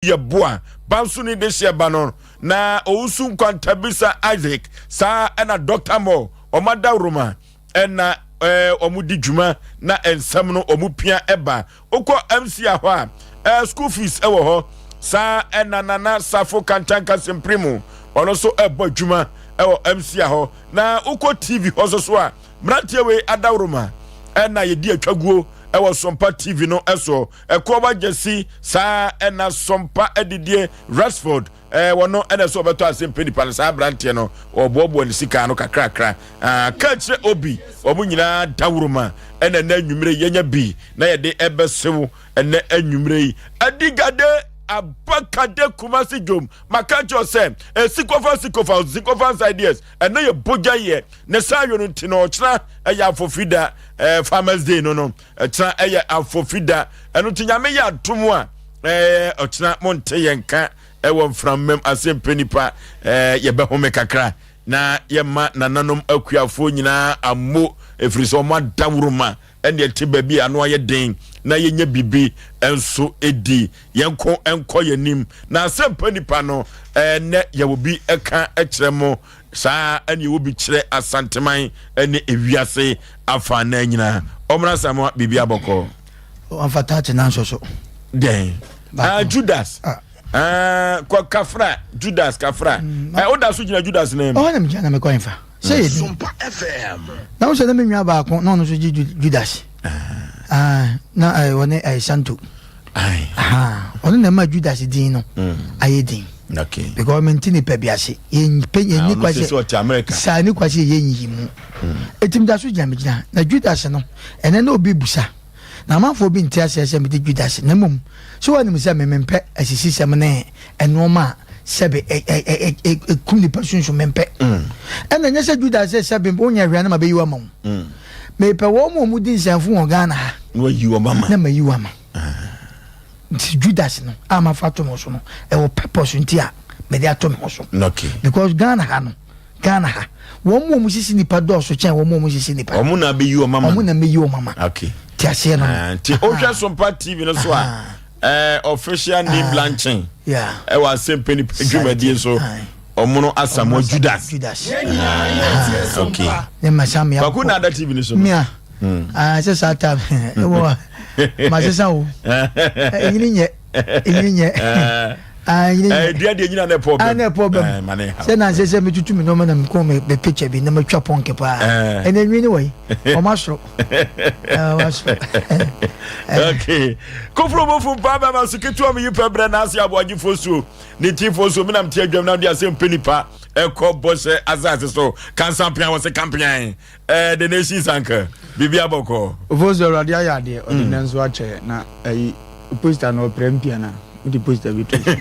Yeboah ba nso ne dehyeɛ ba no na Owusu Nkwantabisa Isaac saa ɛna Doctor Moore wɔn adaworoma ɛna ɛɛ wɔn di dwuma na nsɛm no wɔn pia ɛba. Wokɔ MCA hɔ a ɛɛ school fees ɛwɔ hɔ saa ɛna Nana Safo Kantanka Semprimo ɔno nso ɛbɔ adwuma ɛwɔ MCA hɔ. Na wokɔ TV hɔ nso so a mmeranteɛ wei adaworoma ɛna yɛdi atwaguo ɛwɔ Sompa TV no ɛsoɔ. Ɛkoɔ Gyasi saa ɛna Sompa adidie Rexford ɛɛ wɔno ɛna ɛsɛ ɔbɛtɔ ase mpɛ nipa no saa aberanteɛ no ɔboaboa ne sika ano kakrakra aa ka kyerɛ Obi wɔn nyinaa dawuroma ɛna ɛnɛ anwummerɛ yɛnya bi na yɛde ɛbɛsew ɛnɛ anwummerɛ yi adigade abakade Kumasi dwom maka kyerɛ sɛ ɛsikɔfa sikɔfa sikɔfa ideas ɛnɛ yɛ bogya yɛ ne saa yɛ no nti na ɔkyena ɛyɛ afɔfida ɛɛ farmers day no no Ɛkyena ɛyɛ afofi da. Ɛno nti Nyame yɛ adom a ɛɛ ɔkyena monte yɛn nka ɛwɔ mframam ase mpɛ nipa ɛɛ yɛbɛhome kakra na yɛma nananom akuafoɔ nyinaa ammo ɛfiri sɛ wɔn adaworoma ɛne ɛte baabi a ano ayɛ den na yɛnyɛ biribi nso ɛdi yɛn ko nkɔ yɛn anim na asɛmpa nipa no ɛnɛ yɛwɔ bi ɛka ɛkyerɛ mo Saa ara na ɛwɔ bi kyerɛ Asanteman ne ewiase afanan nyinaa. Ɔmmra Asamoah, biribi abɔkɔ. Wamfa taakye na nso so. Dɛn? Ah, Judas. Ah. Ah, kɔ kafra, Judas kafra. Mm, eh, woda so gyina Judas nan mu. Ɔhɔ na megyina na mekɔ mfa. Sɛ yɛ din. Na wo sɛ na me nua baako na ɔno nso gye Judas. Ah, ah na eh, ɔne eh, Santo. Ɔno na ɛma Judas din no mm. ayɛ din. Okay. Because mente nipa bi ase. Yɛn pɛ yɛn ni kwa sɛ saa ni kwa sɛ yɛn yi mu. Etim da so gyina me gyina. Na Judas no ɛnɛ na obi busa. Na amanfoɔ bi nte aseɛ sɛ mede Judas na mmom sɛ wɔnim sɛ me mempɛ asisisɛm ne nneɛma a sɛbe ɛkum nipa sunsun mempɛ. Ɛna nyɛ sɛ Judas sɛ sɛbe wonyɛ hwɛ na mabɛyi wo ama wo. Mepɛ wɔn a wɔdi nsɛmfo wɔ Ghana ha. Na wayi wɔn ama. Na mayi wɔn ama. Nti Judas no a mafa ato me ho so no, ɛwɔ purpose nti a mede ato me ho so. Okay. Because Ghana ha no, Ghana ha, wɔn mu a wɔsisi nipa dɔɔso kyɛn wɔn mu a wɔsisi nipa. Wɔn na abɛyi wɔn ama. Wɔn na mɛyi wɔn ama. Okay. Ti aseɛ no. Ah, nti wohwɛ Sompa TV no so a, eh, official name ah, blanching. Yeah. Ɛwɔ asɛmpɛ nipa dwumadie so. Ɔmono Asamoah Judas. Judas. Ah, okay. Ne ma sa mea. Kwaku na ada TV no so. Mea. Ah, sɛ saa time ɛwɔ masesa o. Ɛnyini nyɛ. Ɛnyini nyɛ. Ah, ɛnyini nyɛ. Dua deɛ nyina na ɛpɔ bɛm. Ah, na ɛpɔ bɛm. Sɛ na nsɛ sɛ metutu me nneɛma na mekɔ me me picture bi na matwa pɔnkɛ paa. Ɛnna enwi ne wɔ yi. Ɔma soro. Ɔma soro. Okay. Koforo mu fun paa bɛma so ketewa mu yi pɛ brɛ na ase aboagyefoɔ suo. Ne tifoɔ so menam te adwam na de asɛm pɛ nipa ɛkɔ bɔhyɛ asase so kansampea wɔ se kampean ɛɛ the nation's anchor biribi abɔkɔ. Ofosu awurade ayɛ adeɛ ɔde mm. nanso akyɛ na ayi poster na ɔpere mpia na wode poster bi to so.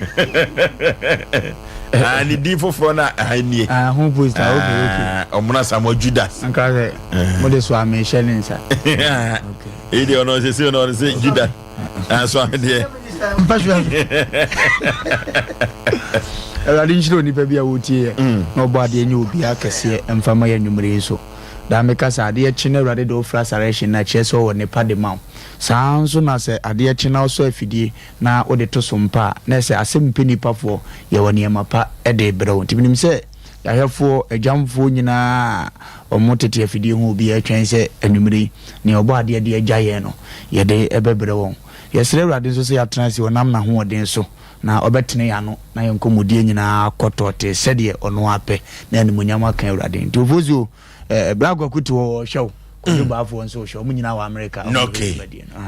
Ah, ne din foforɔ na aha nie. Ah, ho poster ah, okay okay. Ɔmono Asamoah Judas. Nka sɛ eh. mode so amehyɛ ne nsa. Okay. Eyi deɛ ɔno sɛ sɛ ɔno sɛ Judas. Nanso ame deɛ. Awurade nhyira onipa bi a wɔtie yɛ mm. na ɔbɔ adeɛ nyɛ obiara kɛseɛ mfa ma yɛ anwummere yi so. Daa meka sɛ adeɛ kye na Awurade de wo fra sarehyɛn no a kyerɛ sɛ ɔwɔ nnepa de ma wo. Saa ara nso na sɛ adeɛ kye na wosɔ afidie na wode to so mpa a na ɛsɛ asɛm mpɛ nnipafoɔ yɛwɔ nneɛma pa de rebrɛ wo. Nti menim sɛ yɛahwɛfoɔ, agyamfoɔ nyinaa a wɔtete afidie ho obiara twɛn sɛ anwummere yi nea ɔbɔ adeɛ de agya yɛn no yɛde bɛbrɛ wɔn. Yɛsrɛ Awurade nso sɛ yɛatena ase ɔnam n'ahoɔden so na ɔbɛtene yɛn ano na yɛn nkɔmmɔdie nyinaa akɔ tɔɔtee sɛdeɛ ɔno ara pɛ na animuonyam aka Awurade. Nti Ofosuo, eh, Bra Kwaku te hɔ ɔrehwɛ wo, Kwadwo mm. Baafoɔ nso rehwɛ wɔn nyinaa wɔ Amerika. Nɔke,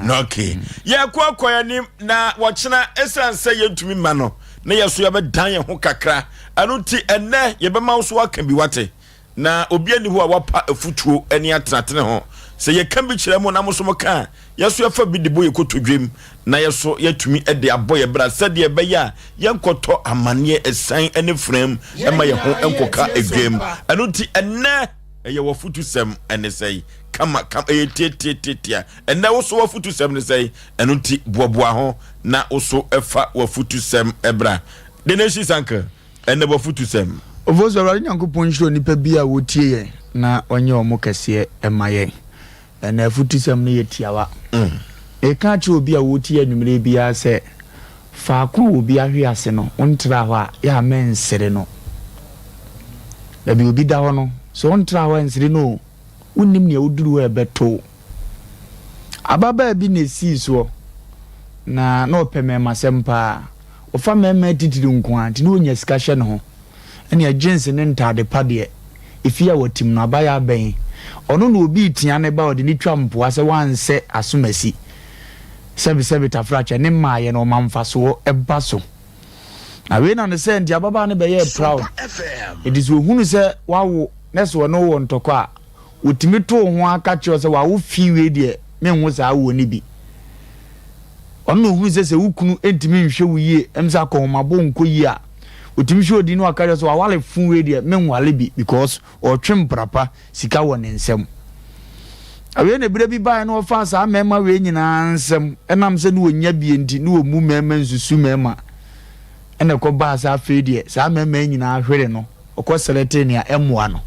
nɔke. Mm. Yɛkɔ akɔ yɛn anim na wɔkyena ɛsiane sɛ yɛntumi mma no na yɛ so yɛbɛdan yɛn ho kakra. Ɛno nti ɛnnɛ yɛbɛma wo so aka bi wate. Na obiara nni hɔ a wapa afutuo ne atenatene ho. Sɛ yɛka bi kyerɛ mo na mo nso moka a, yɛn nso yɛfa bi de bɔ yɛn kotodwem, na yɛn nso yɛatumi de abɔ yɛn bra sɛdeɛ ɛbɛyɛ a yɛnkɔtɔ amanneɛ, asiane ne fram mma yɛn ho nkɔka dwam. Ɛno nti ɛnnɛ ɛyɛ w'afutusɛm ne sɛe? Kama kama, ɛyɛ tiatiatiatia. Ɛnnɛ wo so w'afutusɛm ne sɛe? Ɛno nti boaboa ho na wo so fa w'afutusɛm bra. The Nation's Uncle. Ɛnnɛ w'afotusɛm. Ofosu, Awurade Nyankopɔn nhyira onipa biara a ɔtie yɛn na ɔnyɛ wɔn kɛseɛ mma yɛn. Ɛnnɛ afutusɛm no yɛ tiawa. Meka akyerɛ obi a ɔretie anwummerɛ biara sɛ, Faako a obi ahwe ase no, wontra hɔ a, yɛ a mɛnsere no. Baabi a obi da hɔ no, sɛ wontra hɔ a nsere no o, wonnim nea woduru hɔ a ɛbɛto wo. Ababaa bi na esii soɔ, na na ɔpɛ mmarimasɛm paa. Ɔfa mmarima atitiriw nko ara nti na onya sika hyɛ ne ho. Ɛnneɛ jeans ne ntaade pa deɛ, efie a watim no, abayɛ abɛn. Ɔno na obi retea ne ba a ɔde no twa mpoa sɛ wansɛ asomasi. Sɛbesɛbe tafrakyɛ ne mmaeɛ no ɔma mfasoɔ ba so. Na wei na ne sɛ nti ababaa no bɛyɛɛ proud. Enti sɛ ohunu sɛ wawo na sɛ ɔne wo wɔ ntɔkwa a, otumi to wo ho ara ka kyerɛ wo sɛ wawo fi wei deɛ menwo saa awoɔ no bi. Ɔno na ohunu sɛ sɛ wo kunu ntumi nhwɛ wo yie, ɛm sɛ akɔnhomabɔ nkɔ yie a, otumi hwɛ odin na waka kyerɛ sɛ wawale fo wei deɛ menwale bi because ɔretwe mprapa sika wɔ ne nsam. Awiei na berɛ bi baeɛ na ɔfaa saa mmarima wei nyinaa nsam, ɛnam sɛ ne wɔnya bie nti, ne wɔmmu mmarima nsusu mmarima. Ɛna ɛkɔbaa sɛ afei deɛ saa mmarima yi nyinaa hwere no, ɔkɔ sɛlɛtee nea ɛmmoa no.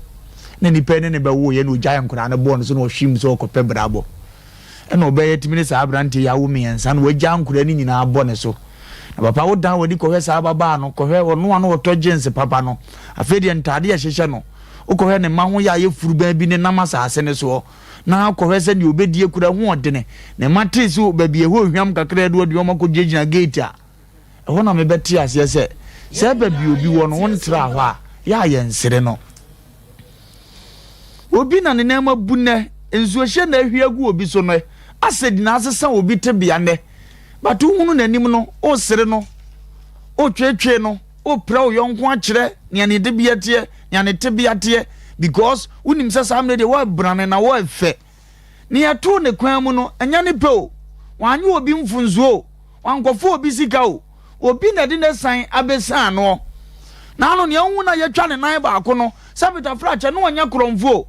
Na nnipa yi ne no bɛwoeɛ na ɔgyae nkwadaa no bɔɔ no so na ɔhwee mu sɛ ɔrekɔpɛ brabɔ. Ɛna ɔbɛyɛ tumi ne saa aberanteɛ yi awo mmiɛnsa na wagya nkwadaa no nyinaa bɔ ne so. Na papa wodan w'ani kɔhwɛ saa ababaa no, kɔhwɛ ɔno a na ɔtɔ jeans papa no, afei deɛ ntaadeɛ a ɛhyehyɛ no, Wokɔhwɛ ne mma ho yɛ a yɛ furuban bi nenam asase no soɔ, na kɔhwɛ sɛ deɛ ɔbɛdie kura ho ɔdene. Ne mma tee sɛ baabi ɛhɔ hwam kakra de wɔde wɔn akɔgyinagyina gate a, ɛhɔ na mebɛte aseɛ sɛ, sɛ baabi obi wɔ no wontra hɔ a, yɛ a yɛnsere no. Obi na ne nan mu abu nnɛ, nsuohyɛ na ahwie agu obi so nnɛ, asɛdi na asesa obi tebea nnɛ, but wohunu n'anim no, wosere no, wotweetwee no. Wopira wo yɔnko akyerɛ nea ne dibea teɛ, nea ne tebea teɛ because wonim sɛ saa mmerɛ deɛ woabrane na woɛfɛ. Nea ɛtoo ne kwan mu no, ɛnyɛ ne pɛ o. Wanyɛ obi mfonsoɔ o, wankɔfa obi sika o. Obi na ɛde n'asiane abɛsiane noɔ. Naano nea wohu na yɛatwa ne nan baako no, sɛ Peter Frakyɛ na ɔnyɛ korɔmfoɔ o.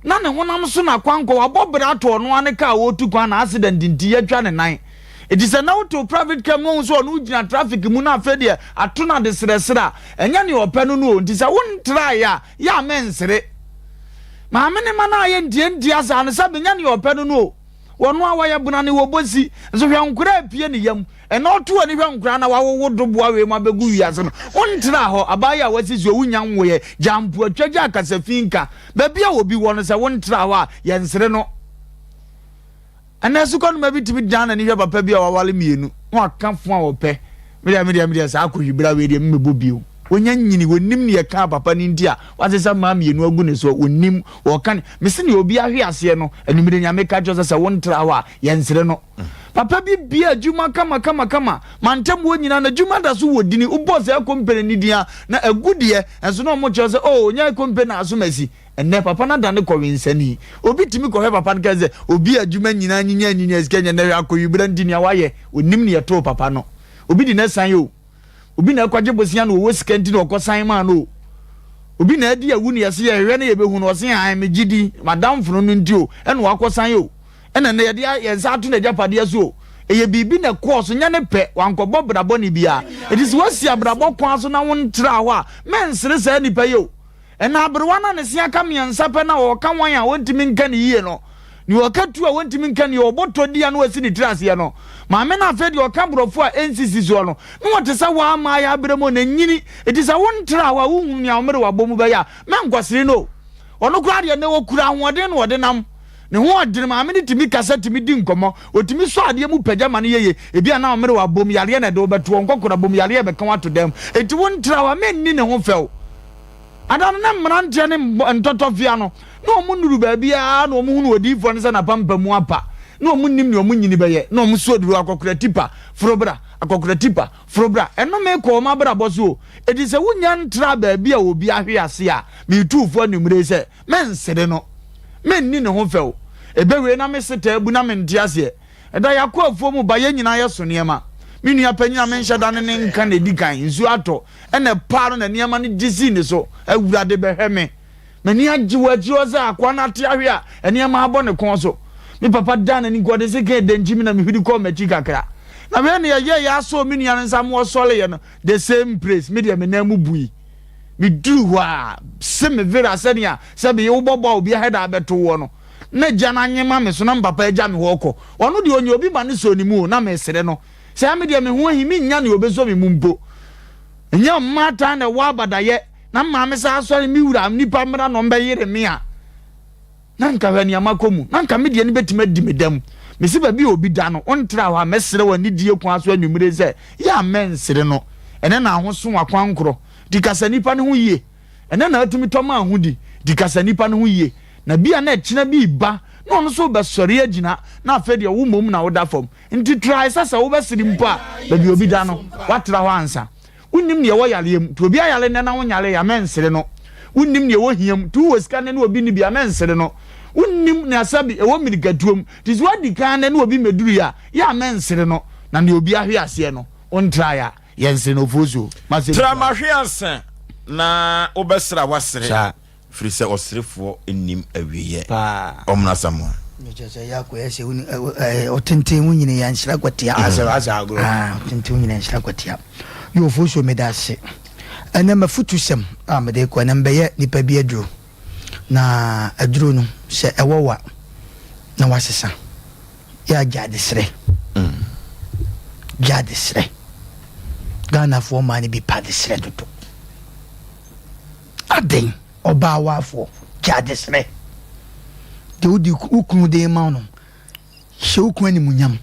Na ne honam so na kwankɔ, wabɔ bra ato ɔno ara ne kaa a ɔretu kwan na accident nti yɛatwa ne nan. Enti sɛ na wote wo private car mu na wohu sɛ ɔno gyina traffic mu na afei deɛ ato no adesrɛsrɛ a, ɛnyɛ nea ɔpɛ no no o. Nti sɛ wontraeɛ a, yɛ a mɛnsere. Maame ne ma no ayɛ ntiantia saa no, sɛ benya nea ɔpɛ no no o. Wɔno a wɔyɛ bena ne wɔbɔ si, nso hwɛ nkora apue ne yam. Ɛnɛ ɔto ani hwɛ nkora na wawowo doboa wei mu abɛgu wiase no. Wontra hɔ, abaayewa a wasisi hɔ, wonnya nwoeɛ, gyaa mpoatwa, gyaa kasafi nka. Baabi a obi wɔ no, sɛ wontra hɔ a, yɛnsere no. Ɛnnɛ, sukɔnoma bi tumi dan n'ani hwɛ papa bi a waware mmienu na waka fo a ɔpɛ. Me deɛ, me deɛ, me deɛ, saa akɔhwibra wei deɛ, memmɛbɔ bio. Wɔnya nyini, wɔnnim nea ɛkaa papa no nti a wasesa mmaa mmienu agu ne soɔ. Wɔnnim, wɔka ne, mese nea obi ahwe aseɛ no, anwummere nea meka kyerɛ sɛ sɛ wontra hɔ a, yɛnsere no. Papa bi bia adwuma kama kama kama, mantam hɔ nyinaa n'adwuma da so wɔ dini, wobɔ saa kompene no din a, na agu deɛ, nso na wɔkyerɛ sɛ, oh, ɔnya kompene asomasi. Ɛnnɛ, papa no adane kɔwensani. Obi tumi kɔhwɛ papa no ka sɛ, Obi a adwuma nyinaa nyinya nyinya sika nya nnɛ hwɛ akɔwibra nti nea wayɛ, ɔnnim nea ɛtoo papa no. Obi de no asiane o. Obi na ɛkɔgye bosea na ɔwɔ sika nti na ɔkɔsan maa no o. Obi na adi awu na yɛse yɛhwehwɛ na yɛbɛhu no, ɔse ae megye di, m'adamfo no no nti o, ɛna wakɔsan o. Ɛna nnɛ yɛde yɛn nsa ato n'agyapadeɛ so o. Ɛyɛ biribi na ɛkɔɔ so, nyɛ ne pɛ, wankɔbɔ bra bɔne biara. Enti sɛ woasi abrabɔ kwan so na wontraa hɔ a, mɛnsere saa nipa yi o. Ɛna aberewa no a ne se aka mmiɛnsa pɛ no a ɔka wan a ɔntumi nka no yie no, nea ɔka tu a ɔntumi nka no yie, ɔbɔ tɔ di a na wasi ne tiri aseɛ no, maame no afei deɛ ɔka borɔfo a ɛnsisi soɔ no, na ɔte sɛ waa mmaayɛ aberɛ mu na nyini, enti sɛ wontra hɔ a wonhunu nea wo mmerewa bɔ mu bɛyɛ a, mɛnkɔsere no o. Ɔno koraa deɛ nnɛ ɔkura ahoɔden na ɔde nam. Ne ho ɔdene, maame no tumi kasa, tumi di nkɔmmɔ, ɔtumi sɔ adeɛ mu pagya ma no yɛ yie. Ebia na wo mmerewa bom yareɛ na ɛde wo bɛto hɔ, nkɔkora bom yareɛ bɛka wo ato dan mu, enti wontra hɔ a, mɛnni ne ho fɛw. Ada no na mmeranteɛ ne ntɔtɔfea no, na wɔn nnuru baabiara na wɔn hunu odiyifoɔ no sɛ n'apampamu apa, na wɔn nnim nea wɔn nyini bɛyɛ, na wɔn so aduru akɔkora tipa, foro bra, akɔkora tipa, foro bra. Ɛnome kɔ wɔn abrabɔ so o. Enti sɛ wonnya ntraa baabi a obi ahwe ase a, meretu wo fo anwummere yi sɛ, mensere no. Menni ne ho fɛw. Ɛbɛwie na me se taa bu na mente aseɛ. Ɛda yɛakɔ afuo mu ba, yɛn nyinaa yɛso nneɛma. Me nua panyin a menhyɛ da ne ne nka na edi kan, nsuo atɔ, ɛna ɛpaa no na nneɛma no gye sii ne so. Awurade bɛhwɛ me. M'ani agye wɔ akyiri hɔ sɛ akoa no ate ahwe a nneɛma abɔ ne kɔn so. Me papa dan n'ani nka ɔde sekan redankyi me na mehwiri kɔɔ m'akyi kakra. Na wei na yɛyɛeɛ ara sɔɔ me nua no nsa ma ɔsɔreeɛ no, the same place, me deɛ me nan mu bui. Meduru hɔ a, se me vera sɛnea sɛbe wobɔbɔ a obi ahɛda abɛto woɔ no. Na agya no anyema me so na me papa agya me hɔ kɔ. Ɔno deɛ ɔnya obi ma no sɔ ne mu o, na mesere no. Saa me deɛ me ho ahi, mennya nea ɔbɛsɔ me mu mpo. Ɛnyɛ mmaatan na ɛwɔ abadayɛ, na maame saa asɔre me wura nnipa mmra na ɔmbɛyere me a. Na nka hwɛ nea makɔ mu, na nka me deɛ no bɛtumi adi me dɛm. Mese baabi a obi da no, wontra hɔ a, mɛsrɛ wo anidie kwan so anwummere sɛ, yɛ a mɛnsere no. Ɛnɛ na ahoso w'akwankorɔ, nti kasa nnipa no ho yie. Ɛnɛ na atumi tɔ ma ahodi, nti kasa nnipa no ho yie. Na bi a na ɛkyena bi reba, na ɔno nso rebɛsɔre agyina, na afei deɛ wo mmom na woda fam. Nti try sɛ sɛ wobɛsere mpo a, baabi a obi da no, woatra hɔ ansa. Wonnim nea ɛwɔ yareɛ mu, nti obi ayare nnɛ na wonyaree a, mɛnsere no. Wonnim nea ɛwɔ hia mu, nti wowɔ sika nnɛ na obi nni bi a, mɛnsere no. Wonnim nea sɛbe ɛwɔ mmirikatuo mu, nti sɛ woadi kan nnɛ na obi mmɛduruiɛ a, yɛ a mɛnsere no. Na nea obi ahwe aseɛ no, wontraeɛ a, yɛnsere no. Ofosuo, m'asɛm Tra biara. m'ahwe ase na wobɛsere a woasere. Saa. Firi sɛ ɔserefoɔ nnim awieɛ. Paa. Ɔmena Asamoah. Kyerɛ sɛ yɛ akɔyɛ sɛ woni ɔtenten wo nyini yɛ nhyira kwatia. Asɛ asɛ agorɔ. Ah ɔtenten wo nyini yɛ nhyira kwatia. Yɛ ofosuo meda ase. Ɛnɛ mafutu sɛm a mede kɔ ɛnɛ mbɛyɛ nipa bi aduro. Na aduro no sɛ ɛwɔ wa na wasesa. Yɛ agya adesrɛ. Gya adesrɛ. Ghanafoɔ maa no bi pa adesrɛ dodo. Adɛn, ɔbaa waafoɔ, gye adesrɛ. Deɛ wode wo kunu de rema wo no, hyɛ wo kunu animuonyam.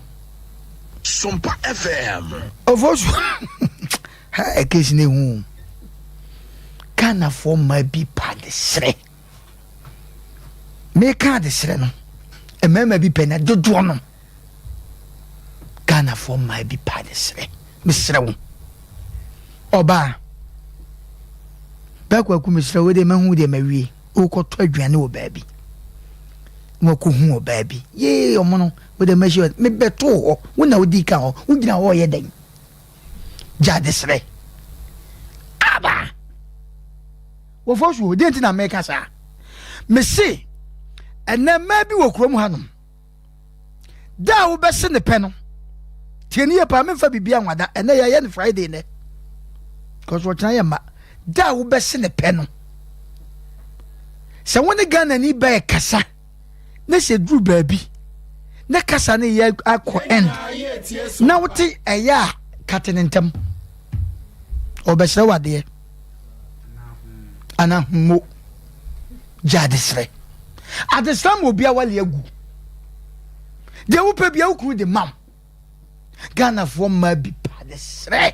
Sompa FM. Ofosu ha ɛkesi na ehu o. Ghanafoɔ mmaa bi pa adesrɛ. Meka adesrɛ no, mmarima bi pɛ na dodoɔ no. Ghanafoɔ mmaa bi pa adesrɛ. Mesrɛ wo. Ɔbaa, Bɛ Kwaku mesrɛ wo deɛ mahu deɛ mawie. Wokɔtɔ aduane wɔ baabi na wakɔhu ɔbaa bi. Yee ɔmo no wo deɛ mahyia mebɛtoo hɔ wo na wodii kan hɔ wogyina hɔ ɔyɛ dɛn? Gya adesrɛ. Aba! Wɔfɔ so deɛ nti na meka saa. Mese ɛnɛ mmaa bi wɔ kurom hanom. Da a wobɛse ne pɛ no, tie ne yie paa, memfa biribi anwada. Ɛnɛ yɛyɛ no Friday nɛ, because ɔkyena yɛ mma. Da a wobɛse ne pɛ no, sɛ wo ne Ghanani bɛyɛ kasa na sɛ duru baabi na kasa no yɛ akɔ end na wote ɛyɛ a kate ne ntam ɔbɛsrɛ wo adeɛ anaa hummo gye adesrɛ. Adesrɛ ma obi awale agu. Deɛ wopɛ bia wo kunu de ma wo. Ghanafoɔ mmaa bi pa adesrɛ.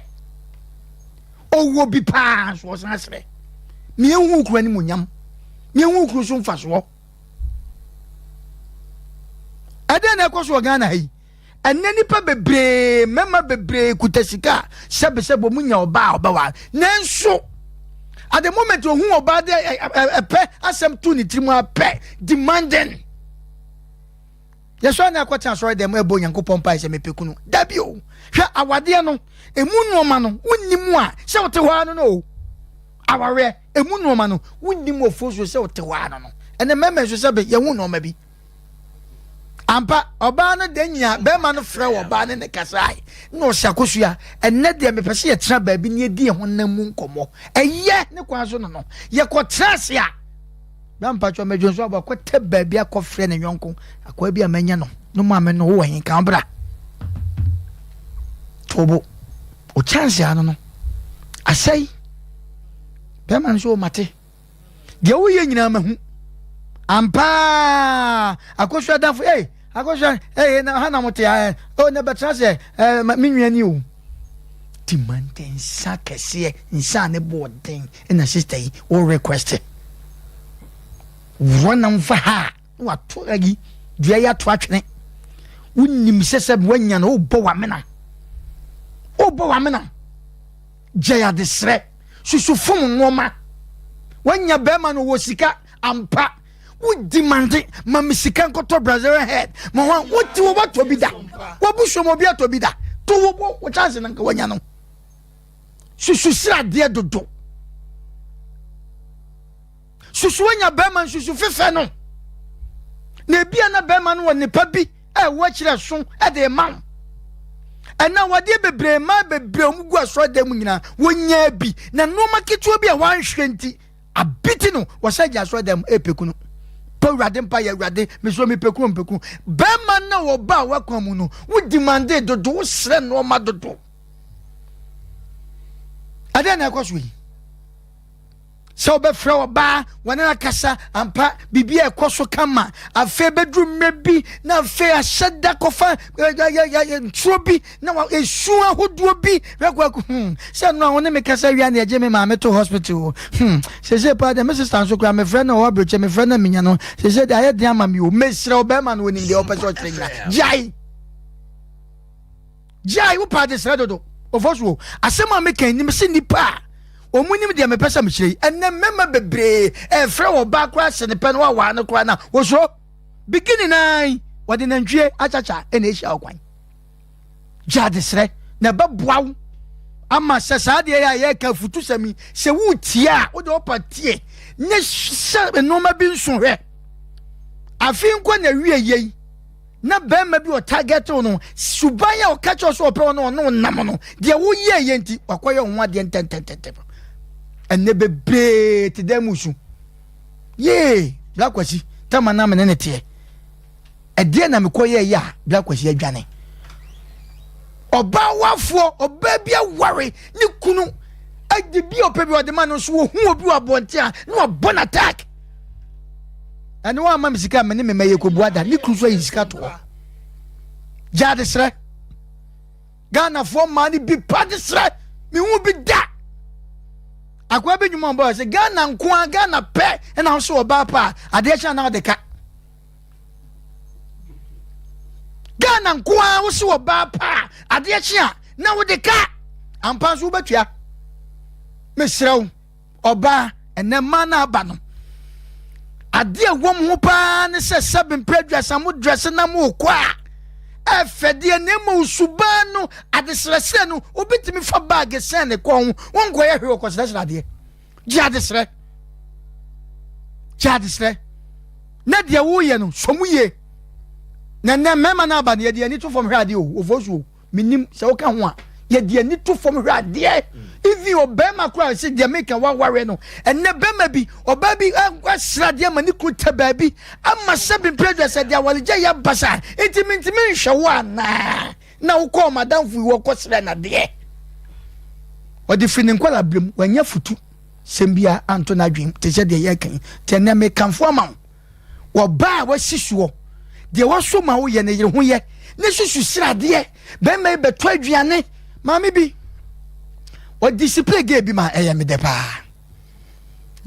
Ɔwɔ bi paa nso ɔsan srɛ. Mmiɛnhu wo kunu animuonyam. Mmiɛnhu wo kunu so mfasoɔ. Ɛdɛn na ɛkɔ so wɔ Ghana ha yi? Ɛnnɛ nnipa bebree, mmarima bebree kuta sika a sɛbesɛbe wɔn nya ɔbaa a ɔbɛware. Nanso, at the moment ohun ɔbaa de ɛpɛ asɛm to ne tirim apɛ demanding. Yɛsɔre na akɔtena asɔre dɛm ɛbɔ Onyankopɔn mpae sɛ mepɛ kunu. Dabi o. Hwɛ awadeɛ no, emu nneɛma no, wonni mu a sɛ wote hɔ ara no no o. Awareɛ, emu nneɛma no, wonni mu ofosuo sɛ wote hɔ ara no no. Ɛnɛ mmarima nso sɛbe yɛho nneɛma bi. Ampa, ɔbaa no dɛ nyia bɛrima no frɛ ɔbaa ne ne kasae na ɔhyɛ akosua. Ɛnnɛ deɛ mepɛ sɛ yɛtena baabi na yɛdi yɛn honam mu nkɔmmɔ. Ɛyɛ ne kwan so no no, yɛkɔtena ase a, bra mpakyɛ mɛdwo nso abɔ akɔtɛ baabi akɔfrɛ ne yɔnko akwaa bi a manya no no maame no wowɔ he ka bra. Tobo, o chance ano no, asɛe. Bɛrima no nso o mate. Deɛ woyɛ nyinaa mahu. Ampaa akosua danfo ei akosua ei na ha na mo te ɛ o na bɛtena sɛ ɛ me nua ni o. Ti mante nsa kɛseɛ nsa a ne bo ɔden ɛna sister yi wo request. Worɔ nam fa ha na wato ayi dua yi ato atwene. Wonim sɛ sɛ woanya no wobɔ wamena. Wobɔ wamena. Gyae adesrɛ. Susu fom nnoɔma. Wanya bɛrima no wɔ sika ampa. Wo demande ma me sika nkɔtɔ Brazilian head. Ma wɔn wote wɔ watɔ bi da. Wabusuam obi atɔ bi da. To wo bo wo chance na nka wanya no. Susu sradeɛ dodo. Susu wanya bɛrima nsusu fefɛ no. Na ebia na bɛrima no wɔ nipa bi a ɛwɔ akyiri ɛso de rema wo. Ɛnna awadeɛ bebree mmaa bebree a wɔgu asɔredan mu nyinaa wɔnyaa bi na nneɛma ketewa bi a wɔanhwɛ nti abiti no wɔsɛ gye asɔredan mu ɛpɛ kunu. Pɔ awurade mpa yɛ awurade mesoro mepɛ kunu mepɛ kunu. Bɛrima no na wɔba a wakwan mu no, wo demande dodo, wo srɛ nneɛma dodo. Ɛdeɛ na ɛkɔ so yi. Sɛ wobɛfrɛ ɔbaa wɔne no akasa ampa biribi a ɛkɔ so kama afei bɛduru mmerɛ bi na afei ahyɛ da kɔfa nturo bi na esu ahodoɔ bi rɛkɔ hmm sɛ no a wo ne me kasa wia na ɛgye me maame to hospital hmm sese paa deɛ me sista nso koraa mefrɛ no ɔwɔ aburokyɛ mefrɛ no menya no sese deɛ ayɛ den ama me o mesrɛ ɔbɛrima no onim deɛ ɔpɛ sɛ ɔkyerɛ nyina gyae Gyae wo pɛ adesrɛ dodo. Ofosuo, asɛm a meka yi, nim se nnipa a wɔn nim deɛ mepɛ sɛ mekyerɛ yi. Ɛnnɛ mmarima bebree ɛrefrɛ wɔ ɔbaa koraa se ne pɛ no wawaa no koraa na wɔsuro. Beginning naa yi, wɔde nantwie akyakya ɛna ahyia wo kwan. Gye adesrɛ na ɛbɛboa wo ama sɛ saa deɛ yɛ a yɛreka afutusɛm yi sɛ woretie a wode ɔpa tie ne hyɛ nneɛma bi nso hwɛ. Afei nkɔ na wie yei. na bɛrima bi ɔtarget wo no suban a ɔka kyerɛ sɛ ɔpɛ wo no ɔne wo nam no deɛ woyɛ yɛ nti wakɔyɛ wo ho adeɛ ntɛntɛntɛntɛm ɛnɛ bebree te dan mu su yee bla kwasi tama na mene ne teɛ ɛdeɛ na mekɔyɛ yɛ a bla kwasi adwane ɔbaa wafoɔ ɔbaa bi aware ne kunu adi bi ɔpɛ bi ɔde ma no nso wɔhu obi wɔ abɔnten a na wabɔ no attack ɛne wɔn ama me sika me ne me mma yɛ kɔbu ada ne kuru so ayi sika toɔ gya de serɛ ghanafoɔ mmaa no bi pa de serɛ mehu bi da akoa bi nnwuma ɔbɔ sɛ ghana nko a ghana pɛ ɛna wo so ɔbaa pa a adeɛ kyɛ na ɔde ka ghana nko a wo so ɔbaa pa a adeɛ kye a na wode ka ampa nso wobɛtua mesrɛ wo Ɔbaa, ɛnɛ mmaa no aba no, adeɛ a ɛwɔ mo ho paa ne sɛ sɛbe mpɛ aduasa mo drɛse na mo kɔ a ɛfɛ deɛ na mmom suban no adesrɛsrɛ no wobɛtumi fa baage sɛn ne kɔn ho wonkɔyɛ hwee wɔkɔsrɛsrɛ adeɛ gye adesrɛ gye adesrɛ na deɛ woyɛ no sɔ mu yie na nnɛ mmarima no aba no yɛde ani to fam hwɛ adeɛ o wɔfoɔ so o menim sɛ woka ho a yɛde ani to fam hwɛ adeɛ even ɔbɛrima koraa sɛ deɛ meka waware no ɛnɛ bɛrima bi ɔbaa bi asra adeɛ ma ne kunu tɛ baabi ama sɛ bempere dwa sɛ deɛ awaregya yɛ aba sa nti mentumi nhwɛ wo anaa na wokɔɔ madamfo yi wɔkɔ srɛ nadeɛ ɔde firi ne nkwala berɛ mu wanya futu sɛm biara anto n'adwene te sɛ deɛ yɛka yi nti ɛnɛ mekamfo ama wo Ɔbaa a wasi soɔ, deɛ wasɔ mu a woyɛ no yere ho yɛ ne susu sradeɛ. Bɛrima yi bɛtɔ aduane. Maame bi, ɔdisipline gay bi ma ɛyɛ me dɛ paa.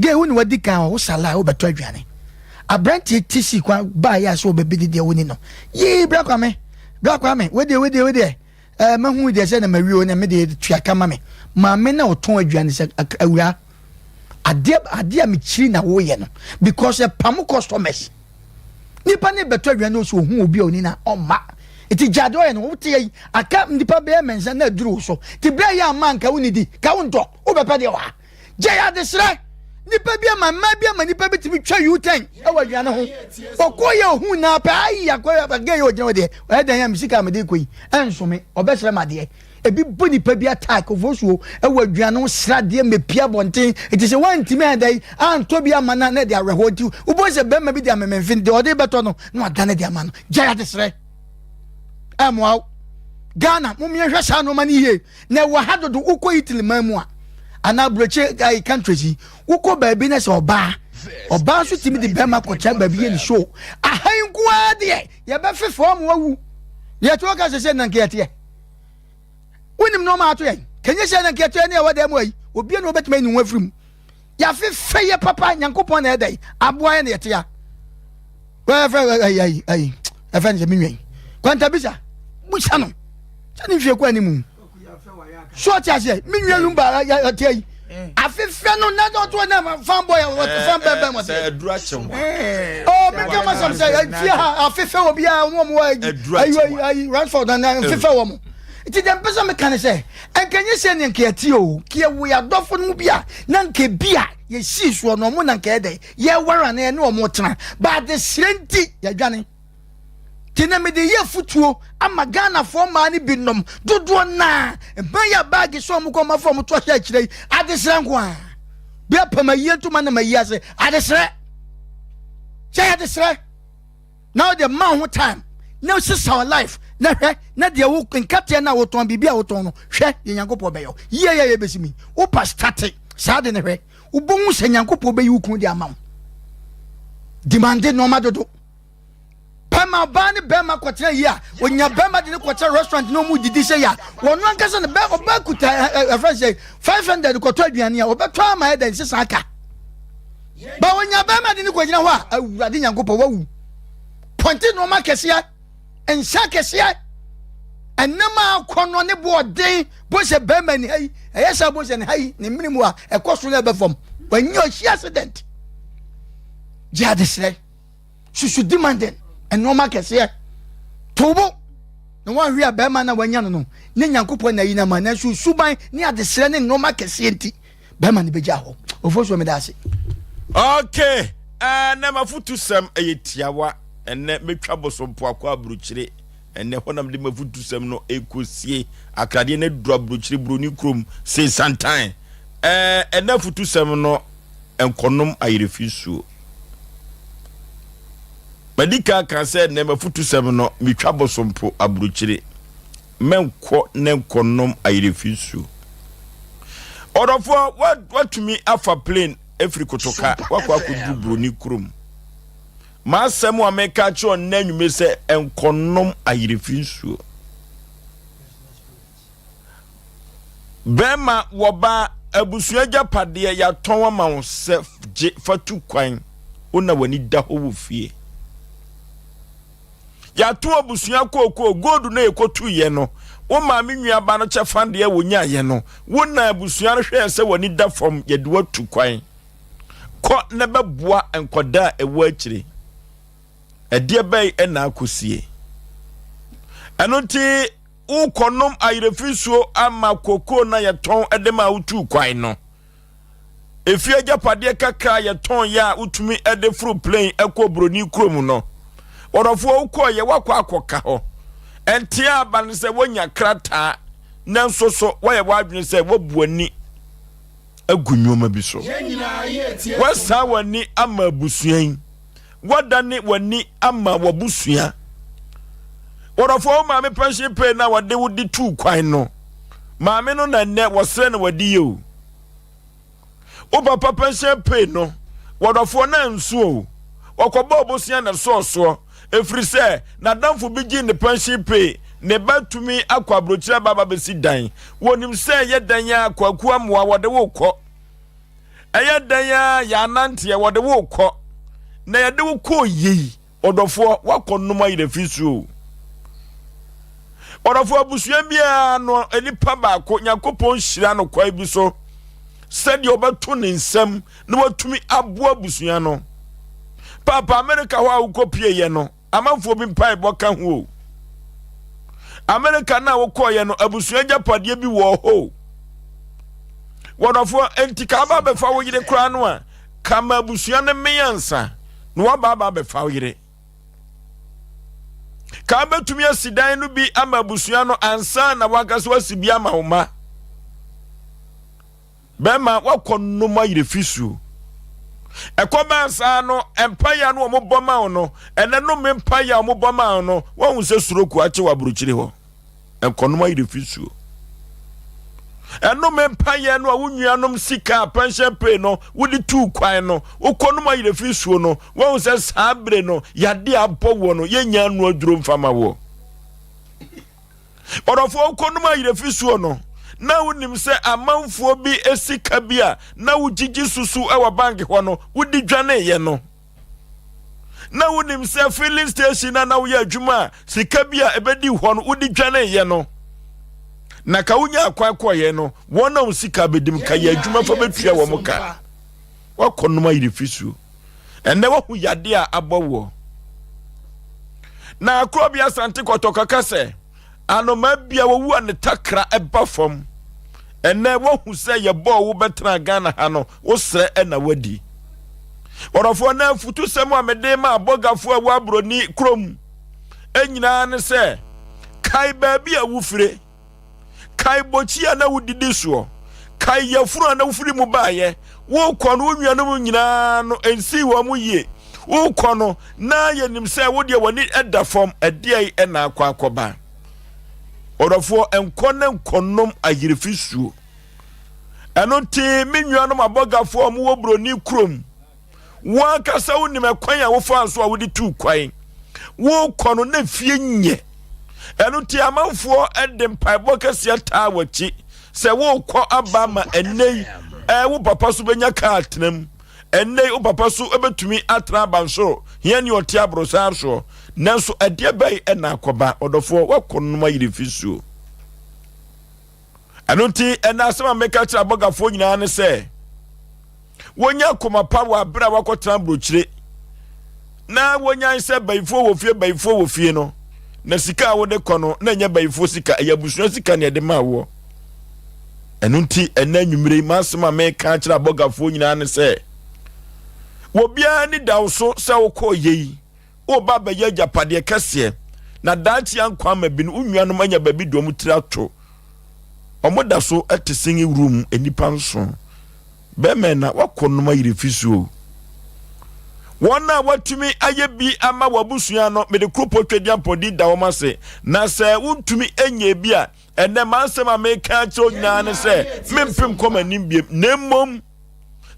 Gay wo ne wadi kan wɔ wo sala a wobɛtɔ aduane. Aberanteɛ ti si kwan baa yɛ a sɛ wɔbɛbɛdi deɛ wo ni no. Yii bra kwame, bra kwame, wedeɛ wedeɛ wedeɛ. Ɛɛ mahu deɛ sɛ na mawie o na me deɛ tua ka ma me. Maame na ɔtɔn aduane sɛ awura. Adeɛ adeɛ a mekyiri na woyɛ no because ɛpam customers. Nipa ne bɛtɔ aduane no so ohun obi a oni na ɔmma. Nti gya adeɛ ɔyɛ no wote yi aka nipa bɛyɛ mɛnsa na aduru wo so. Nti berɛ yɛ ama nka wonidi ka wontɔ wobɛpɛ deɛ wɔ ha. Gya yɛ adesrɛ. Nipa bi ama mmaa bi ama nipa bi tumi twa U-turn ɛwɔ aduane ho. Ɔkɔ yɛ ohun na apɛ ayi akɔ agɛ yɛ ogyina hɔ deɛ ɔyɛ dɛn a me sika a mede kɔ yi ɛnso me ɔbɛsrɛ me adeɛ. Ebi bɔ nipa bi attack ofosuo ɛwɔ aduane ho sradeɛ mepie abɔnten nti sɛ wantumi ayɛ dɛn antɔ bi ama no a na ɛde awerɛhoɔ nti wobɛhu sɛ bɛrima bi de amememfe deɛ ɔde bɛtɔ no na wadane de ama no. Gyae adesrɛ ɛmmoa wo. Ghana mommyɛnhwɛ saa nnoɔma no yie. Na ɛwɔ ha dodo wokɔ Italy man mu a anaa aburokyi ayi countries yi wokɔ baabi na sɛ ɔbaa ɔbaa nso tumi de bɛrima kɔkyɛ baabi yɛ ne show aha yi nko ara deɛ yɛbɛfefe wɔn awu deɛ ɛte hɔ ka sɛ sɛ nanka yɛteɛ wonim nneɛma ato yɛn kɛnyɛ sɛ nanka yɛteɛ ne ɛwɔ dɛm ayi obi na obɛtumi ayi ne ho afiri mu yɛafefɛ yɛ papa nyankopɔn na ɛdɛ aboa yɛ na yɛte a wɔyɛfrɛ ayi ayi ayi ɛfɛ no sɛ menwa yi kwantabisa busa no sɛ ne mfie kɔ anim so ɔte aseɛ menwa lumba ɔte ayi afefɛ no na ɔto na fan bɔ yɛ fan bɛn bɛn wɔte sɛ aduru akyɛ wa ɔ menka ma sɛm sɛ fie ha afefɛ wɔ biara wɔn wɔ ayi ayi ayi Ransford na afefɛ wɔ mo Nti deɛ mpɛ sɛ meka ne sɛ, nka nyɛ sɛ neɛ nka yɛte o, nka yɛwɔ yɛn adɔfo no mu bi a na nka bi a yɛsii soɔ no ɔmo na nka yɛdɛn yɛware anaa yɛne ɔmo tena, but adesrɛ nti yɛadwane. Nti na mede yɛ afutuo ama Ghanafoɔ mmaa no bi nom dodoɔ naa mmaa yi a baage sɛ ɔmo kɔ ɔmo afa ɔmo to ahyɛ akyire yi adesrɛ nko a bi apam ayie ntoma nam ayie ase adesrɛ kyɛ adesrɛ. Na wode ma ho time. na sesa wo life na hwɛ na deɛ wo nkateɛ no a wotɔn biribi a wotɔn no hwɛ deɛ Nyankopɔn bɛyɛ wo. Yie yɛ yɛbɛsi mi. Wopa starte saa de no hwɛ. Wobɛhu sɛ Nyankopɔn bɛyi wo kunu de ama wo. Demande nneɛma dodo. Bɛma ɔbaa ne bɛrima kɔtena yie a, onya bɛrima de ne kɔtena restaurant na ɔmu didi sɛ yɛ a, wɔn ankasa no bɛ ɔbaa kuta ɛfrɛ sɛ 500 kɔtɔ aduane a ɔbɛtɔ ama ɛdɛ nsesa aka. Ba onya bɛrima de ne kɔgyina hɔ a, awurade Nyankopɔn wawu. Pɔnte nneɛma kɛseɛ, nsa kɛseɛ, ɛnam a akɔnɔ ne boɔden bo sɛ bɛrima ni ha yi, ɛyɛ sɛ bo sɛ ne ha yi ne mmiri mu a ɛkɔ so na ɛbɛ fam. Wɔnyɛ ɔhyia accident. Gye adesrɛ. Susu demanding nneɛma kɛseɛ. To bo na wɔahwe a bɛrima na wanya no no ne Nyankopɔn na ayi no ama nanso suban ne adesrɛ ne nneɛma kɛseɛ nti bɛrima no bɛgya hɔ. Ofosuo meda ase. Okay, uh, na mafotusɛm ɛyɛ tiawa ɛnɛ mɛtwa bosompo akɔ aburokyire ɛnɛ hɔ nam de mafotusɛm no ɛkɔsie akradeɛ no aduru aburokyire buroni kurom sei santan ɛnɛ afotusɛm no nkɔnom ayerɛfi nsuo. Madi kan ka sɛ nnɛ m'afutusɛm no, metwa bosompo aburokyire. Mɛnkɔ ne nkɔnom ayerɛfi nsuo. Ɔdɔfoɔ, watumi afa plane afiri Kotoka, wakɔ akɔduru Buroni kurom. M'asɛm a meka akyerɛ nnɛ anwummere sɛ nkɔnom ayerɛfi nsuo. Bɛrima wɔba abusua agyapadeɛ yɛatɔn ama wo sɛ gye fa tu kwan wo na w'ani da hɔ wɔ fie. Yɛato abusua kookoo gold no yɛkɔtuiɛ no wo maame nuaba no kyɛfa deɛ wɔnyaeɛ no wo na abusua no hwɛɛ sɛ w'ani da fam yɛde watu kwan kɔ na bɛboa nkɔdaa a ɛwɔ akyire. Ɛdeɛ bɛn na akɔsie? Ɛno nti wokɔnom ayerɛfi nsuo ama kokoo na yɛtɔn de ma wotuu kwan no. Efie agyapadeɛ kakra a yɛtɔn yɛ a wotumi de foro plane kɔ buroni kurom no. Wɔdɔfoɔ wokɔɔ yɛ wakɔ akɔka hɔ. Ɛntea aba no sɛ woanya krataa nanso so woayɛ w'adwene sɛ woabu ani agu nneɛma bi so. Woasan w'ani ama abusua yi. Woadane w'ani ama w'abusua. Wɔdɔfoɔ, wo maame pension pay no a wɔde wo de tuu kwan no, maame no na nnɛ wɔsrɛ na wɔde yɛ o. Wo papa pension pay no, wɔdɔfoɔ na nso o. Wɔkɔbɔɔ bosea na ɛsɔɔ soɔ, ɛfiri sɛ n'adamfo bi gyee ne pension pay, ne ba tumi akɔ aburokyire aba aba bɛsi dan. Wɔnim sɛ ɛyɛ dan a Kwaku Amoah wɔde wo kɔ. Ɛyɛ dɛn ara yɛananteɛ wɔde wo rekɔ na yɛde wo kɔɔ yei ɔdɔfoɔ woakɔ nom ayerɛ fi suo o. Ɔdɔfoɔ abusua biara no nipa baako Nyankopɔn hyira no kwan bi so sɛdeɛ ɔbɛto ne nsam na watumi aboa abusua no. Paapa Amerika hɔ a wokɔ pieeɛ no Amanfoɔ bi mpaebɔ ka ho o. Amerika no a wokɔɔyɛ no, abusua agyapadeɛ bi wɔ hɔ o. Wɔdɔfoɔ, enti ka aba abɛfa wo yere koraa no a, ka ma abusua no mmɛn ansa na waba aba abɛfa wo yere. Ka bɛtumi asi dan no bi ama abusua no ansa na wankasa wasi bi ama wo ma. Bɛrima, woakɔ nom ayerɛ fisuo. Ɛkɔ baa saa no, mpaeɛ a no wɔn bɔ ma wo no, ɛnɛ no me mpaeɛ a wɔn bɔ ma wo no, wɔn sɛ suroku akye wɔ aburokyire hɔ. Ɛnkɔ nom ayerɛ fisuo. Ɛno me mpaeɛ no a wo nuanom sika a pension pay no wode tuu kwan no, wokɔ nom ayerɛ fisuo no, wɔn sɛ saa bere no yadeɛ abɔ woɔ no, yɛnya ano aduro mfa ma woɔ. Ɔdɔfoɔ wokɔnom ayerɛfi soɔ no, na wonim sɛ amanfoɔ bi sika bi a na wogyigye susu wɔ bank hɔ no, wode dwaneeɛ no. Na wonim sɛ filling station a na woyɛ adwuma a sika bi a ɛbɛdi hɔ no, wode dwaneeɛ no. Na ka wonya akwan kɔeɛ no, wɔn a wo sika bɛdim ka yɛ adwuma fa bɛtua wɔn ka. Woakɔnom ayerɛfi suo. Ɛnnɛ woahu yadeɛ a abɔ woɔ. Na Korɔbea Asante Kɔtɔkɔ ka sɛ, anomaa bi a wɔwu a ne takra ɛba fam. Ɛnnɛ woahu sɛ yɛbɔɔ wo bɛtena Ghana ha no, wo srɛ na woadi. Wɔdɔfoɔ na afutusɛm a mede ma abɔgafoɔ a ɛwɔ aburoni kurom nyinaa ne sɛ, kae baabi a wofire. Kae bokyi a na wodidi soɔ. Kae yafunu a na wofiri mu baeɛ. Worekɔ no, wo nuanom nyinaa no, ɛnsii wɔn yie. Wokɔ no na yɛnim sɛ wo deɛ w'ani da fam, ɛdeɛn na akɔ akɔba? Ɔdɔfoɔ, nkɔ ne nkɔnom ayerɛfi suo. Ɛno nti me nuanom abɔgafoɔ a wɔwɔ buroni kurom, wo ankasa wonim ɛkwan a wofaa so a wode tuu kwan. Wokɔ no na fie nyɛ. Ɛno nti amanfoɔ de mpaebɔ kɛseɛ taa w'akyi sɛ wokɔ aba ma ɛnnɛ yi wo papa so bɛnya kaa atena mu. Ɛnnɛ yi wo papa so bɛtumi atena abansoro, hiani ɔte aborosan soɔ. Nanso ɛdeɛ bɛn na akɔba? Ɔdɔfoɔ, woakɔ nom ayere fisuo. Ɛno nti, ɛnna asɛm a meka kyerɛ abɔgafoɔ nyinaa ne sɛ, wɔnya akoma pa wɔ abere a wakɔtena aburokyire na wɔnyan sɛ bayifoɔ wɔ fie bayifoɔ wɔ fie no na sika a wode kɔ no na ɛnyɛ bayifoɔ sika ɛyɛ abusua sika na ɛde maa woɔ ɛno nti ɛnna anwummere yi m'asɛm a meka kyerɛ abɔgafoɔ nyinaa ne sɛ wɔbiara ni da wo so sɛ wokɔɔ yei Woreba abɛyɛ agyapadeɛ kɛseɛ, na daakye ankwa ama bi no, wo nuanom anya baabi de wɔn tiri ato. Wɔda so te singing room nnipa nson. Bɛrima na wakɔ nom ayere fi so o. Wɔn a wɔatumi ayɛ bi ama w'abusua no, mede kuropɔn Twedeampɔn da wɔn ase. Na sɛ wontumi nyɛ bi a, ɛnnɛ m'asɛm a meka akyerɛ wo nyinaa ne sɛ, mempem kɔ m'anim biem, na mmom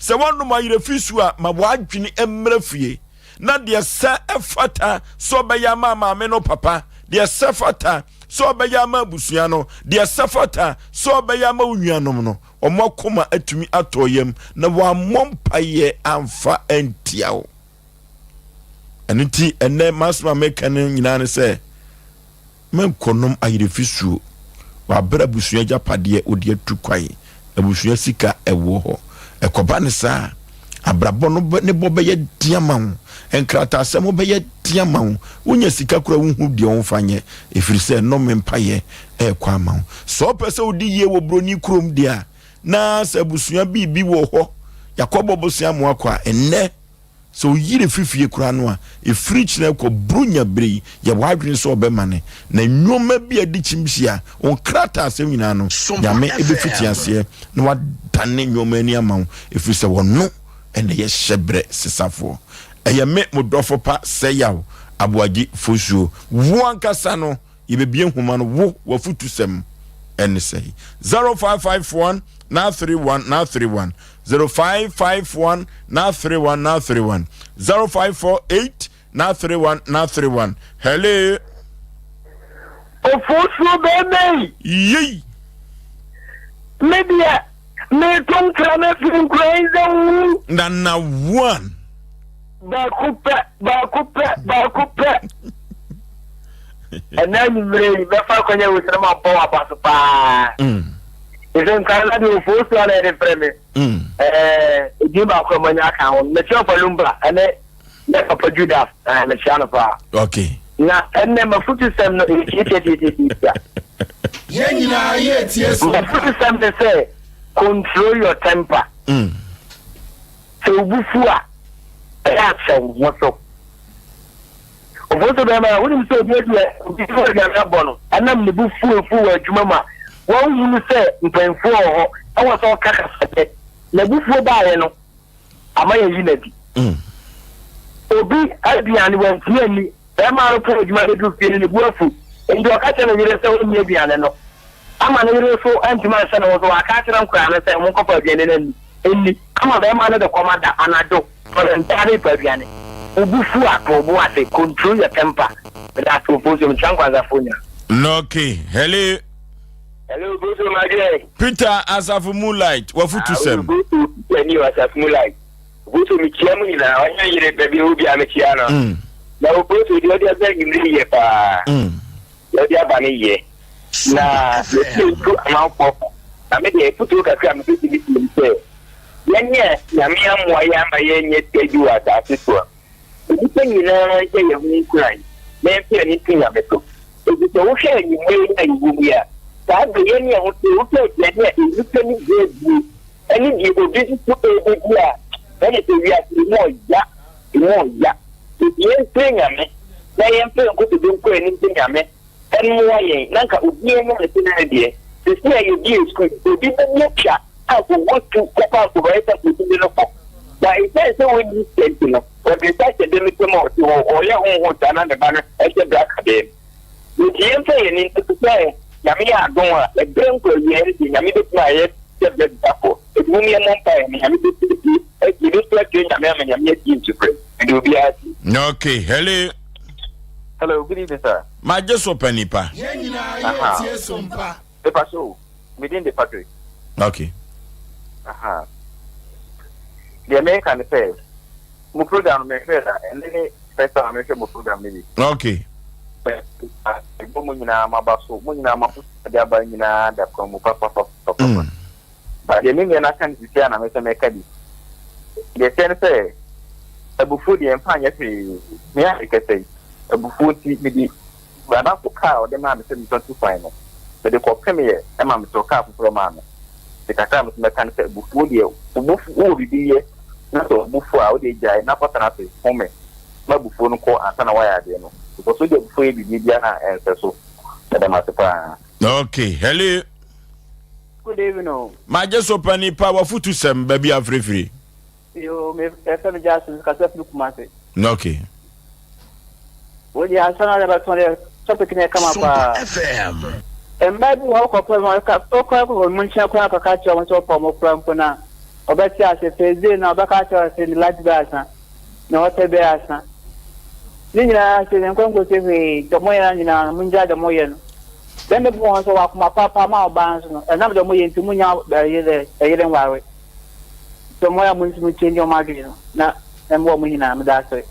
sɛ woanom ayerɛfi su a, ma w'adwene mmra fie. na deɛ sɛ ɛfata sɛ ɔbɛyɛ ama maame no papa, deɛ sɛ fata sɛ ɔbɛyɛ ama abusua no, deɛ sɛ fata sɛ ɔbɛyɛ ama wo nuanom no, wɔn akoma atumi atɔ yam na wɔammɔ mpaeɛ amfa antia wo. Ɛno nti ɛnɛ m'asɛm a meka no nyinaa ne sɛ, Menkɔnom ayerɛfi suo. Wabrɛ abusua agyapadeɛ wode atu kwan, abusua sika ɛwɔ hɔ. Ɛkɔba no saa a, abrabɔ no ne bɔ bɛyɛ den ama wo, nkrataasɛm ho bɛyɛ den ama wo, wonya sika koraa wonhu deɛ womfa nyɛ, ɛfiri sɛ nnome mpaeɛ ɛrekɔ ama wo. Sɛ wopɛ sɛ wodi yie wɔ buroni kurom deɛ a, na sɛ abusua biribi wɔ hɔ, yɛakɔbɔ bosea mmoa kɔ a, ɛnnɛ, Sɛ oyi no fi fie koraa no a, ɛfiri kyena kɔ Buronya berɛ yi, yɛ w'adwene sɛ ɔbɛmane. Na nnoɔma bi a ɛde kyim hyia, wo nkrataasɛm nyinaa no, Nyame bɛfiti aseɛ na wadane nnoɔma ani ama wo, ɛfiri sɛ ɔno na ɛyɛ hyɛberɛ sesafoɔ. Ɛyɛ me, mo dɔfo pa Sɛyaw Aboagye Fosuo. Wo ankasa no, Yɛbɛbue nhoma no, wo w'afutusɛm ne sɛn? 0551 931 931 0551 931 931 0548 931 931 Hello. Ofosuo bɛɛma yi. Yei. Me deɛ meto nkra no afiri nkura yi sɛ wu. Nana one. Baako pɛ, baako pɛ, baako pɛ. Ɛnɛ anwummerɛ yi mɛfa akwanya wei sɛ na mabɔ w'aba so paa. Ɛsɛ nkran na deɛ ofuo so a na yɛde frɛ me. Ɛdin baako a manya aka ho. Mekyerɛ Palumba ɛne ne papa Judas mekyea no paa. Okay. Na ɛnɛ mafutusɛm no ɛyɛ tiatiatiatiatia. Yɛn nyinaa yɛ tie so. Mafutusɛm ne sɛ control your temper. Sɛ wo bo fu a, ɛyɛ a hyɛ wo ho so. Ofosu bɛrima, wonim sɛ obi adi obi so aduane abɔ no, ɛnam ne bo fu afu wɔ adwuma mu a, wanhunu sɛ mpanyimfoɔ wɔ hɔ, ɛwɔ sɛ ɔka kasakyɛ. N'abufuo baeɛ no, ama yɛayi no adi. Obi aduane wantumi anni, bɛrima no kɔɔ adwuma bɛduru fie no, ne bo afu, enti ɔka kyerɛ ne yere sɛ ɔnni aduane no. Ama ne yere nso antumi anhyɛ ne ho so, waka akyerɛ nkwadaa no sɛ wɔnkɔfa aduane no anni. Nni. Ama bɛrima no de kɔm ada anadwo, ɔyɛ ntaa ne pɛ aduane. Wo bo fu a, to wo bo ase, control your temper. Meda ase Ofosuo, mekyia Nkwansafoɔ nyinaa. Nɔke, hello. Hello, Ofosuo Madwɛn. Peter Asafo Moonlight, wafutusɛm. Ah, Ofosuo Peter ni Asafo Moonlight. Ofosuo mekyia mu nyinaa, ɔnyɛ yere baabi ɛwɔ biara mekyia no. Na Ofosuo deɛ ɔde aba anwummere yɛ paa. Deɛ ɔde aba no yɛ. Na yɛtie ntu amanfoɔ fo. Na me deɛ afutuo kakra a mebɛtumi de ne sɛ, yɛn a Nyame amoa yɛn ama yɛanya sika bi wɔ asaase soɔ no, nnipa nyinaa nhyɛ yɛn ho nkuran na yɛmfa yɛn ani nto Nyame so. Ɛfiri sɛ wohwɛ anwummerɛ yi a yɛwɔ mu yi a, saa berɛ yɛn ne yɛn ho te, wohwɛ aduane a nnipa ni gye adie ɛne deɛ obi nso so ɛrebɛdi a, ɛne sɛ wiase emu ɔya, emu ɔya. Enti yɛmfrɛ Nyame na yɛmfa yɛn nkotodwe nkɔ anim sɛ Nyame mmoa yɛn na nka obiara nya ne sene ne deɛ. Seesei a yɛbue sukuu yi, obi bɛnya twa a ɔwɔ tu kɔfa nkɔbɛyɛ sɛ obi de no kɔ. Na esiane sɛ onni sika nti no, ɔde nsa hyɛ dɛm ntam a ɔte hɔ, ɔyɛ honhom saa na ne ba no hyɛ bra kabea mu. Enti yɛmfa yɛn ani nto so sɛ Nyame yɛ adom a, ɛberɛ nkɔ awieɛ no deɛ Nyame bɛtumi ayɛ sɛ berɛ bisafoɔ. Enti mom yɛmmɔ mpaeɛ na Nyame bɛtie, yɛbɛsu akyerɛ Nyame ama Nyame atie nsufrɛ. Meda obiara ase. Okay, hello. Hello, good evening, sir. Magye so pa nipa. Yɛn nyinaa yɛ tie so mpa. Mepa so, me din de Patrick. Okay. Aha. Deɛ meka ne sɛ, mo program no mehwɛ da, ɛnɛ ne first time mehwɛ mo program no bi. Okay. Ɛbɔ mo nyinaa maba so, mo nyinaa mafo de aba nyinaa da kwan mu papapapapa. Ba deɛ me nua no aka no sisi a na me sɛ mɛka bi. Deɛ ɛteɛ ne sɛ, abufuo deɛ mfa nyɛ hwee. Me a mekasa yi, abufuo nti mede m'adamfo kaa a ɔde maa me sɛ memfa ntu kwan no, mede kɔpemeeɛ ma metɔɔ kaa foforɔ maa no. Nti kakra a me nso mɛka ne sɛ, abufuo deɛ, wo bo fu, wowɔ biribi yɛ na sɛ wo bo fu a, wo deɛ gyae na kɔtena ase, home ma abufuo no nkɔ ansa na woayɛ adeɛ no. Because wode abufuo yɛ biribi biara a, ɛnsɛ so. Meda mo ase paa. Okay, hello. Good evening o. Magye so pa nipa wafutu sɛm baabi afirifiri. Yoo me ɛfɛ me Jackson kasa firi Kumasi. Okay. Wo deɛ ansa na bɛtɔn deɛ topic no yɛ kama paa. FM. Mmaa bi wɔ hɔ kɔpɛ wɔn ka ɔkɔ kɔ wɔn nkyɛn koraa kɔka kyerɛ wɔn sɛ ɔpɛ wɔn koraa mpo na ɔbɛte ase first day na ɔbɛka kyerɛ wɔn sɛ ne light bɛyɛ asa na ɔtɛ bɛyɛ asa ne nyinaa sɛ ne nkɔ nkɔsi hwee deɛ wɔyɛ no nyinaa no mongyaa deɛ moyɛ no. Dɛn bɛbu wɔn sɛ wɔwɔ akoma papa ma ɔbaa nso no, ɛnam deɛ wɔyɛ nti, monnya ɛyere ɛyere nware. Nti wɔn a montumi change wɔn adwene no, na ɛmmoa wɔn nyinaa. Meda ase.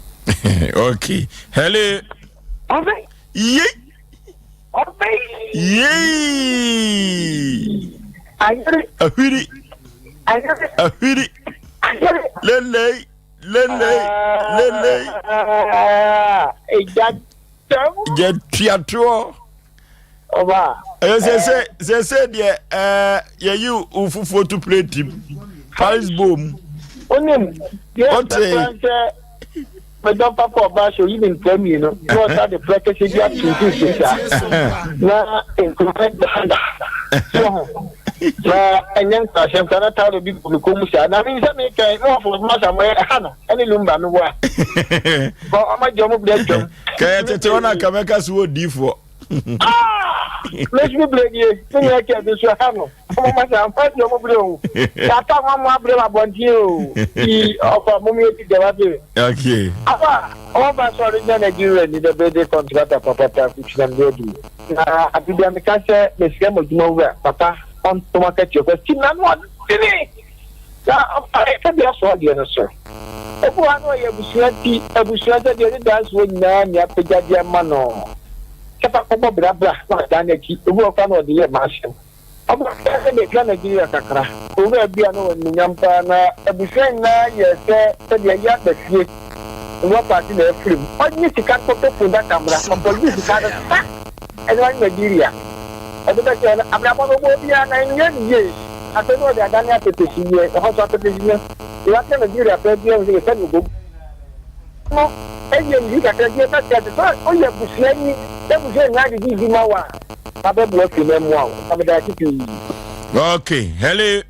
Okay. Hello. Yei. Yei. Ahwiri. Ahwiri. Lelei. Lelei. Lelei. Gya tuatoɔ. Ɛyɛ sɛsɛ sɛsɛ deɛ ɛɛ yɛyi wo fufuo to plate mu Paris bowl mu. Onim deɛ ɛsɛ sɛ medɔ papa ɔbaa sɛ oyi ne mpira mmienu na ɔsa de prɛ kɛse bi ato mfimfini saa na nkuruma dada so ho na ɛnyɛ nkurasɛm koraa na tawuro bi gu me kɔn mu saa na menim sɛ mekɛn na wɔfo masa mo ɛha no ɛne lumba me boa kɔ ɔma gye ɔmo brɛ twam kɛyɛ tete hɔ na kamɛka so wɔ diifoɔ mesumi brɛ nie me nua kyɛ bi nso ɛha no ɔmo masa ɔmo agye ɔmo brɛ o yɛata mo amo abrɛ ma abɔnten o ti ɔfa mo mi eti dɛm ase okay afa ɔmo ba sɔre nyɛ Nigeria ni dɛ bɛde kɔntrata papapa kukyinam deɛ adi na abibia meka sɛ mesrɛ mo adwuma wura papa ɔntom akatua kɔ ti na no ɔdene Na ɔpaee sɛdeɛ ɔsoɔ deɛ no so. Ebi wɔ hɔ a na ɔyɛ abusua ti, abusua sɛ deɛ ne dansoɔ nyinaa nni apɛgyadeɛ ma no. Sɛ fa kɔbɔ bra bra na wadan n'akyi, ebi wɔ hɔ koraa na ɔde yɛ mma asɛm. Ɔbɛka sɛ mekra Nigeria kakra. Owura bi a na ɔwɔ animuonyam paa na abusua nyinaa yɛɛ sɛ sɛdeɛ ɛyɛ aba fie na wɔpaase na afiri mu. Ɔnye sika nkɔtɔ fundaka mmra, ɔkɔgye sika no sa. Ɛno ara ne Nigeria. Ɔde bɛhyɛ no abrabɔ no ɔbɔ obiara na ɛnyɛ ne yie. Afei na ɔde adane apɛtɛsi yɛ ɛhɔ nso apɛtɛsi no deɛ wate Nigeria paa biara hu sɛ yɛfɛ no obogu no ɛyɛ ne kakra bi ɛbɛkyerɛ te sɛ ɔyɛ abusua ni na abusua nyinaa de di ma wo a abɛboa fi na mmoa wo na meda ase pii. Okay, hello.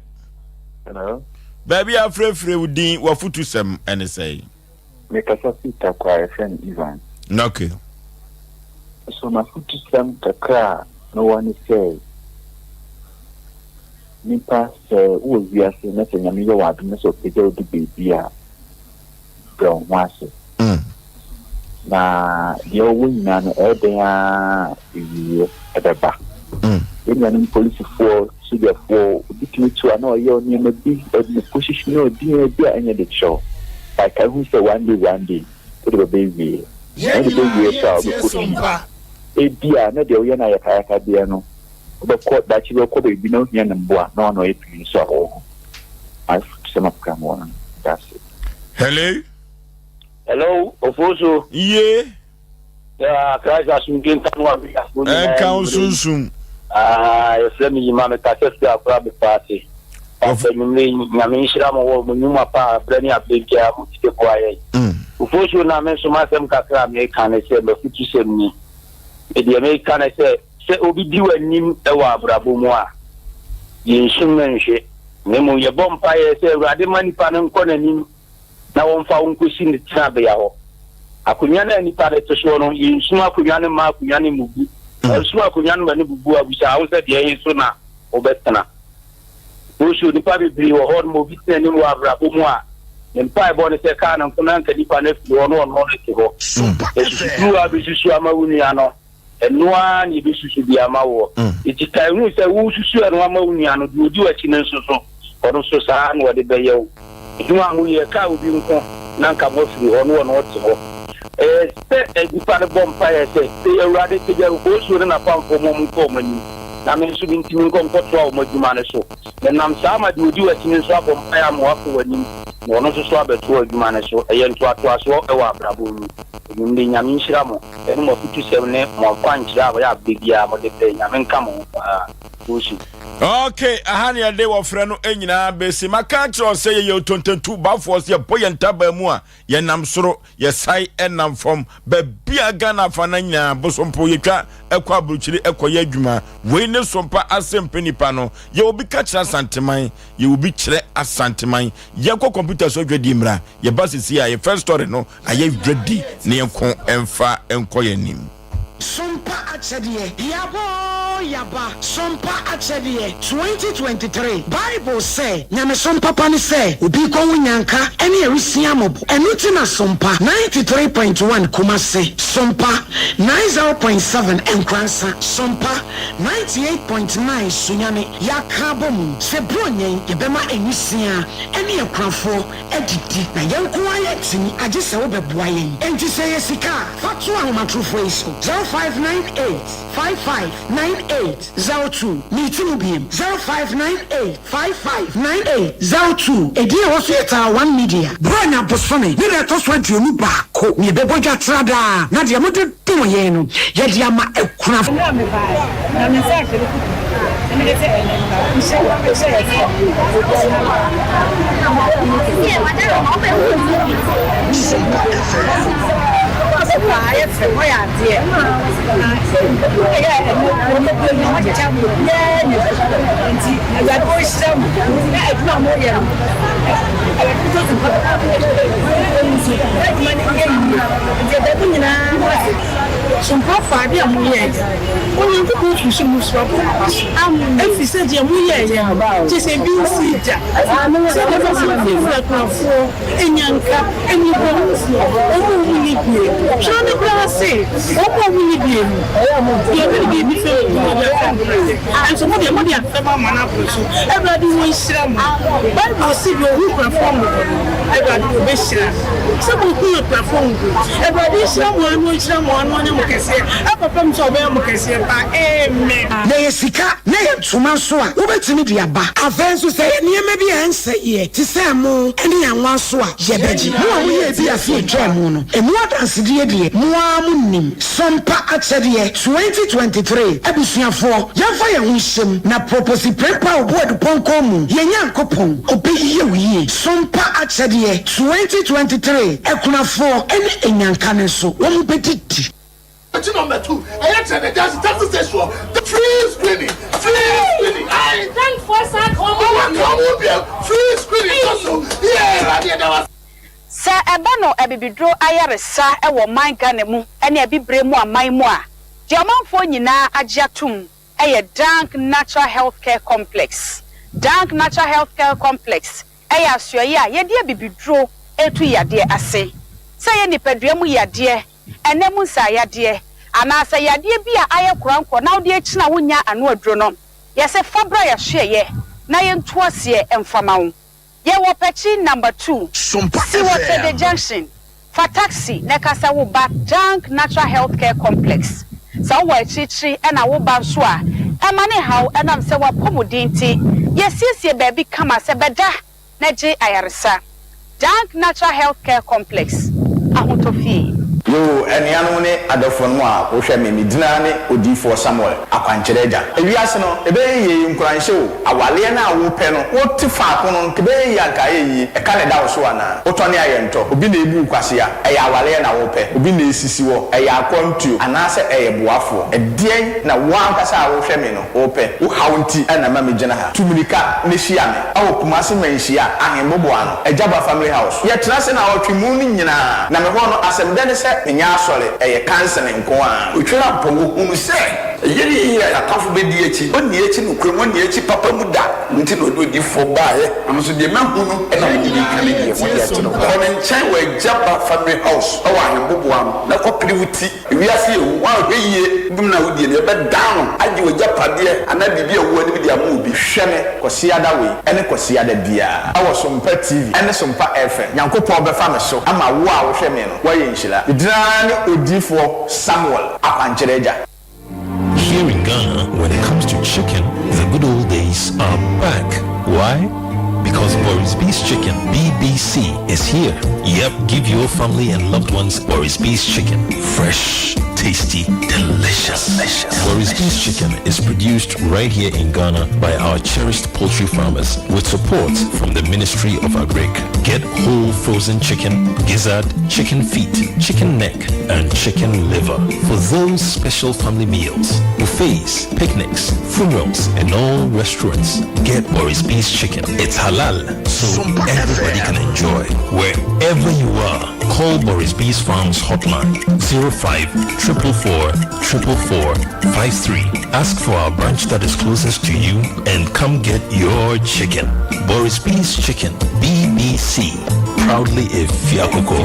Hello. Baabi a afrɛfrɛ wo din wafutu sɛm ɛne sɛe. Mekasa fi Tarkwa a yɛfrɛ no Evans. Okay. So m'afotusɛm kakra a mewɔ ne sɛ, nipa sɛ wowɔ wiase na sɛ Nyame yɛ wo adom na sɛ ɔpagya wo du baabi a, brɛ wo ho ase. Mm. Na deɛ ɔwɔ nyinaa no ɛyɛ dɛn ara a awieɛ ɛbɛba. Mm. Yɛn nuanom polisifoɔ, sogyafoɔ, obi tumi tu a na ɔyɛ nneɛma bi, ɔde ne position na ɔdi nneɛma bi a ɛnyɛ de kyerɛ wo. But kae hu sɛ one day one day wode bɛba awieɛ. Na Yɛn wode nyinaa bɛwie so a yɛretie wobɛkɔ so fie. mpa. Ebia na deɛ woyɛ no ayakayakadeɛ no, wobɛkɔ daakye bi wobɛkɔ baabi na wohia ne mmoa na ɔno ɔyɛ panin so a ɔwɔ hɔ. M'afotusɛm a kakra mewɔ no no, meda ase. Hello. Hello, Ofosu. Ye. Yeah, Christ asomdwe nka no abiafo nyinaa. Ɛnka wo sunsum. Ah, yɛfrɛ me Yima, mekasa firi akora bepɔ ase. Pastor nwumire yi, Nyame nhyira mo wɔ mo nnwuma pa a berɛ ne aberɛ biara mo de boa yɛn. Ofosu na me nso m'asɛm kakra a meka ne sɛ, m'afutusɛm ni. Me deɛ meka ne sɛ, sɛ obi di w'anim wɔ abrabɔ mu a, yɛnsum no nhwe. Na mmom yɛbɔ mpaeɛ sɛ Awurade ma nipa no nkɔ n'anim. na wɔmfa wo nkɔsi ne tenabea hɔ. Akonnwa no a nnipa de te soɔ no, yɛnsum akonnwa no mma akonnwa no mmubu. Na wosum akonnwa no ma no bubu a, bisa wo ho sɛ deɛ he so na wobɛtena. Wosu nnipa bebree wɔ hɔ nom, obi te n'anim wɔ abrabɔ mu a, ne mpaebɔ ne sɛ kaa no nko na anka nipa no afiri hɔ na ɔno no te hɔ. Susukuruwa a wobɛsusu ama wo nua no, ɛno ara na yɛbɛsusu de ama woɔ. Enti kae hu sɛ woresusu ɛno ama wo nua no, deɛ ɔdi w'akyi no nso so, ɔno nso saa ara na ɔde bɛyɛ wo. Adwuma a moyɛ, ɛkaa obi nko na anka moafiri hɔ na ɔno ɔte hɔ. Ɛyɛ sɛ nnipa no bɔ mpaeɛ sɛ, Awurade, pagya Ofosuo ne n'apamfoɔ ma wɔnkɔ wɔn anim, na me nso mentumi nkɔ nkɔtoa wɔn adwuma no so. Menam saa ma deɛ ɔdi w'akyi no nso abɔ mpaeɛ ama wakɔ w'anim, na ɔno nso so abɛtoa adwuma no so. Ɛyɛ ntoatoasoɔ wɔ abrabɔ mu. Anwummere, Nyame nhyira mo ne mo afutusɛm ne mo akwankyerɛ a moyɛ aberɛ biara mode brɛ. Nyame nka mo ho paa. Osu. Ok, aha ne yɛde wɔfrɛ no nyinaa bɛsi. Maka akyerɛ wo sɛ yɛyɛ otontontu bafoɔ, sɛ yɛbɔ yɛn ntabaa mu a, yɛnam soro, yɛsae nam fam. Baabi a Ghana afa no nyinaa, bosompo yɛtwa kɔ aburokyiri kɔyɛ adwuma. Wei ne sompa asɛmpɛ nipa no. Yɛwɔ bi ka kyerɛ Asanteman, yɛwɔ bi kyerɛ Asanteman. Yɛnkɔ kɔmputa so adwadie mmra. Yɛba sisi a, yɛ first story no ayɛ ready na yɛnko mfa nkɔ yɛn anim. Sompa Akyɛdeɛ, Yaba oo yaba, Sompa Akyɛdeɛ, 2023 Bible sɛ, Nyamesom papa ne sɛ obi rekɔhu nyanka ne awisia mmɔbɔ. Ɛno nti na Sompa 93.1 Kumasi, Sompa 90.7 Nkoransa, Sompa 98.9 Sunyani yɛaka abɔ mu sɛ Buronya yi yɛbɛma nwisiaa ne akunafoɔ adidi. Na yɛn nko ara yɛntumi, agye sɛ wobɛboa yɛn. Enti sɛ ɛyɛ sika a, fa to ahomatorofoɔ yi so, 0598 55 98 02. Meti mu biem, 0598 55 98 02. Edin a ɛwɔ so yɛ Taa One Media. Buronya bosome ne da ɛtɔ so 21 na yɛbɛbɔ dwa tra daa, na deɛ mode dom yɛn no, yɛde ama akunafo. Mmerɛ a mebaeɛ, na me nsa ahyɛ me kutu, na mede sɛ ɛnnɛ nhyɛ wɔ hyɛ yɛ sɛ Ayɛ fɛ, wɔyɛ adeɛ. Na ɛyɛ ɛno, wɔkyekyɛ ama obiara nya bi. Nti Awurade ɔnhyira mo na adwuma a moyɛ no, Awurade ntɔ so mpa nso na adwuma no nyɛ yie. Nti ɛda mo nyinaa mo ase. Sompafoɔ, adeɛ a moyɛeɛ no, Onyankopɔn firi soro mu so abɔ mo aba so, ɛfiri sɛ deɛ moyɛeɛ no, kyerɛ sɛ ebi nsii da, sɛdeɛ ɛbɛyɛ sɛ mofirafira akunafoɔ, nnyanka, mmɔborɔhunufoɔ, wɔn a wɔnni bie. Twerɛ no koraa se, Wɔn a wɔnni bie no, deɛ ɔde ne biribi fɛm no, ɔde afɛm Awurade. Nanso mo deɛ, mode afɛm ama no aboro so. Awurade ɔnhyira mo. Bible se, Deɛ ɔhu akunafoɔ mmɔbɔ no, Awurade ɔbɛhyira no. Sɛ mohu akunafoɔ mmɔbɔ yi, Awurade nhyira mo ara na ɔnhyira mo ara na ɔnyɛ mo kɛseɛ akɔpem sɛ ɔbɛyɛ mo kɛseɛ paa. Amen. Na ɛyɛ sika na ɛyɛ ntoma nso a, wobɛtumi de aba. Afei nso, sɛ ɛyɛ nneɛma bi a ɛnsɛeɛ te sɛ ɛmo ne anwa nso a, yɛbɛgye. Mo a moyɛɛ bi afe a ɛtwaa mu no, emu adansedie deɛ, mo ara monim. Sompa Akyɛdeɛ 2023 Abusuafoɔ, yɛmfa yɛn ho nhyɛ mu na Proposi Prempeh Obuadu Pɔnkɔ mu, yɛn Nyankopɔn, ɔbɛyɛ wo yie. Sompa Akyɛdeɛ 2023 Akunafoɔ ne Anyanka no nso, wɔbɛdidi. Akyi number 2 ɛyɛ kyerɛ the junction taxi station hɔ free screening free screening ayi ɔwɔ ka ɔmo biem free screening kɔ so yɛ ɛwurade ɛda wa. Sɛ ɛba no abibiduro ayaresa wɔ ɔman Ghana mu ne abibire mu aman mu a, deɛ ɔmanfoɔ nyinaa agye atom yɛ Dank Natural Health Care Complex. Dank Natural Health Care Complex yɛ asoɛeɛ a yɛde abibiduro retu yadeɛ ase. Sɛ ɛyɛ nipadua mu yadeɛ, ɛnɛ mu nsaayadeɛ, anaa sɛ yadeɛ bi a ayɛ korankorɔ na wode akyini a wonnya ano aduro no, yɛse fa bra yɛasoɛeɛ na yɛntu aseɛ mfa ma wo. Yɛwɔ Pɛkyi number 2, Sompa si wɔ Tede FM. Junction. Fa taxi na ka sɛ woba Dank Natural Health Care Complex. Sɛ wowɔ akyirikyiri na woba nso a, ɛmma no nhaw ɛnam sɛ w'apɔmuden nti. Yɛasiesie baabi kama sɛ bɛda na gye ayaresa. Dank Natural Health Care Complex, Ahotɔ Fie. Yoo anuanom ne adɔfonom a wohwɛ me, me din ara ne Odiyifoɔ Samuel, Akwankyerɛ Agya. Ewiase no, ɛbɛyɛ yie, nkuranhyɛ o, awaleɛ no a wopɛ no, wote faako no, nka ɛbɛyɛ yie a nka ayɛ yie, ɛka na ɛda wo so anaa? Wotɔne a yɛntɔ, obi na ebu wo kwasea, ɛyɛ awaleɛ na wopɛ, obi na esisi wɔ, ɛyɛ akwantuo, anaasɛ ɛyɛ boafoɔ? Ɛdeɛn na wo ankasa a wohwɛ me no wopɛ? Wo haw nti na ɛma megyina ha. Tu mmirika na hyia me wɔ Kumasi Manhyia Ahemboboano, Agyaba Family House. Yɛtena ase naawɔtwe mu no nyinaa, na me hɔ no asɛmdɛ ne sɛ menyɛ asɔre, ɛyɛ kansene nko ara. Otwerampɔn, wɔhunu sɛ ɛyɛ ne yie a y'atamfo bɛdi akyi, ɔnni akyi nokorɛ mu, ɔnni akyi papa mu da, ɛno nti na ɔde odiyifoɔ baeɛ, na me nso deɛ mahu no na mede reka ne deɛ mode akyerɛ wo. Kɔ ne nkyɛn wɔ Agyaba Family House wɔ Ahemboboano na kɔpere wo ti. Wiase yɛ hu, woanhwɛ yie dum no a wodie no, yɛbɛdan no agye w'agyapadeɛ anaa biribi a ɛwɔ w'anim de ama obi. Hwɛ me Kwasiada wei ne Kwasiada biara wɔ Sompa TV ne Sompa FM. Nyankopɔn bɛfa me so ama wo a wohwɛ me no woayɛ nhyira. Me din ara ne Odiyifoɔ Samuel Akwankyerɛ Agya. Here in Ghana, when it comes to chicken, the good old days are back. Why? Because Boris B's Chicken, BBC, is here. Yep, give your family and loved ones Boris B's Chicken. Fresh, tasty, delicious. delicious. Boris B's Chicken is produced right here in Ghana by our cherished poultry farmers with support from the Ministry of Agric. Get whole frozen chicken, gizzard, chicken feet, chicken neck, and chicken liver for those special family meals, buffets, picnics, funerals, and all restaurants. Get Boris B's Chicken. It's halal, so everybody can enjoy. Wherever you are, call Boris B's Farms hotline 05 444 444 53. Ask for our branch that is closest to you and come get your chicken. Boris B's Chicken, BBC. Proudly a Fiakoko.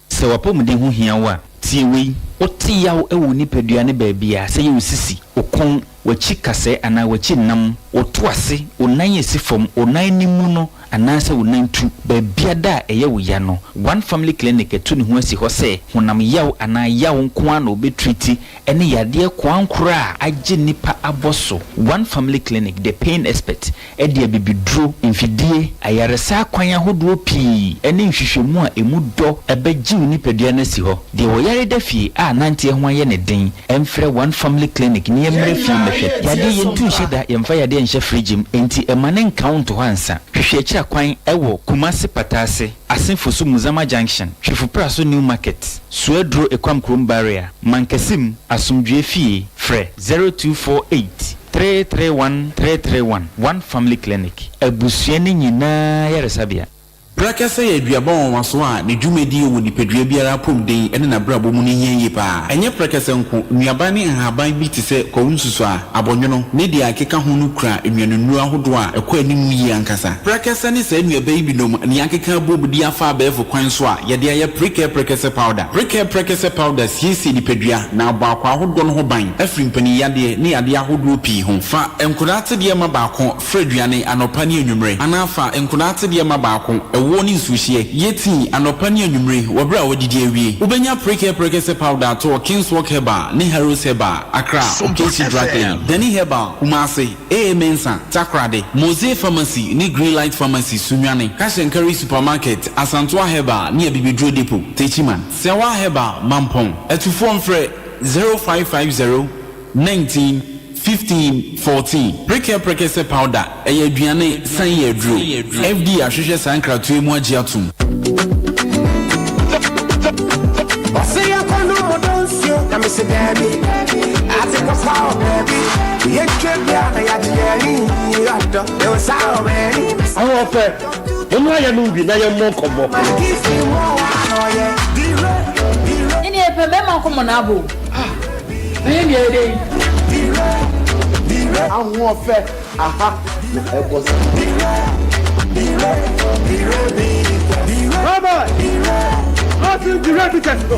Sɛ w'apɔmuden ho hia wo a, tie wei. Wote yaw wɔ wo nipadua no baabiara, sɛ ɛyɛ wo sisi, wo kɔn, w'akyi kasɛɛ anaa w'akyi nam, wo to ase, wo nan a ɛsi fam, wo nan no mu no anaasɛ wo nan tu, baabiada a ɛyɛ wo ya no, One Family Clinic atu ne ho asi hɔ sɛ honam yaw anaa yaw nko ara na wɔbɛtriti ne yadeɛ koankorɔ a agye nnipa abɔ so. One Family Clinic, The Pain Expert, de abibiduro, mfidie, ayaresa akwan ahodoɔ pii ne nhwehwɛmu a ɛmu dɔ bɛgye wo nipadua no asi hɔ. Deɛ ɔyare da fie a nanteɛ ho ayɛ no den, mfrɛ One Family Clinic na yɛmmrɛ fie mmɛhwɛ. Yadeɛ yɛntu nhyɛ da, yɛmfa yadeɛ nhyɛ fridge mu, enti mma no nka wo nto hɔ ansa. Hwehwɛ akyiri akwan wɔ Kumasi Pataase, Asen Fosu Muzama Junction, Twifo Praso New Market, Suaduro Ekwam Kurom Barrier, Mankasim, Asomdwoeɛ Fie, frɛ 0248 331 331, One Family Clinic, abusua no nyinaa ayaresabea. Prɛkɛsɛ yɛ aduaba nwanwaso a ne dwumadie wɔ nipadua biara apɔmuden ne n'abrabɔ mu no hia yie pa ara. Ɛnyɛ prɛkɛsɛ nko, nnuaba ne nhaban bi te sɛ kwawu nsusuaa, abɔnwono, ne deɛ ɛkeka ho no kura nnuanennuro ahodoɔ a ɛkɔ anim yie ankasa. Prɛkɛsɛ ne saa nnuaba yi binom na yɛakeka abom de afa abɛɛfo kwan so a yɛde ayɛ Prekɛ Prɛkɛsɛ Powder. Prekɛ Prɛkɛsɛ Powder siesie nipadua na abɔ akwaa ahodoɔ no ho ban afiri mpaninyadeɛ ne yadeɛ ahodoɔ pii ho. Fa nkwadaa atedeɛ ma baako fra aduane anɔpa ne anwummere anaa fa nkwadaa atedeɛ ma baako, ɛwoɔ ne nsuohyeɛ, yɛ tii anɔpa ne anwummere wɔ berɛ a woadidi awie. Wobɛnya Prekɛ Prɛkɛsɛ Powder atɔ wɔ Kingswalk Herbal ne Harrows Herbal, Accra, Okesi Drug Lane, Danny Herbal, Kumasi, AA Mensah, Takoradi, Mosey Pharmacy ne Greenlight Pharmacy, Sunyani, Cash and Carry Supermarket, Asantoa Herbal ne Abibiduro Depot, Techiman, Sɛwa Herbal, Mampong. Atufoɔ mfrɛ 0550 19 15 14. Prekɛ Prekɛsɛ Powder, ɛyɛ aduane san yɛ aduro. FDA ahwehwɛ saa nkratoɔ yi mu agye atom. Ɔse yɛnkɔ nom ɔdɔ nsuo na mese daabi Ate papa wɔ baabi Yɛntwa bia na yɛagye yɛn ani Ɔdɔ ɛwɔ saa wɔ m'ani Ahoɔfɛ, mommra yɛnom bi na yɛmmɔ nkɔmmɔ. Ɛne yɛpɛ bɛrima nkɔmmɔ na abɔ o. Ah, na yɛn deɛ yɛdɛ yi. Ahoɔfɛ, aha na ɛbɔ sa. Rabbi, Lawson Dure Bitters no,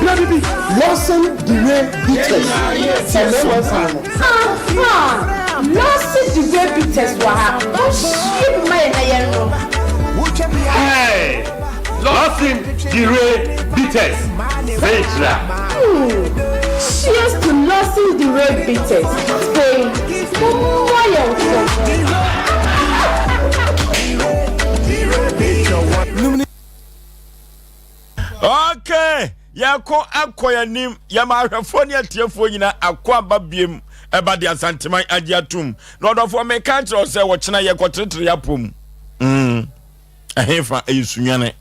bra bibi. Lawson Dure Bitters, mmarima nsa ano. Ahaa, Lawson Dure Bitters wɔ ha, monhwie bi ma yɛn na yɛnnom. Hey! Lawson Dure Bitters, sɛ nhyira. Hmm, cheers to Lawson Dure Bitters, afei mommɔ yɛn nkɔmmɔ. Okay, yɛkɔ akɔ yɛn anim yɛma ahwɛfoɔ ne atiefoɔ nyinaa akɔ aba biem ɛba de asanteman agye atom na ɔdɔfoɔ meka kyerɛ wo sɛ wɔkyena yɛkɔteretere apom mm. Ɛhefa? Ɛyɛ Sunyani.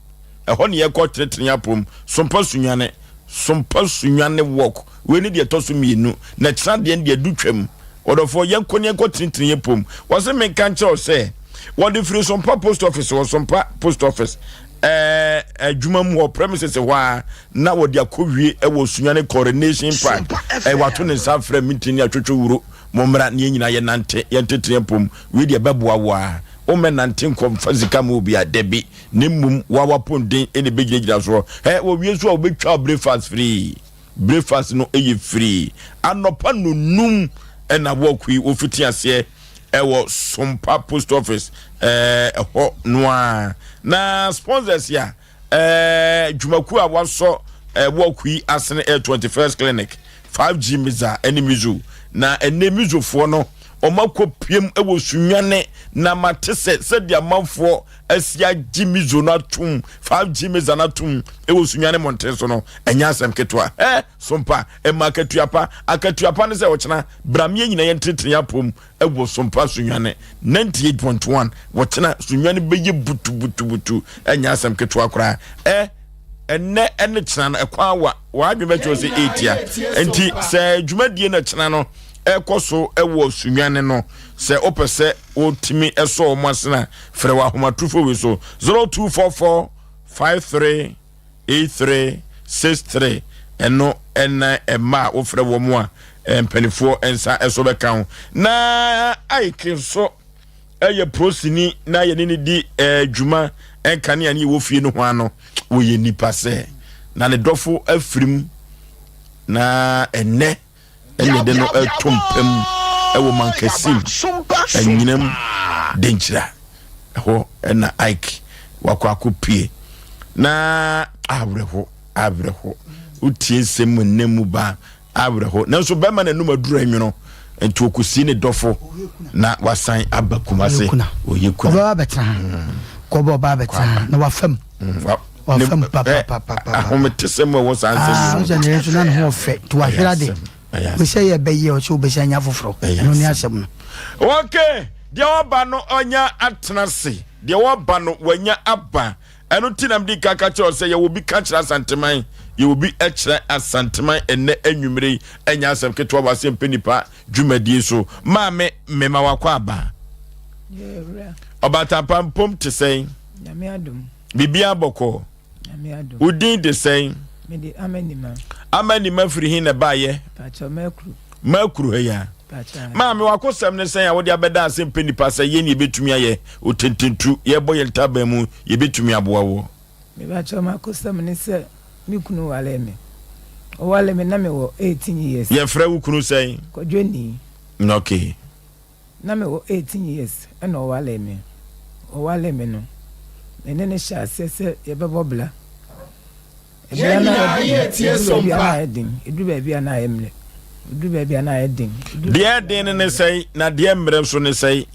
Ɛhɔ ne yɛkɔ tenetene apom. Sompa Sunyani. Sompa Sunyani walk. Wei ne deɛ ɛtɔ so mmienu. Na kyena deɛ no deɛ du twam. Ɔdɔfoɔ, yɛnkɔ ne yɛnkɔ tenetene apom. Wɔse menka nkyerɛ wo sɛ, wɔde firi Sompa post office hɔ, Sompa post office, ɛɛ adwuma mu hɔ, premises hɔ a, na wɔde akɔwie ɛwɔ Sunyani Coronation Park. Ɛɛ wato ne nsa afrɛ meeting ne atwotwo wuro. Mommra na yɛn nyinaa yɛnante, yɛntetene apom. Wei deɛ ɛbɛboa wo ara. Wommɛnante nkɔ mfa sika mma obi a, dabi, na mmom wo ara w'apɔmuden na ɛbɛgyinagyina soɔ. Hɛ, wɔwie nso a wɔbɛtwa wo breakfast free. Breakfast no yɛ free. Anɔpa nnɔnnum na walk yi wɔfiti aseɛ ɛwɔ Sompa post office ɛɛ ɛhɔ no ara. Na sponsors a ɛɛ dwumakuo a wɔasɔ ɛɛ walk yi asene ɛyɛ 21st clinic, 5G Miza ɛne Mizo. Na ɛnɛ Mizofoɔ no wɔn akɔ piem wɔ Sunyani na mate sɛ sɛdeɛ amanfoɔ asi agye Mizo no atom, 5G Miza no atom wɔ Sunyani mmɔnten so no, ɛnyɛ asɛm ketewa. Ɛ Sompa, ɛma akatua pa. Akatua pa ne sɛ ɔkyena brameɛ nyina yɛntenetene apom wɔ Sompa Sunyani 98.1. Wɔkyena Sunyani bɛyɛ butubutubutu, ɛnyɛ asɛm ketewa koraa. Ɛ ɛnɛ ɛne kyena no ɛkwan awa wɔadwene bɛkyerɛ sɛ ɛretia nti sɛ dwumadie no kyena no ɛrekɔ so wɔ Sunyani no, sɛ wopɛ sɛ wotumi sɔ wɔn asene a, frɛ wɔ ahomatorofo wei so 0244 53 83 63. Ɛno ɛna ɛma a wofrɛ wɔn a mpanimfoɔ nsa ɛso bɛka ho. Na Ike nso ɛyɛ prosini na yɛne ne di dwuma nkanea ne yɛwɔ fie no ho ano. Wɔyɛ nipa sɛ na ne dɔfo afirim na ɛnɛ ɛna yɛde no ɛto mpa mu ɛwɔ mankasim anyinam denkyira ɛhɔ ɛna Ike wakɔ akɔ pie na awerɛho awerɛho wotie nsɛm mu nnɛ mu ba awerɛho nanso bɛrima n'anum aduru anwono nti okosi ne dɔfo na wasan aba Kumase ɔyɛ kuna ɔbɛba abɛtena ha kɔbɔ ɔba abɛtena ha na wafam wafam papapapa ahometesɛm a ɛwɔ saa nsɛm yi mu. Sɛ ne nso na ne ho ɔfɛ nti wahwere ade mesɛ yɛ bɛyɛ ɔsɛ wobɛsi anya foforɔ ɛno ne asɛm no. Ok deɛ waba no ɔnya atena ase deɛ waba no wanya aba ɛno ti nam di kaka kyerɛ sɛ yɛwɔ bi ka kyerɛ Asanteman yɛwɔ bi kyerɛ Asanteman ɛnɛ anwummere yi ɛnyɛ asɛm ketewa wɔ asɛm pɛ nipa dwumadie so maame mema wakɔ aba ɔbatampa mpom te sɛn. Nyame adom. Biribiara bɔkɔɔ. Nyame adom. Wo din de sɛn? Mede Amanima. Amanima firi he na ɛbaayɛ? Pakyɛ Makuru. Makuru ha yi a. Pakyɛ. Maame wakosɛm ne sɛn a wode abɛda ase mpɛ nipa sɛ yɛn yɛbɛtumi ayɛ otententu yɛbɔ yɛn ntaban mu yɛbɛtumi aboa woɔ? Mepakyɛ makosɛm ne sɛ me kunu waree me. Ɔwaree me na mewɔ 18 years. Yɛfrɛ wo kunu sɛn? Kwadwo Nii. Okay. Na me wɔ 18 years ɛna ɔwaree me. Ɔwaree me no, me ne no hyɛɛ aseɛ sɛ yɛbɛbɔ bra. Ɛbra no ayɛ den, ɛduru baabi a na ayɛ den, ɛduru baabi a na ayɛ mmerɛ, ɛduru baabi a na ayɛ den. Deɛ ɛden no ne sɛe, na deɛ mmerɛ nso ne sɛe?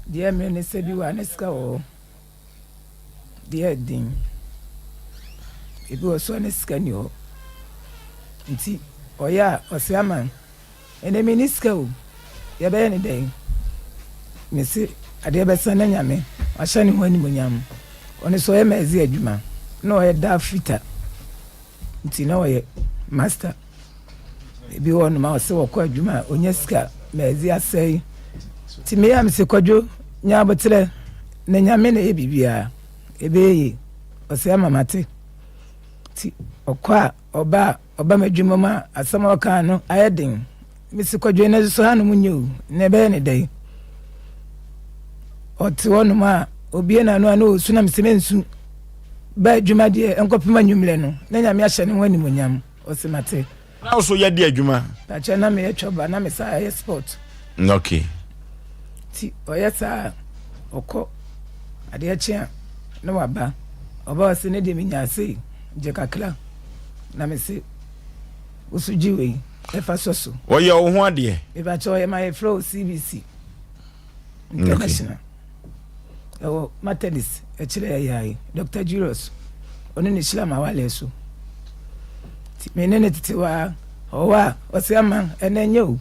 Deɛ mmerɛ ne sɛ bi wɔ a ne sika wɔ hɔ. Deɛ ɛden, ebi wɔ so a ne sika ni hɔ. Nti ɔyɛ a ɔsɛ ama. Ɛnɛ menni sika o, yɛbɛyɛ no dɛn? Mese adeɛ bɛsa na Nyame wahyɛ ne ho animuonyam. Ɔno nso ɔyɛ mɛɛze adwuma, na ɔyɛ dark fitter, nti na ɔyɛ master. Ebi wɔ hɔnom a ɔse ɔkɔ adwuma a ɔnya sika, mɛɛze asɛe. Nti meyɛ a mese Kwadwo nya aboterɛ na Nyame na ɛyɛ biribiara, ɛbɛyɛ yie. Ɔse ama mate. Nti ɔkɔ a ɔba a Ɔba m'adwuma mu a, asɛm a ɔkaa no ayɛ den. Mese Kwadwo ɛnɛ nso hanom nyɛ o, na ɛbɛyɛ ne dɛn? Ɔte hɔnom a, obie n'ano a na ɔresu na mese mensu. Ba adwuma deɛ ɛnkɔpem anwummerɛ no, na Nyame ahyɛ ne ho animuonyam. Ɔse mate. Na wo so yɛ de adwuma? Pakyɛ na meyɛ twɔba na mesan yɛ sport. Okay. Ti ɔyɛ saa a, ɔkɔ adeɛ kye a na waba. Ɔba ɔse ne deɛ menya sei, gye kakra. Na me se, Wo so gye wei, ɛfa sɔ so. Ɔyɛ wo ho adeɛ. Mebakyɛ ɔyɛ ma yɛfrɛ wo CBC International. Ɛwɔ Methodist ɛkyerɛ ɛyɛ ayi Dr. Julius ɔno ne hyira ma wale so. Nti me ne no tete hɔ ara, ɔwɔ hɔ a, ɔse ama ɛnɛ nyɛ o,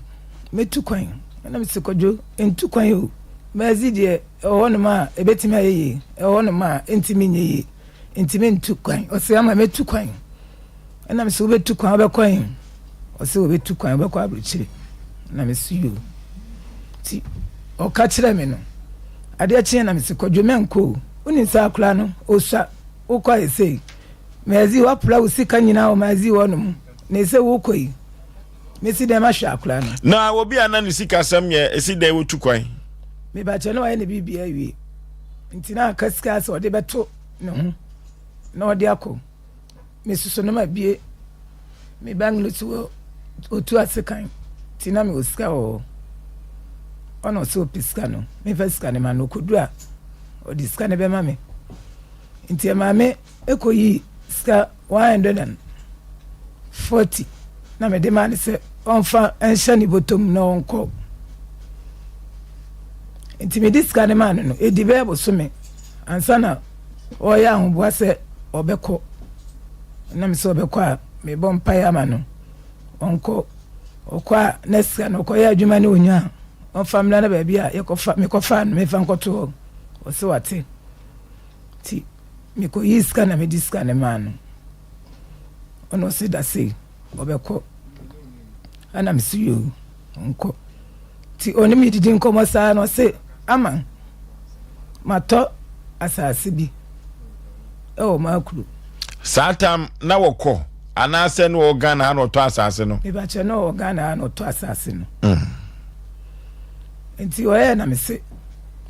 mɛtu kwan. Ɛna mese Kwadwo, ntu kwan o, Mercy deɛ ɛwɔ hɔnom a ɛbɛtumi ayɛ yie, ɛwɔ hɔnom a ɛntumi nyɛ yie, nti mentu kwan. Ɔse ama mɛtu kwan. Ɛna mese wobɛtu kwan wobɛkɔ he? Ɔse wɔbɛtu kwan wobɛkɔ aburokyire. Ɛna mese yoo. Nti ɔka kyerɛ me no, adeɛ kyeeɛ na mese Kwadwo mɛnkɔ o, wonim sɛ akwadaa no ɔsua, wokɔ ayɛ sei. Mercy woapra wo sika nyinaa wɔ Mercy hɔ nom na ɛsɛ wokɔ yi mesi dɛn mahwɛ akora no. Na obi a na ne sikasɛm yɛ esi dɛn wotu kwan. Mebakyɛ na wayɛ ne biribi awie nti na aka sika sɛ ɔde bɛto ne ho na ɔde akɔ mesoso no ma bie me banglo so wɔ otu ase kan nti na mewɔ sika wɔ hɔ ɔna ɔsɛ ɔpɛ sika no mefa sika no ma no ɔkɔduru a ɔde sika no bɛma me nti ɛmaa me kɔyii sika 140 na mede maa no sɛ ɔmfa nhyɛ ne bɔtɔ mu na ɔnkɔ. Nti mede sika no maa no no, ɛdi bɛyɛ bosome ansa na ɔreyɛ ahoboa sɛ ɔbɛkɔ. Nam sɛ ɔbɛkɔ a, mebɔ mpaeɛ ama no ɔnkɔ. Ɔkɔ a na sika no ɔkɔyɛ adwuma ne ɔnya a, ɔmfa mmra na baabi a yɛkɔfa mekɔfaa no memfa nkɔto hɔ. Ɔse wate. Nti mekɔyii sika na mede sika no maa no. Ɔna ɔse da sei ɔbɛkɔ. Ɛna mese yoo ɔnkɔ. Nti ɔne me didi nkɔmmɔ saa na ɔse ama matɔ asase bi ɛwɔ m'akuro. Saa tam na wɔkɔ anaasɛ na ɔwɔ Ghana ha na ɔtɔ asase no? Mebakyɛ na ɔwɔ Ghana ha na ɔtɔ asase no. Nti ɔyɛɛ na mese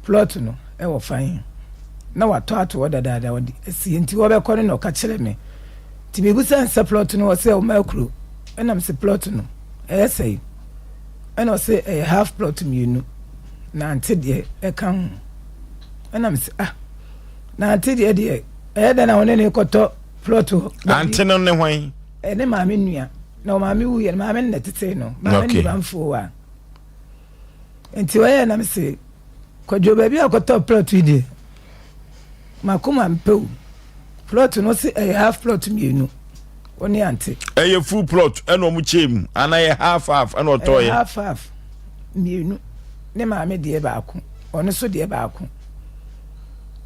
plot no wɔ fa he? Na watɔ ato hɔ dadaada ɔde asie nti wɔbɛkɔ no na ɔka kyerɛ me. Nti mebusa no sɛ plot no wɔ sɛ ɔma akuro? Ɛna mese plot no ɛyɛ sɛe? Ɛna ɔse ɛyɛ half plot mmienu na ante deɛ ɛka ho. Ɛna mese ah na ante deɛ deɛ ɛyɛ dɛn na wo ne ne kɔtɔ plot hɔ? Ante no ne hwan? Ɛne maame nua na ɔmaame wuyɛ no maame no na ɛtetee no maame no banfoɔ wa. Nti ɔyɛɛ na mese Kwadwo baabi a kɔtɔ plot yi deɛ makoma mpɛ o. Plot no se ɛyɛ half plot mmienu wo ne ante. Ɛyɛ full plot ɛna ɔmo kyɛɛ mu anaa ɛyɛ half half ɛna ɔtɔɔyɛ? Ɛyɛ half half mmienu ne maame deɛ baako ɔno so deɛ baako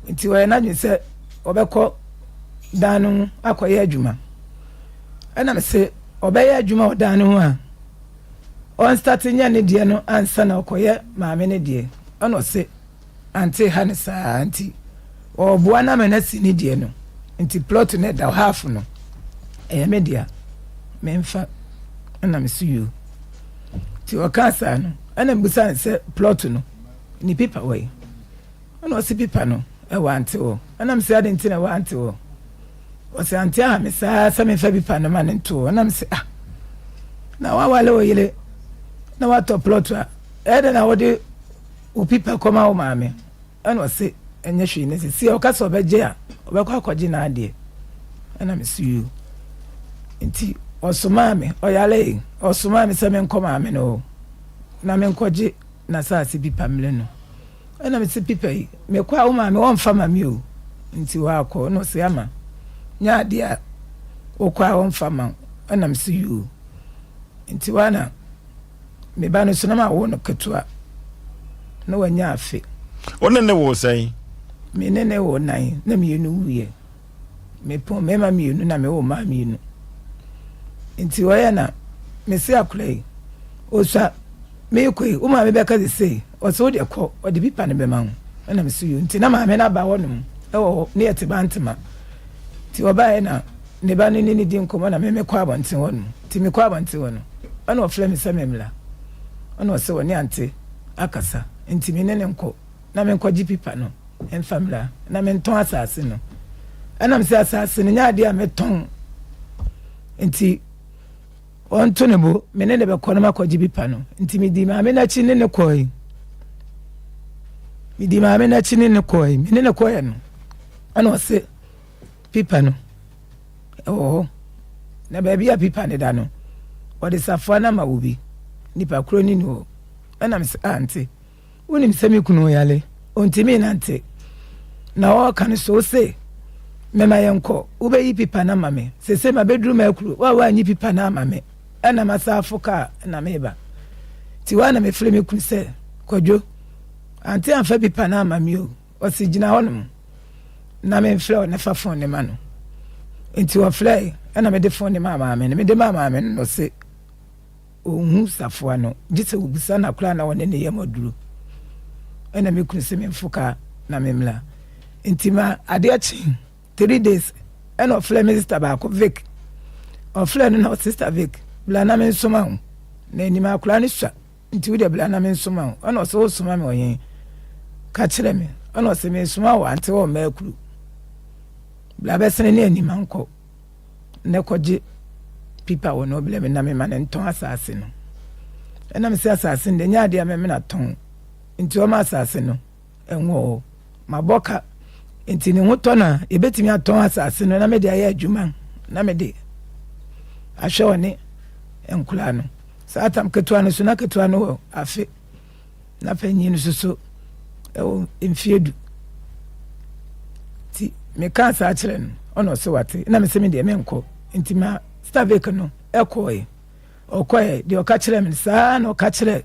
nti ɔyɛ n'adwene sɛ ɔbɛkɔ dan no ho akɔyɛ adwuma ɛna mese ɔbɛyɛ adwuma wɔ dan no ho a ɔnstate nyɛ ne deɛ no ansa na ɔkɔyɛ maame no deɛ ɛna ɔse ante ha no saa nti ɔɔboa no ama no asi ne deɛ no nti plot no ɛda half no ɛyɛ me dea memfa ɛna me so yoo nti ɔkaa saa no ɛna mbusa no sɛ plot no ne pipa wɔ yi Ɛna ɔse pipa no ɛwɔ ante hɔ. Ɛna mese ade nti na ɛwɔ ante hɔ? Ɔse ante aha me saa sɛ memfa pipa no ma no nto hɔ. Ɛna mese ah na wawale wo yere na watɔ plot a ɛyɛ dɛ na wode wo pipa kɔma wo maame. Ɛna ɔse ɛnyɛ hwee ne sisi a ɔka sɛ ɔbɛgye a ɔbɛkɔ akɔgye n'adeɛ. Ɛna mese yoo. Nti ɔsomaa me ɔyare ɔsomaa me sɛ menkɔ maame no hɔ na menkɔgye n'asase pipa mmrɛ no. Ɛna mese pipa yi mekɔ a wo maame wɔmfa ma me o nti wakɔ na ɔse ama nyɛ adeɛ a wokɔ a wɔmfa ma wo ɛna mese yoo nti wana me ba no so na mawo no ketewa na wanya afe. Wo ne ne woo sɛn? Me ne ne woo nan na mmienu wuiɛ. Mepɔn mmarima mmienu na mewɔ mmaa mmienu. Nti ɔyɛ na mese akora yi osua meekɔ yi wo maame bɛka sɛ sei ɔsɛ wo deɛ kɔ ɔde pipa no bɛma wo ɛna mese yo nti na maame no aba hɔnom ɛwɔ hɔ ne yɛte Bantama nti ɔbaeɛ na ne ba no ne ne di nkɔmmɔ na me mekɔ abɔnten hɔnom nti mekɔ abɔnten hɔ no ɛna ɔfrɛ me sɛ memmra ɛna ɔsɛ ɔne ante akasa nti me ne ne nkɔ na menkɔgye pipa no mfa mmra na mentɔn asase no. Ɛnam sɛ asase no nyɛ adeɛ a mɛtɔn nti ɔnto ne bo me ne ne bɛkɔ no makɔgye pipa no. Nti medi maame no akyi ne ne kɔe. Medi maame no akyi ne ne kɔe. Me ne ne kɔe no ɛna ɔse pipa no ɛwɔ hɔ na baabi a pipa no da no ɔde safoa no ama wo bi nipa koro ne ni hɔ ɛna mesɛ ante Wonim sɛ me kunu yare, ontumi nnante. Na ɔreka no so, ose, Mema yɛnkɔ, wobɛyi pipa no ama me. Seesei mabɛduru m'akuro, wo a woanyi pipa no amma me, ɛna masan afo kaa na mereba. Nti hɔ ara na mefrɛ me kunu sɛ, Kwadwo, ante amfa pipa no amma me o. Ɔse gyina hɔnom na memfrɛ wo na fa fon no ma no. Nti ɔfrɛe, ɛna mede fon no maa maame no. Mede maa maame no na ɔse ɔnhu safoa no, gye sɛ ɔbisa no akora na ɔne ne yam aduro. Ɛna me kunu se memfo kaa na memmra. Nti ma adeɛ kye 3 days ɛna ɔfrɛ me sister baako Vic. Ɔfrɛ no na sister Vic bla na mensoma wo na anim akora no sua nti wode bla na mensoma wo. Ɛna ɔsɛ wosoma me ɔhen ka kyerɛ me. Ɛna ɔsɛ mesoma wo ante wɔ mmaa kuro bla bɛsene ne anim ankɔ na kɔgye pipa wɔ no ɔblɛ me na mema no ntɔn asase no. Ɛna mesɛ asase no deɛ nyɛ adeɛ a mɛmena tɔn nti ɔma asase no ɛnwɔ hɔ mabɔ ka nti ne ho tɔ no a yɛbɛtumi atɔn asase no na mede ayɛ adwuma na mede ahwɛ ɔne nkoraa no. Saa tam ketewa no so na ketewa no wɔ afe na panyin no soso ɛwɔ mfeɛ 10. Nti mekaa saa kyerɛ no ɔna ɔsɛ wate na mesɛ me deɛ menkɔ. Nti ma stavik no ɛkɔɛ ɔkɔɛ deɛ ɔka kyerɛ me saa na ɔka kyerɛ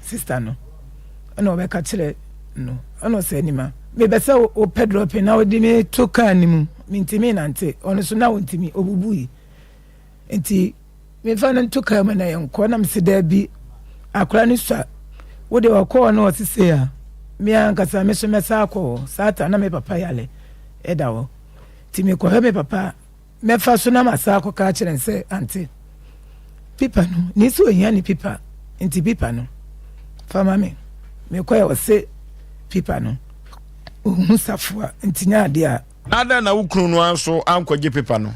sister no ɛna ɔbɛka kyerɛ no ɛna ɔsɛ anima mebɛ sɛ wopɛ drɔpin na wode me to kaa no mu mentimi nante. Ɔno so na ɔntimi ɔbubui nti memfa no nto kaa mu na yɛnkɔ. Na mese daabi, akora no sua wode ɔkɔɔ na ɔsese a me ankasa me so mɛsa akɔ hɔ. Saa ta na me papa yale ɛda hɔ nti mekɔhwɛ me papa a mɛfa so na masa akɔka akyerɛ no sɛ ante pipa no ne sɛ ohia ne pipa nti pipa no fa ma me. Mekɔɛ ɔse pipa no ɔhu safoa nti nyɛ adeɛ a Na adɛn na wo kunu no ara nso ankɔgye pepa no?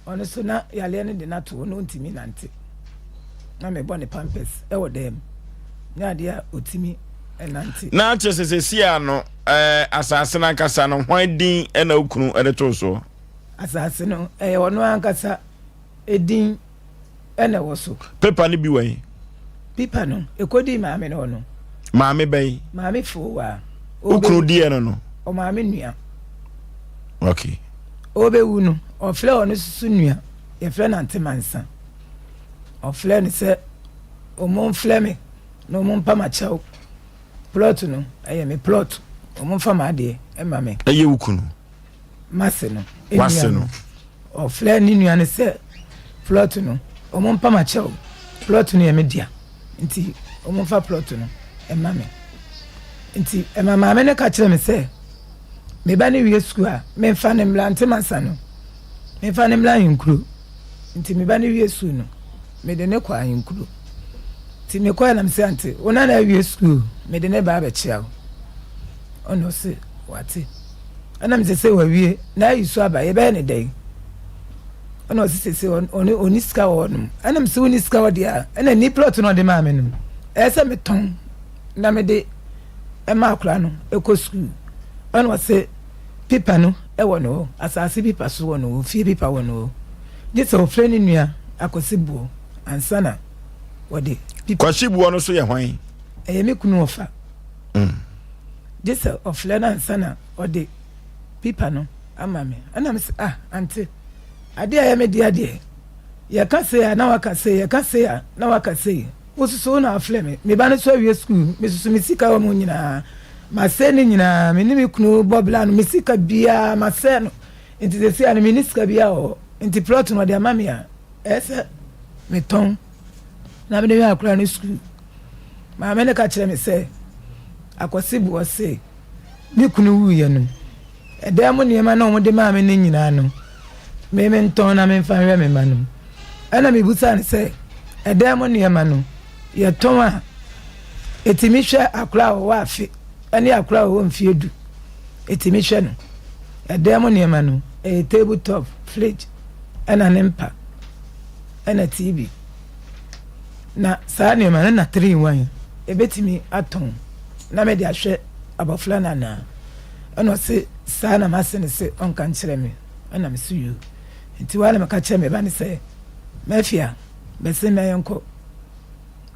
Ɔno so na yareɛ no de no ato hɔ na ɔntumi nante na mebɔ ne pampers ɛwɔ dan mu nyɛ adeɛ a ɔtumi nante. Na kyerɛ sɛ seesei a no ɛɛ asase no ankasa no hwan din na wo kunu de too soɔ? Asase no ɛyɛ ɔno ankasa edin ɛna ɛwɔ so. Pepa no bi wɔ he? Pipa no ɛkɔdii maame no hɔ no. Maame bɛn? Maame Fowaa. Wo kunu diɛ no no? Ɔmaame nua. Okay. Ɔbɛwu no ɔfrɛ ɔno soso nua yɛfrɛ no Ante Mansa. Ɔfrɛ no sɛ ɔmo mfrɛ me na ɔmo mpa m'akyɛw. Plot no ɛyɛ me plot ɔmo mfa m'adeɛ ɛma me. Ɛyɛ wo kunu? Mase no. Wase no. Ɔfrɛ ne nua no sɛ plot no ɔmo mpa m'akyɛw plot no yɛ me dea nti ɔmo mfa plot no ɛma me. Nti ɛma maame no ka kyerɛ me sɛ me ba no wie sukuu a memfa no mmra Ante Mansa no memfa no mmra Ahenkuro. Nti me ba no wie sukuu no mede no kɔ Ahenkuro. Nti mekɔɛ na mesɛ ante wo nana awie sukuu mede ne ba abɛkyea wo. Ɔna ɔse wate. Ɛna mesɛ sɛ wawie na ayi so aba yɛbɛyɛ ne dɛn? Ɛna ɔse sɛ sɛ ɔne ɔni sika wɔ hɔnom. Ɛna mesɛ wonni sika wɔ deɛ a ɛna ni plot no ɔde maa me no ɛyɛ sɛ metɔn na mede ɛma akora no ɛkɔ sukuu. Ɛna ɔse pipa no ɛwɔ no hɔ, asase pipa so wɔ no hɔ, fie pipa wɔ no hɔ. Gye sɛ ɔfrɛ ne nua Akwasi Boɔ ansa na wɔde pipa. Kwasi Boɔ no so yɛ hwan? Ɛyɛ me kunu ɔfa. Gye sɛ ɔfrɛ no ansa na ɔde pipa no ama me. Ɛna me sɛ ah ante adeɛ a ɛyɛ me dea deɛ yɛka sei a na waka sei, yɛka sei a na waka sei. Wo soso wo na afrɛ me. Me ba no so awie sukuu, me soso me sika wɔ mu nyinaa masɛe ne nyinaa. Me ne me kunu bɔ bla no me sika biara masɛe no. Nti seesei a no menni sika biara wɔ hɔ. Nti plot no ɔde ama me a ɛyɛ sɛ metɔn na mede hwɛ akora no sukuu. Maame no ka kyerɛ me sɛ Akwasi Boɔ se me kunu wuiɛ no ɛdan mu nneɛma na wɔde maa me no nyinaa no me mentɔn na memfa nhwɛ me mma no. Ɛna mebusaa no sɛ ɛdan mu nneɛma no yɛtɔn a ɛtumi hwɛ akora a ɔwɔ afe ne akora a ɔwɔ mfeɛ 10 ɛtumi hwɛ no. Ɛdan mu nneɛma no ɛyɛ table top, fridge ɛna ne mpa ɛna TV. Na saa nneɛma no na 3 in 1 ɛbɛtumi atɔn na mede ahwɛ abɔfra no anaa? Ɛna ɔse saa na mase no se ɔnka nkyerɛ me. Ɛna mese yoo. Nti waa na meka kyerɛ me ba no sɛ mafia bɛse na yɛnkɔ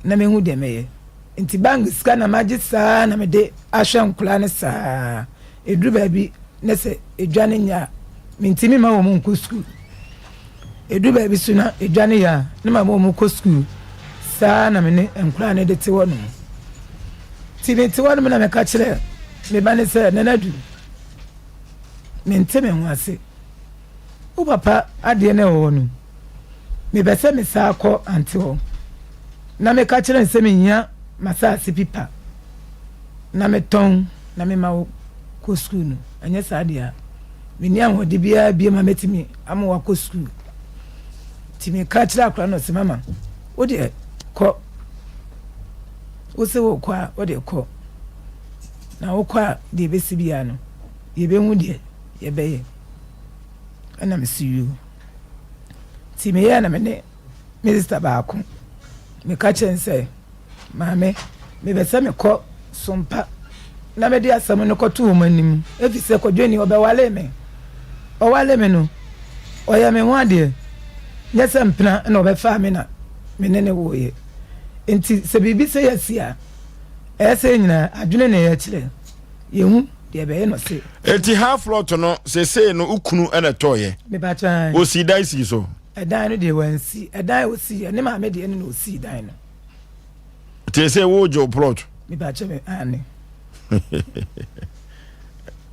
na mehu deɛ mɛyɛ. Nti bank sika na magye saa na mede ahwɛ nkoraa no saa. Ɛduru baabi. Na sɛ edwa no nyɛ a, mintumi mma wɔn nkɔ sukuu. Edu baabi so na edwa no yɛ a, na mama wɔn kɔ sukuu. Saa na me ne nkwadaa no de te hɔnom. Nti mete hɔnom na meka kyerɛ me ba no sɛ, Nana Du, mente me ho ase. Wo papa adeɛ no ɛwɔ hɔ no, mepɛ sɛ mesan kɔ ante hɔ na meka kyerɛ no sɛ mehia m'asase pipa na metɔn na mema wo kɔ sukuu no. Anyɛ saa deɛ a, menni ahoɔden biara bio ma mɛtumi ama wakɔ sukuu. Nti meka kyerɛ akora no ɔse mama wo deɛ kɔ. Wo se wokɔ a wo deɛ kɔ. Na wokɔ a deɛ ɛbɛsi biara no yɛbɛhu deɛ yɛbɛyɛ. Ɛna mese yoo. Nti meyɛɛ na me ne me sista baako meka kyerɛ no sɛ Maame, mepɛ sɛ mekɔ Sompa na mede asɛm no kɔto wɔn anim, efisɛ Kwadwoni, ɔbɛwaree me. Ɔwaree me no, ɔyɛɛ me ho adeɛ. Nyɛ sɛ mpena na ɔbɛfaa me na me ne no woeɛ. Enti sɛ biribi sei asi a, ɛyɛ sɛ yɛn nyinaa adwene na yɛkyerɛ, yɛhu deɛ ɛbɛyɛ na ɔse. Enti half lot no, seesei no wo kunu na ɛtɔeɛ? Mepakyɛ ae. Ɔsii dan sii so? Ɛdan no deɛ wansi. Ɛdan a ɔsiiɛ, ne maame deɛ no na ɔsii dan no. Nti sɛ wogye wo plot? Mepakyɛ me aane.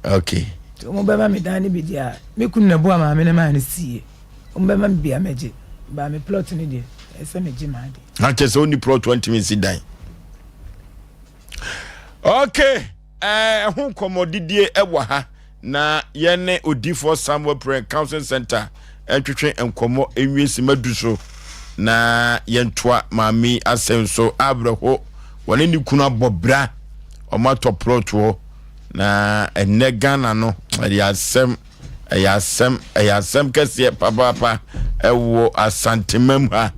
Okay. Nti wɔn bɛma me dan no bi deɛ a, me kunu na ɛboa maame no maa no siiɛ. Wɔn bɛma me bi a mɛgye. Baa me plot no deɛ, ɛsɛ sɛ megye m'ade. Na kyerɛ sɛ wonni plot wantumi nsi dan. Okay. Ɛho nkɔmmɔdidie wɔ ha na yɛne odifoɔ Samuel Prayer Counseling Center ntwetwe nkɔmmɔ nwie sima du so na yɛntoa maame yi asɛm so awerɛho wɔne ne kunu abɔ bra wɔn atɔ plot hɔ na ɛnɛ Ghana no ɛyɛ asɛm ɛyɛ asɛm ɛyɛ asɛm kɛseɛ papaapa ɛwɔ Asantemam ha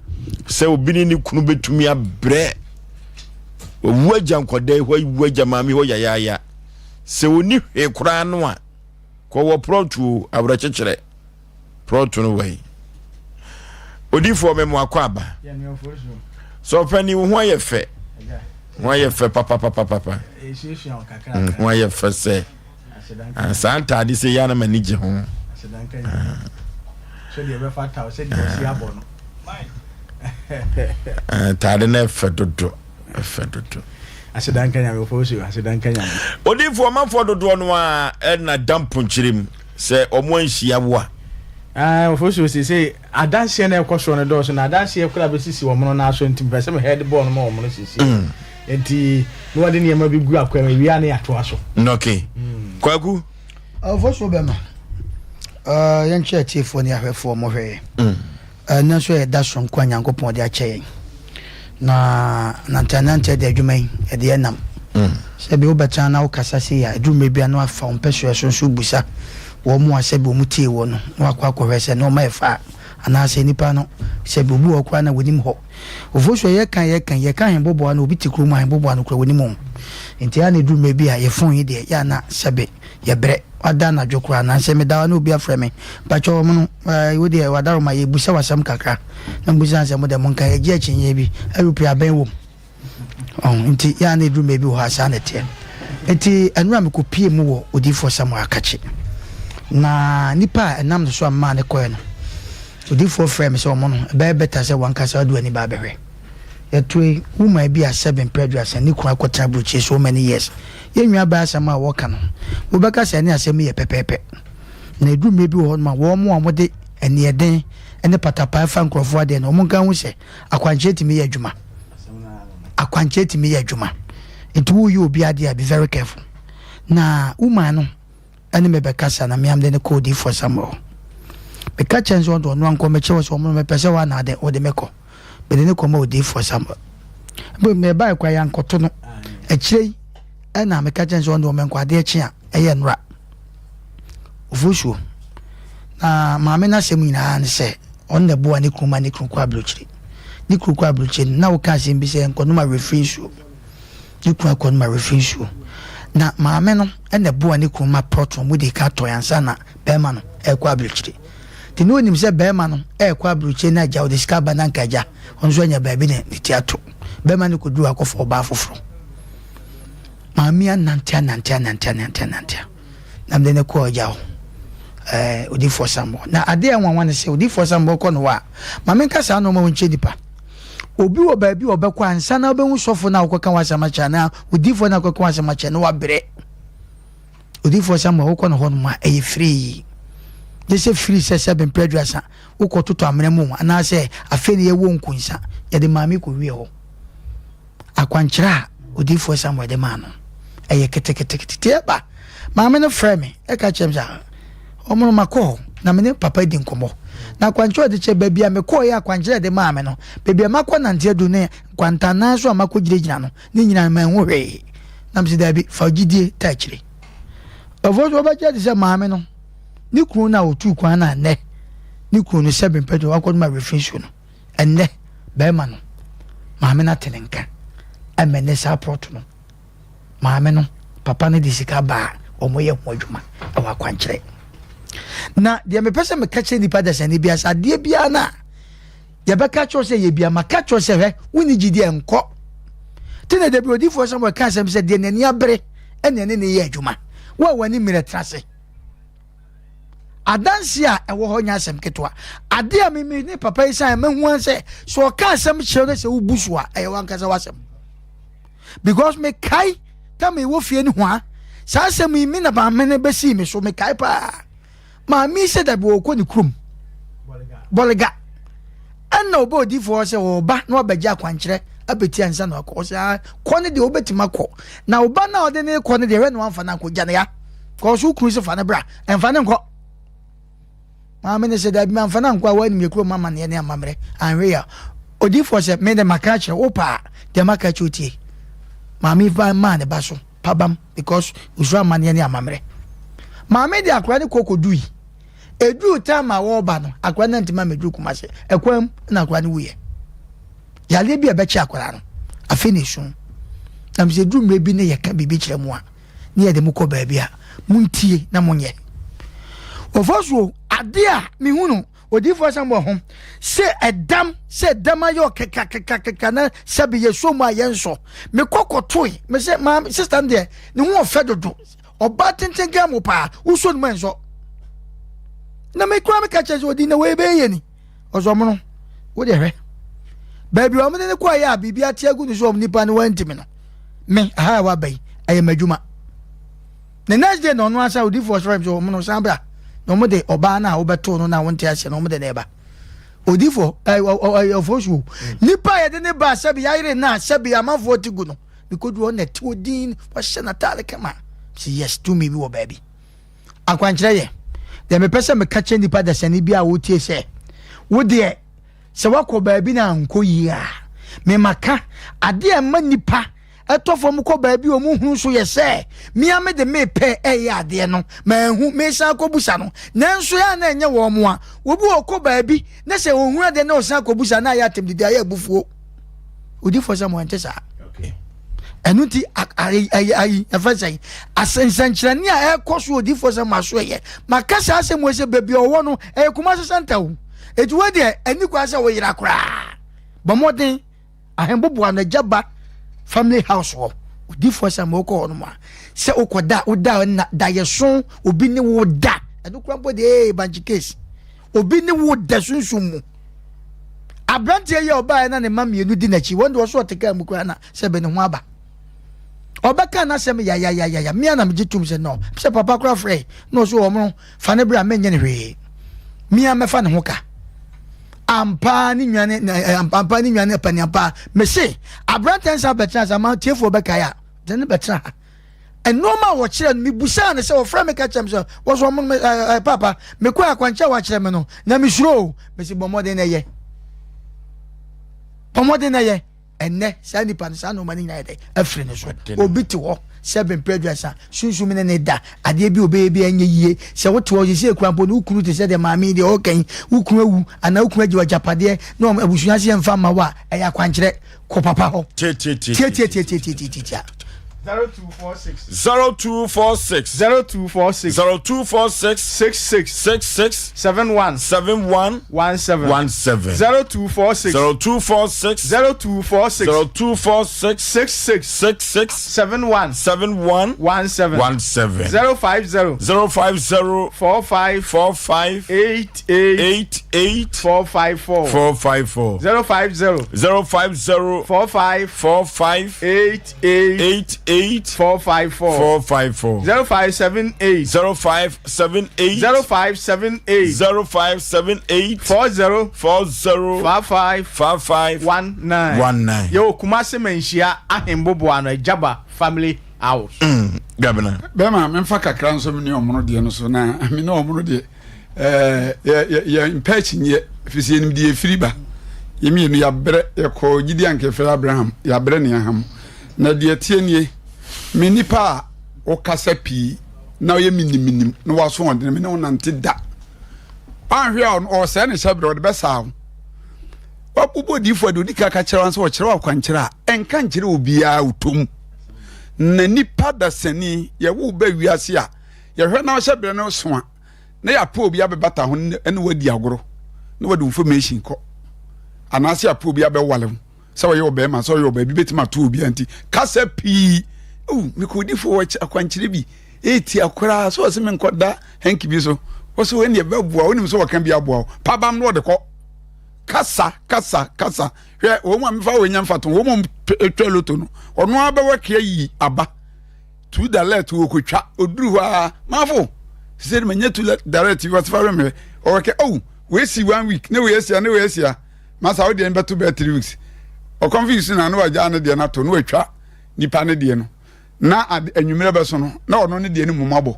sɛ obi ne ne kunu bɛtumi abrɛ Wawu agya nkwadaa yi hɔ, awu agya maame hɔ yayaaya. Sɛ ɔni hwee koraa no a, kɔwɔ prɔto o, awerɛkyekyerɛ. Prɔto no wɔ yi. Odifoɔ me mo akɔ aba. Sɛ ɔpɛni wo ho ayɛ fɛ. Ho ayɛ fɛ papapapapa. Mm, ho ayɛ fɛ sɛ. Ah, saa ntaade sɛ yɛ na m'ani gye ho. Ah. Ntaade no ɛfɛ dodo, ɛfɛ dodo. Asedanka nyame fo so asedanka nyame. Odinfo ɔmanfoɔ dodoɔ no a ɛna da mponkyerɛ mu sɛ ɔmo anhyia wo a. Ah, ofo so sese adanseɛ na ɛkɔ soɔ no dɔɔso na adanseɛ koraa bɛsisi wɔn no n'aso nti mpɛ sɛ me head bɔɔl no ma wɔn no sisi. Mm. Nti na wɔde nneɛma bi gu akwan mu ewie a na yɛatoa so. Okay. Mm. Kwaku. Ɔfo so bɛma. Uh, yɛnkyerɛ atiefoɔ ne ahwɛfoɔ mɔhwɛ yɛn. Mm. Ɛnnɛ nso yɛ da soronko a Nyankopɔn de akyɛ yɛn. Na nanteananteɛ de adwuma yi, ɛde yɛ nam. Sɛbi wobɛtena na wokasa sei a, ɛduru mmerɛ bi a na wafa wo mpɛsoɛ so nso wobisa wɔn a sɛbi wɔn tie wɔ no, na wakɔ akɔhwɛ sɛ nnoɔma yɛ fa a, anaasɛ nnipa no sɛbi obi wɔ hɔ koraa na wɔnim hɔ. Ofosuo yɛka yɛka yi, yɛka ahemboboa no, obi te kurom a ahemboboa no koraa wɔnim wɔn. Nti ɛyɛ a na ɛduru mmerɛ bi a yɛ phone yi deɛ, yɛ a na sɛbi yɛbrɛ. Wada anadwo koraa nansɛ meda hɔ a na obi afrɛ me, mpakyɛw wɔn no, Ɛɛ, wo deɛ w'adaworoma, yɛrebisa wo asɛm kakra. Na mebisa no sɛ, mo deɛ monka, yɛgye akyinnyeɛ bi, aeroplane abɛn wom. Ɔho, nti yɛ a na ɛduru mmerɛ bi wɔ hɔ a, saa na ɛteɛ. Nti ɛno a mekɔpie mu wɔ Odiyifoɔ Samuel Akakye. Na nipa a ɛnam ne so a memaa no kɔɛ no, Odiyifoɔ frɛɛ me sɛ ɔmo no, ɛbɛyɛ better sɛ wankasa wode w'ani ba abɛhwɛ. Yɛtoe woman bi a sɛbe mprɛ aduasa ne kunu akɔtena aburokyire so many years. Yɛn nua baa asɛm a wɔka no, wobɛka sɛ ɛne asɛm yi yɛ pɛpɛɛpɛ. Na ɛduru mmerɛ bi wɔ hɔnom a, wɔn a wɔde aniɛden ne patapaa fa nkurɔfoɔ adeɛ no, wɔn nka nhu sɛ akwankyerɛ tumi yɛ adwuma. Akwankyerɛ tumi yɛ adwuma. Nti woyɛ obi adeɛ a, be very careful. Na woman no ɛne me bɛkasa na meam de no kɔ odiyifoɔ Samuel hɔ. Meka kyerɛ no sɛ ɔde ɔno ankɔ, mekyerɛ wɔ sɛ ɔmo no mepɛ sɛ wɔn anaadɛ wɔde me kɔ. Mede no kɔma odiyifoɔ Samuel. Mbom mebae koraa yɛankɔto no. Akyire yi ɛna meka kyerɛ no sɛ ɔno deɛ ɔmmɛnkɔ adeɛ kye a ɛyɛ nnora. Ofosuo. Na maame no asɛm nyinaa ne sɛ ɔno na ɛboa ne kunu ma ne kunu kɔ aburokyire. Ne kunu kɔ aburokyire no na woka asɛm bi sɛ nkɔnom awerɛfiri nsuo. Ne kunu akɔnom awerɛfiri nsuo. Na maame no na ɛboa ne kunu ma prɔto wɔn de ka tɔe ansa na bɛrima no ɛrekɔ aburokyire. Nti na onim sɛ bɛrima no ɛrekɔ aburokyire na agya ɔde sika ba na nka agya ɔno nso anya baabi ne ne ti ato. Bɛrima no kɔduru akɔfa ɔbaa foforɔ. Maame anante anante anante anante anante. Na mede no kɔɔ agya hɔ, ɛɛ, odiyifoɔ Samuel. Na adeɛ a ɛnwanwa ne sɛ, odiyifoɔ Samuel kɔ no hɔ a, ma menka saa nnoɔma wei nkyerɛ nnipa. Obi wɔ baabi a ɔbɛkɔ ansa na wobɛhu sɔfo no a wokɔka w'asɛm akyerɛ anaa odiyifoɔ no a wokɔka w'asɛm akyerɛ no wabrɛ. Odiyifoɔ Samuel wokɔ no hɔ nom a, ɛyɛ firii. Gye sɛ firi sɛ sɛ bempɛ aduasa wokɔtotɔ amena mu anaasɛ afei na yɛwɔ nkonsa yɛde maame kɔwie hɔ. Akwankyerɛ a odiyifoɔ Samuel de maa no, ɛyɛ keteketekete. Nti ɛba, maame no frɛɛ me ka kyerɛɛ me sɛ, ah, ɔmo no makɔ hɔ na me ne papa di nkɔmmɔ. Na akwankyerɛ a ɔde kyerɛ baabi a mekɔeɛ akwankyerɛ a ɛde maa me no, baabi a makɔ nante adu ne nkwantanan so a makɔ gyinagyina no, ne nyinaa no manhu hwee. Na mese daabi, fa gyidie ta akyire. Ɔfoɔ so wɔbɛgye adi sɛ maame no, ne kunu no a ɔtuu kwan no a nnɛ ne kunu no sɛbe mpɛtɛ wakɔnom awerɛfiri nsuo no, Ɛnnɛ, barima no, maame no ate ne nka. Ɛma ɛnnɛ saa prɔto no, maame no, papa no de sika ba a wɔyɛ ho adwuma wɔ akwankyerɛ. Na deɛ mepɛ sɛ meka kyerɛ nipa dasani biara sɛ adeɛ biara no a yɛbɛka kyerɛ sɛ yɛ bia maka kyerɛ sɛ hwɛ wonni gyidi a nkɔ. Te na dabi odiifoɔ Samuel ka asɛm sɛ deɛ n'ani abere ɛne ɛne ne yɛ adwuma. Wo a w'ani mmerɛ tena ase. Adanse a ɛwɔ hɔ nyɛ asɛm ketewa. Ade a me ne papa yi san mahu ara sɛ sɛ ɔka asɛm kyerɛ no sɛ wobu so a ɛyɛ wankasa w'asɛm. Because mekae ta mewɔ fie no ho a saa asɛm yi me na maame no bɛsii me so mekae paa. Maame yi sɛ dabi wɔkɔ ne kurom Bɔlega. Ɛna ɔbɛ odiifoɔ sɛ ɔba na wabɛgye akwankyerɛ abɛti ansa na wakɔ. Ɔsɛ ah, kɔ no deɛ wobɛtumi akɔ. Na ɔba no a ɔde ne kɔ no deɛ ɛwɛ na wamfa no ankɔ gya no ya. Kɔ so kunu sɛ fa no bra ɛmfa no nkɔ. Maame no sɛ daabi mamfa no ankɔ a woanim yɛ kurom amanneɛ ne amammerɛ anhwɛ yi a. Odiifoɔ sɛ me de maka akyerɛ wo paa deɛ maka akyerɛ tie. Maame ba maa ne ba so pabam because osuro amanneɛ ne amammerɛ. Maame de akwadaa no kɔ kɔdui. Ɛduruu time a wɔreba no, akwadaa no antumi ammɛduru Kumasi. Ɛkwan mu na akwadaa no wuiɛ. Yareɛ bi a ɛbɛkye akwadaa no, afei na ɛsu. Na mesɛ ɛduru mmerɛ bi na yɛka biribi kyerɛ mo a, ne yɛde mo kɔ baabi a, montie na monyɛ. Wɔfa so adeɛ a mehu no odiyifoɔ Samuel ho sɛ ɛdam sɛ ɛdam ayɛ ɔkekakekakeka na sɛbe yɛsɔ mu a yɛnsɔ. Mekɔ kɔtoe, mesɛ maame sista no deɛ ne ho ɔfɛ dodo ɔbaa tenten gan mu paa wosɔ ne mu ɛnsɔ na me kura meka kyerɛ sɛ ɔdi na wei bɛyɛ ni ɔsɔmono wo deɛ hwɛ baabi a wɔde ne kɔ ayɛ a biribi ate agu ne so wɔn nipa no wɔntumi no me aha a waba yi ɛyɛ m'adwuma the next day na ɔno asa odiifoɔ sɔrɔ sɛ wɔn no san bra na wɔn de ɔbaa no a wɔbɛto no na wɔn te aseɛ na wɔn de ne ba odiifoɔ ɛɛ ɔɛ ɔfɔ so nipa a yɛde ne ba sɛbi yayere na sɛbi amanfoɔ ti gu no. Mekodu hɔ na ɛte hɔ din, wahyɛ n'ataade kama. Sɛ yes, tumi bi wɔ baabi. Akwankyerɛ yɛ. Deɛ mepɛ sɛ meka kyerɛ nipa dasani bi a wotie sɛ, wo deɛ sɛ woakɔ baabi na ankɔ yie a, memaka adeɛ a ɛma nipa ɛtɔ fam kɔ baabi a wɔn hunu so yɛ sɛ mea me de mepɛ ɛyɛ adeɛ no manhu mesan akɔbusa no nanso yɛ a na ɛnyɛ wɔn a obi wɔ kɔ baabi na sɛ ohunu adeɛ na ɔsan akɔbusa na ayɛ atɛmdidi ayɛ abufuo. Odiyifoɔ Samuel nte saa. Ɛno nti ayi ɛfɛ sɛn asɛnsɛnkyerɛnne a ɛkɔ so odiyifoɔ Samuel aso ɛyɛ maka saa asɛm wɔ sɛ baabi a ɔwɔ no ɛyɛ Kumasi santa o eti wɔ deɛ ɛni kwan sɛ wɔyera koraa bɔ mmɔden ahemboboa no agya ba family house hɔ odiyifoɔ Samuel kɔ hɔ nom a sɛ wokɔ da woda na dayɛso obi ne wo da ɛno kora mpo deɛ ee bankye case obi ne wo da sunsum mu Aberanteɛ yi a ɔbaeɛ na ne mma mmienu di n'akyi, wɔn deɛ ɔso ɔte kaa mu koraa na sɛ bɛ ne ho aba. Ɔbɛka n'asɛm yayayayaya, mmea na megye tom sɛ no, sɛ papa koraa frɛ na ɔso wɔn no fa ne bra menyɛ ne hwee. Mmea mɛfa ne ho ka. Ampa ne nwa ne ampa ne nwa ne paniampa. Mese aberanteɛ nsa bɛtena ase ama tiefoɔ bɛkae a, de ne bɛtena ha. Nnoɔma a wɔkyerɛ no, mebusaa no sɛ, wɔfrɛ me ka kyerɛ me sɛ, wɔsɔ ɔmo no, ɛɛ paapa, mekɔɛ akwankyerɛ a wɔakyerɛ me no, na mesuro o. Mesi bɔ mmɔden na ɛyɛ. Bɔ mmɔden na ɛyɛ. Ɛnnɛ, saa nipa no, saa nnoɔma no nyinaa yɛ dɛ, afiri ne so. Obi te hɔ, sɛ mpɛ aduasa, sunsum ne ne da, adeɛ bi obɛyɛ bi a ɛnyɛ yie. Sɛ wote hɔ, sisi ekura mpo no, wo kunu te sɛ deɛ maame yi deɛ ɔreka yi, wo kunu awu, anaa wo kunu agye w'agyapadeɛ, na wɔn abusua se yɛmfa mma wo a, ɛyɛ akwankyerɛ. Kɔ papa hɔ. Tietietietietietietitia. 0246. 0246. 0246. 0246. 66. 66. 71. 71. 17. 17. 0246. 0246. 0246. 0246. 66. 66. 71. 71. 17. 17. 050. 050. 45. 45. 88. 88. 454. 454. 050. 050. 45. 45. 88. 88. 454. 454. 0578. 0578. 0578. 0578. 40. 40. 55. 55. 19. 19. Yɛwɔ Kumase Manhyia Ahemboboa no Agyaba Family House. Mm, Gabina. Bɛma memfa kakra nso me ne ɔmono deɛ no so na me ne ɔmono deɛ ɛɛ yɛ yɛ mpɛ akyinnyeɛ ɛfiri sɛ yɛnim deɛ ɛfiri ba yɛ mmienu yɛabrɛ yɛkɔɔ gyidi anka yɛfrɛ Abraham yɛabrɛ ne aham na deɛ ɛteɛ nie me nipa a wokasa pii na ɔyɛ miniminim na waso ɔdene me ne wo nante da anhwɛ a ɔsɛe ne hyɛ berɛ ɔde bɛsaa wo wabobɔ diifoɔ de odi ka ka kyerɛ wɔn sɛ ɔkyerɛ wɔ akwankyerɛ a ɛnka nkyerɛ obiara wotom na nipa dasani yɛwo ba wiase a yɛhwɛ na ɔhyɛ berɛ no so a na yɛapɛ obi abɛbata ho ne wadi agorɔ na wadi information kɔ anaasɛ yɛapɛ obi abɛwale ho sɛ ɔyɛ ɔbɛrima sɛ ɔyɛ ɔbaa bi bɛtumi ato obi nti kasa pii oh, mekɔdifo wɔ akwankyerɛ bi ɛtia koraa sɛ ɔsɛ menkɔda hanki bi so wɔ sɛ wɔne ɛbɛboa wonim sɛ wɔka bi aboa wo pabam na ɔde kɔ kasa kasa kasa hwɛ wɔn mu a mefa wɔn nya mfato wɔn mu twa loto no ɔno abɛwɔ kea yi aba tu direct wɔkɔtwa ɔduru hɔ a mafo sɛ de manya tu direct yi wɔsefa remmerɛ ɔwɔkɛ oh wɔasi one week ne wɔasia ne wɔasia masa wo deɛ no bɛto bɛɛ three weeks ɔkɔmfo yi so na ne wagyaa ne deɛ no ato ne watwa nipa ne deɛ no na anwummerɛ bɛso no na ɔno ne deɛ no mmom abɔ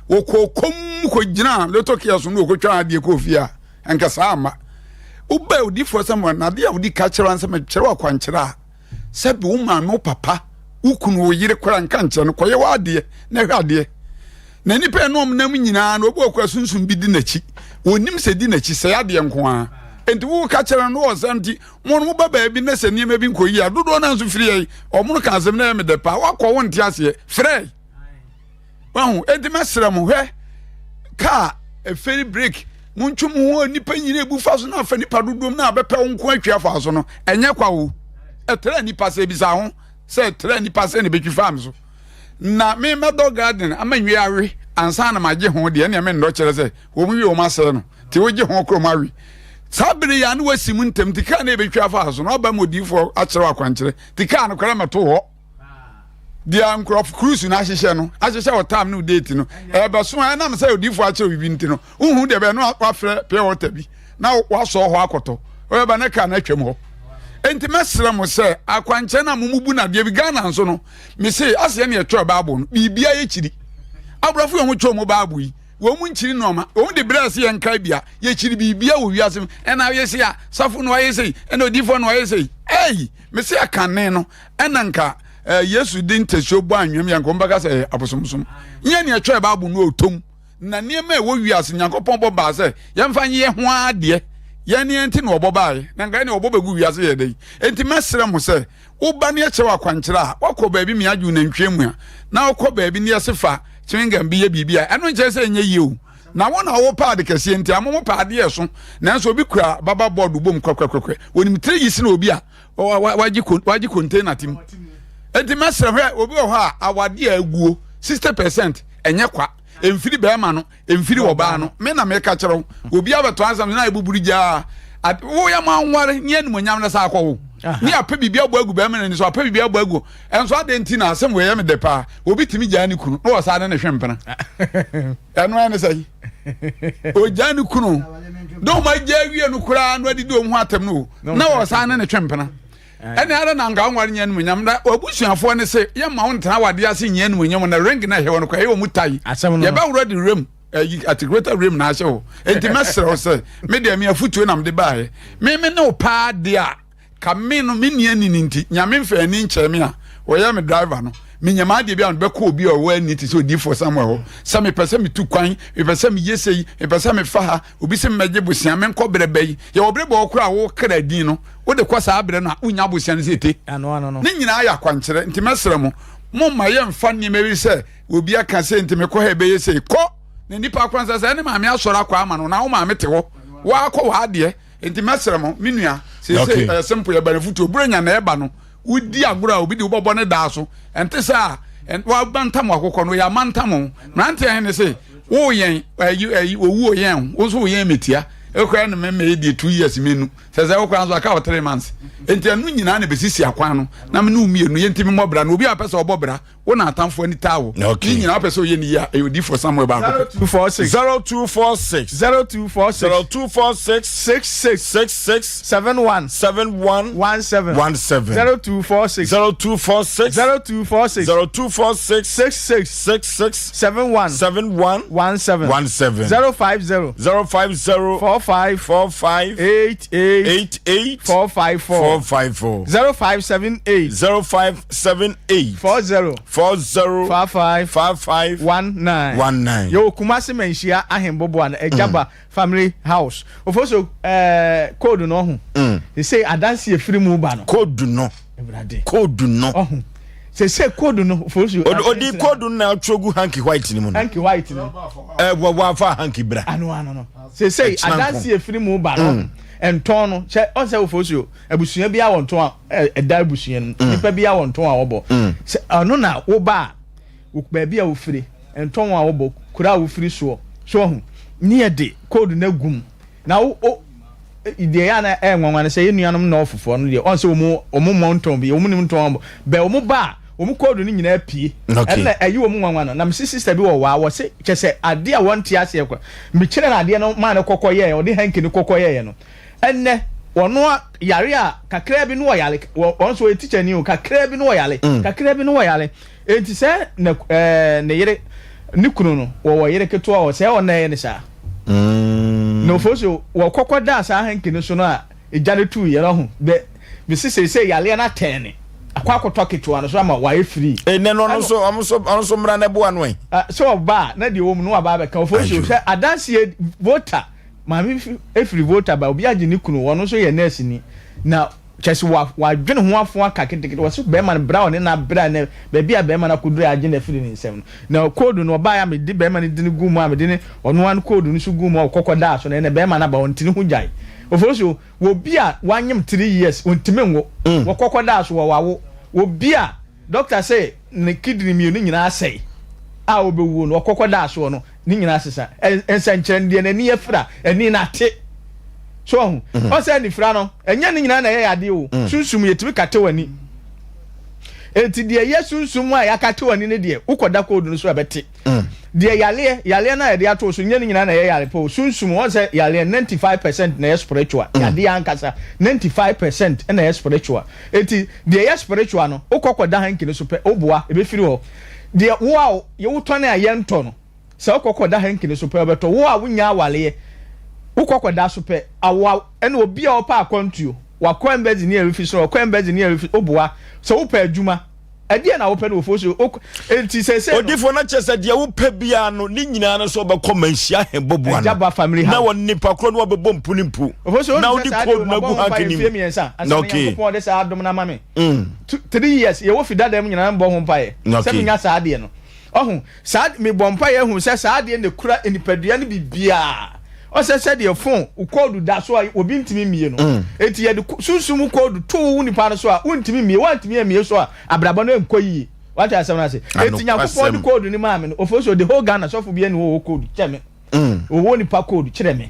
wɔkɔ kɔm kɔgyina loto kia so ne wɔkɔtwa adeɛ kɔɔ fie a ɛnka saa amma wobɛ odifoɔ sɛ mɔ nadeɛ a wodi ka kyerɛ sɛ mekyerɛ wɔ akwankyerɛ a sɛbi wo maame wo papa wo kunu wo yere koraa nka nkyerɛ no kɔyɛ w'adeɛ na hwɛ adeɛ na nipa ɛno ɔmo nam nyinaa na obi ɔkura sunsun bi di n'akyi onim sɛ di n'akyi sɛ adeɛ nko ara nti wo ka kyerɛ no wɔ sɛm nti mo no mo ba baabi na sɛ nneɛma bi nkɔ yie a dodoɔ no nso firi yɛ ɔmo no ka asɛm na ɛyɛ me dɛ paa wakɔ wo nte aseɛ frɛ wahu enti mɛsrɛ mo hwɛ kaa eferi break montwe mo ho nipa nyina ebu fa so na afa nipa dodoɔ mu na abɛpɛ wo nko atwi afa so no ɛnyɛ kwa o ɛtrɛ nipa sɛ ebisa ho sɛ ɛtrɛ nipa sɛ na ebetwi fam so na me mɛdɔ garden ama nwi awe ansa na magye ho deɛ ɛnea mendɔ kyerɛ sɛ wɔn wi wɔn asɛe no te wogye ho korɔ mu awe saa bere yi a ne wasi mu ntɛm te kaa na ebetwi afa so na ɔba mu odiifoɔ akyerɛ akwankyerɛ te kaa no koraa mɛto hɔ deɛ nkurɔfo cruise no ahyehyɛ no ahyehyɛ wɔ time no date no ɛbɛso a ɛnam sɛ odiifo akyerɛ biribi nti no wohu deɛ bɛyɛ no wafrɛ pure water bi na wasɔ hɔ akɔtɔ ɔbɛba ne kaa no atwam hɔ nti mɛsrɛ mo sɛ akwankyɛn no a mo bu no adeɛ bi Ghana nso no mese aseɛ ne ɛtwerɛ baabo no biribia yɛ kyiri aborɔfo yɛ ho twɛ mo baabo yi wɔn mu nkyiri nneɛma wɔn de brɛ ase yɛn nkae bia yɛkyiri biribia wɔ wiase mu ɛna ayɛ sei a safo no ayɛ sei ɛna odiifoɔ no ayɛ sei ɛyi mese akane no ɛna nka eh, yesu de ntasuo bɔ anwea mu yɛ nka wɔbɛka sɛ ɛyɛ abosomsom nyɛ nea ɛtwerɛ bible no ɔtɔm na nneɛma a ɛwɔ wiase nyankopɔn bɔ baa sɛ yɛmfa nyɛ ho adeɛ yɛn ne yɛn ti na ɔbɔ baeɛ na nka ɛne ɔbɔ bɛgu wiase yɛ dɛn enti mɛsrɛ mo sɛ woba ne ɛkyerɛ akwankyerɛ a wakɔ baabi mea adwo nantwie mu a na wokɔ baabi ne yɛse fa chewing gum bi yɛ biribi a ɛno nkyerɛ sɛ ɛnyɛ yie o na wo na wopɛ ade kɛseɛ nti amomo pɛ adeɛ ɛso nanso obi kura baba bɔɔdo bom kwɛkwɛkwɛkwɛ wɔnim tiri yi sene obi a wagye wagye container tim eti mɛsrɛ hwɛ obi wɔ hɔ a awade a aguo 60% ɛnyɛ kwa mfiri bɛrima no mfiri ɔbaa no me na meka kyerɛ wo obi abɛtɔ asɛm na ebuburu gyaa woyɛ mo anware ne animonyam no sa akɔ wo ne apɛ biribi abɔ agu bɛrima no ani so apɛ biribi abɔ agu ɛnso adɛn nti na asɛm wɔ yɛ me dɛ paa obi tumi gyaa ne kunu na wɔsaa ne ne hwe mpena ɛno ɛne sɛ ogya ne kunu na ɔma agya awie no koraa na wadidi wɔn ho atɛm no o na wɔsan ne ne twe mpena ɛne ara na nka wɔnware nyɛ animuonyam na abusuafoɔ ne se yɛmma wo ntena wadeɛ ase nyɛ animuonyam na ring na ɛhɛ wɔ no koraa ɛyɛ wɔn tae yɛbɛworɔ de wuram ayi atikuleta wuram na ahyɛ hɔ enti mɛsrɛ wo sɛ me deɛ me afotuo na mede baeɛ me me ne wo paa deɛ a Ka me no me nni ani no nti Nyame mfa ani nkyɛɛ me a ɔyɛ me driver no Menya m'adeɛ bi a mede bɛkɔ obi a ɔwɔ ani te sɛ odiyifoɔ Samuel hɔ Sɛ mepɛ sɛ metu kwan, mepɛ sɛ meyɛ sei, mepɛ sɛ mefa ha Obi se memmɛgye bosea, menkɔ berɛ bɛyi Yɛwɔ berɛ bɔ hɔ koraa a wo kra din no Wode kɔ saa berɛ no a wonnya bosea no sɛ ɛte Ne nyinaa yɛ akwankyerɛ nti mɛsrɛ mo. Momma yɛmfa nneɛma bi sɛ obi aka sɛ nti mekɔ ha ɛbɛyɛ sei. Kɔ na nipa akora sɛ sɛ ne maame asɔre akɔ ama no na wo maame te hɔ waakɔ w'adeɛ. Nti mɛsrɛ mo me nua seesei ɛyɛ simple yɛba no fotuo Buronya na ɛba no wodi agorɔ a obi de wobɛbɔ ne daa so ɛnte sɛ a wamantam akokɔ no yɛ amantam o mmeranteɛ he ne se woyɛn ayi ayi owuo yɛn wo nso woyɛn metia ekura ne mɛmɛ yi deɛ 2 years menu sɛ sɛ wokora nso aka wɔ 3 months nti ɛno nyinaa na bɛsisi akwan no na me ne wo mmienu yɛntimi mmɔ bra no obi a pɛ sɛ ɔbɔ bra wo na atamfo ani taa wo ne nyinaa wopɛ sɛ ɔyɛ ne yie a ɛyɛ odiyifoɔ Samuel baako pɛ. 0246 0246 0246 0246 66 66 71 71 17 17 0246 0246 0246 0246 66 66 71 71 17 17 050 050 45 45 88 88 454 454 0578 0578 40 40 55 55 19 19. Yɛwɔ Kumasi Manhyia Ahemboboa no Agyaba Family House. Ofoso ɛɛ code no ɔho. Sese adansi efiri mu ba no. Code no. Ewurade. Code no. Ɔho. Sese code no ofoso. Odi code no na atwerɛ gu hanky white no mu no. Hanky white no. Ɛ wɔ wɔ afa hanky bra. Ano ano no. Sese adansi efiri mu ba no. Ntɔn no kyɛ ɔnsɛ ofoso abusua bi a wɔn ntɔn a ɛda abusua no mu mm. nipa bi a wɔn ntɔn a wɔbɔ mm. sɛ ɔno na woba a baabi a wofiri ntɔn a wɔbɔ kura a wofiri soɔ so ɔho ne yɛ de koodu no agum na wo o deɛ yɛ ana ɛyɛ nwanwa no sɛ yɛ nuanom nɔɔfofoɔ no deɛ ɔn sɛ wɔn wɔn mmɔ ntɔn bi wɔn nim ntɔn abɔ bɛ wɔn ba a wɔn koodu no nyinaa pie ɛna ɛyi wɔn nwanwa no na mesi sista bi wɔ waa wɔ se kyɛ sɛ adeɛ a wɔn te aseɛ kora mekyerɛ no adeɛ no maa no kɔkɔ yɛɛ ɔde hanki no kɔkɔ yɛɛ no Ɛnnɛ, wɔn a yare a kakraa bi no wɔyare, wɔn nso wɔyɛ tikyani o, kakraa bi no wɔyare, mm. kakraa bi no wɔyare. Enti sɛ ne ɛɛ ne yere ne kunu no wɔwɔ yere ketewa wɔ sɛ ɔna ɛyɛ ne saa. Mm. Na ofo so wɔkɔkɔ da saa hanki no so no a egya no tuu yɛ no ho bɛ bisi seesei yareɛ no atɛn ne akɔ akɔtɔ ketewa no so ama wayɛ firi. Ɛnɛ no ɔno nso ɔno nso ɔno nso mmra na ɛboa no ɛ. Sɛ ɔba a na deɛ wɔ mu no waba abɛka ofo so sɛ adanseɛ vota. Maame bi firi Volta ba, obi agye ne kunu, ɔno nso yɛ nɛɛseni. Na kyerɛ sɛ wa wadwene ho afo aka ketekete. Wɔse bɛrima no bra a ɔne no abrɛ a nɛ baabi a bɛrima no akɔduru a agye no afiri ne nsam no. Na koodu no ɔbaeɛ a mede bɛrima no dini guu mu a mede ne ɔno ara no koodu no nso guu mu a ɔkɔ kɔdaa so no ɛnɛ bɛrima no aba ɔnte ne ho gyae. Ofosuo, obi a wanyem three years ɔntumi nwo, wɔkɔ kɔdaa so wɔ wawo. Obi a Doctor se ne kidney mienu nyinaa asɛe a ɔbɛwuo no ɔkɔ kɔdaa soɔ no ne nyinaa sesa. Nsɛnkyerɛnne deɛ n'ani afira, ani no ate. So ɔho? Mm. Ɔsɛ anifira no, ɛnyɛ ne nyinaa na ɛyɛ yadeɛ o. Mm. Sunsum yɛtumi kate w'ani. Enti deɛ ɛyɛ sunsum a yɛakate w'ani no deɛ, wokɔda koodu no so a ɛbɛte. Mm. Deɛ yaleɛ, yaleɛ no a yɛde ato so, nyɛ ne nyinaa na ɛyɛ yare pɛ o. Sunsum, wɔn sɛ yaleɛ 95% na ɛyɛ spiritual. Mm. Yadeɛ ankasa, 95% na ɛyɛ spiritual. Enti deɛ ɛyɛ spiritual no, wokɔ kɔda hanky no so pɛ, woboa, ɛbɛfiri hɔ. Deɛ wo a wotɔne a yɛntɔ no, sɛ wokɔ kɔda hanky no so pɛ, ɔbɛtɔ. Wo a wonnya awaleɛ, wokɔ kɔda so pɛ, awoa, ɛna obi a ɔpɛ akwantuo, wakɔ embassy ne ɛrefi so, ɔkɔ embassy ne ɛrefi, woboa. Sɛ wopɛ adwuma, ɛdeɛ na wopɛ no wɔ fo so, enti sɛsɛ no. Odifoɔ no kyerɛ sɛ deɛ wopɛ biara no, ne nyinaa no sɛ wobɛkɔ manhyia ahemboboa no, Agyaba family na house. wɔ nipa korɔ no wabɛbɔ mpu ne mpu, Ofosu, na wonim wode sɛ saa deɛ code no mabɔ agu ho hanky mpaeɛ no mfeɛ mu. mmiɛnsa ansa Na na okay. Nyankopɔn de saa adom no ama me. Mm. Two, three years, yɛwɔ fi dada mu nyinaa mbɔ ho mpaeɛ Na sɛ okay. menya saa adeɛ no. Ɔho, saa, mebɔ mpaeɛ ahu sɛ saa adeɛ na ɛkura nipadua no biribiara. Ɔsɛ sɛdeɛ phone, wo code da so a obi ntumi mmie no. Enti yɛde ko, sunsum mu code to wo nipa no so a, wontumi mmie. Woantumi ammie so a, abrabɔ no nkɔ yie. Wate asɛm no ase? Enti Nyankopɔn de Anokwasɛm. code no maa me no, Ofosuo, the whole Ghana, sɔfo biara nni hɔ a ɔwɔ code kyɛ me. Ɔwɔ nipa code kyerɛ me.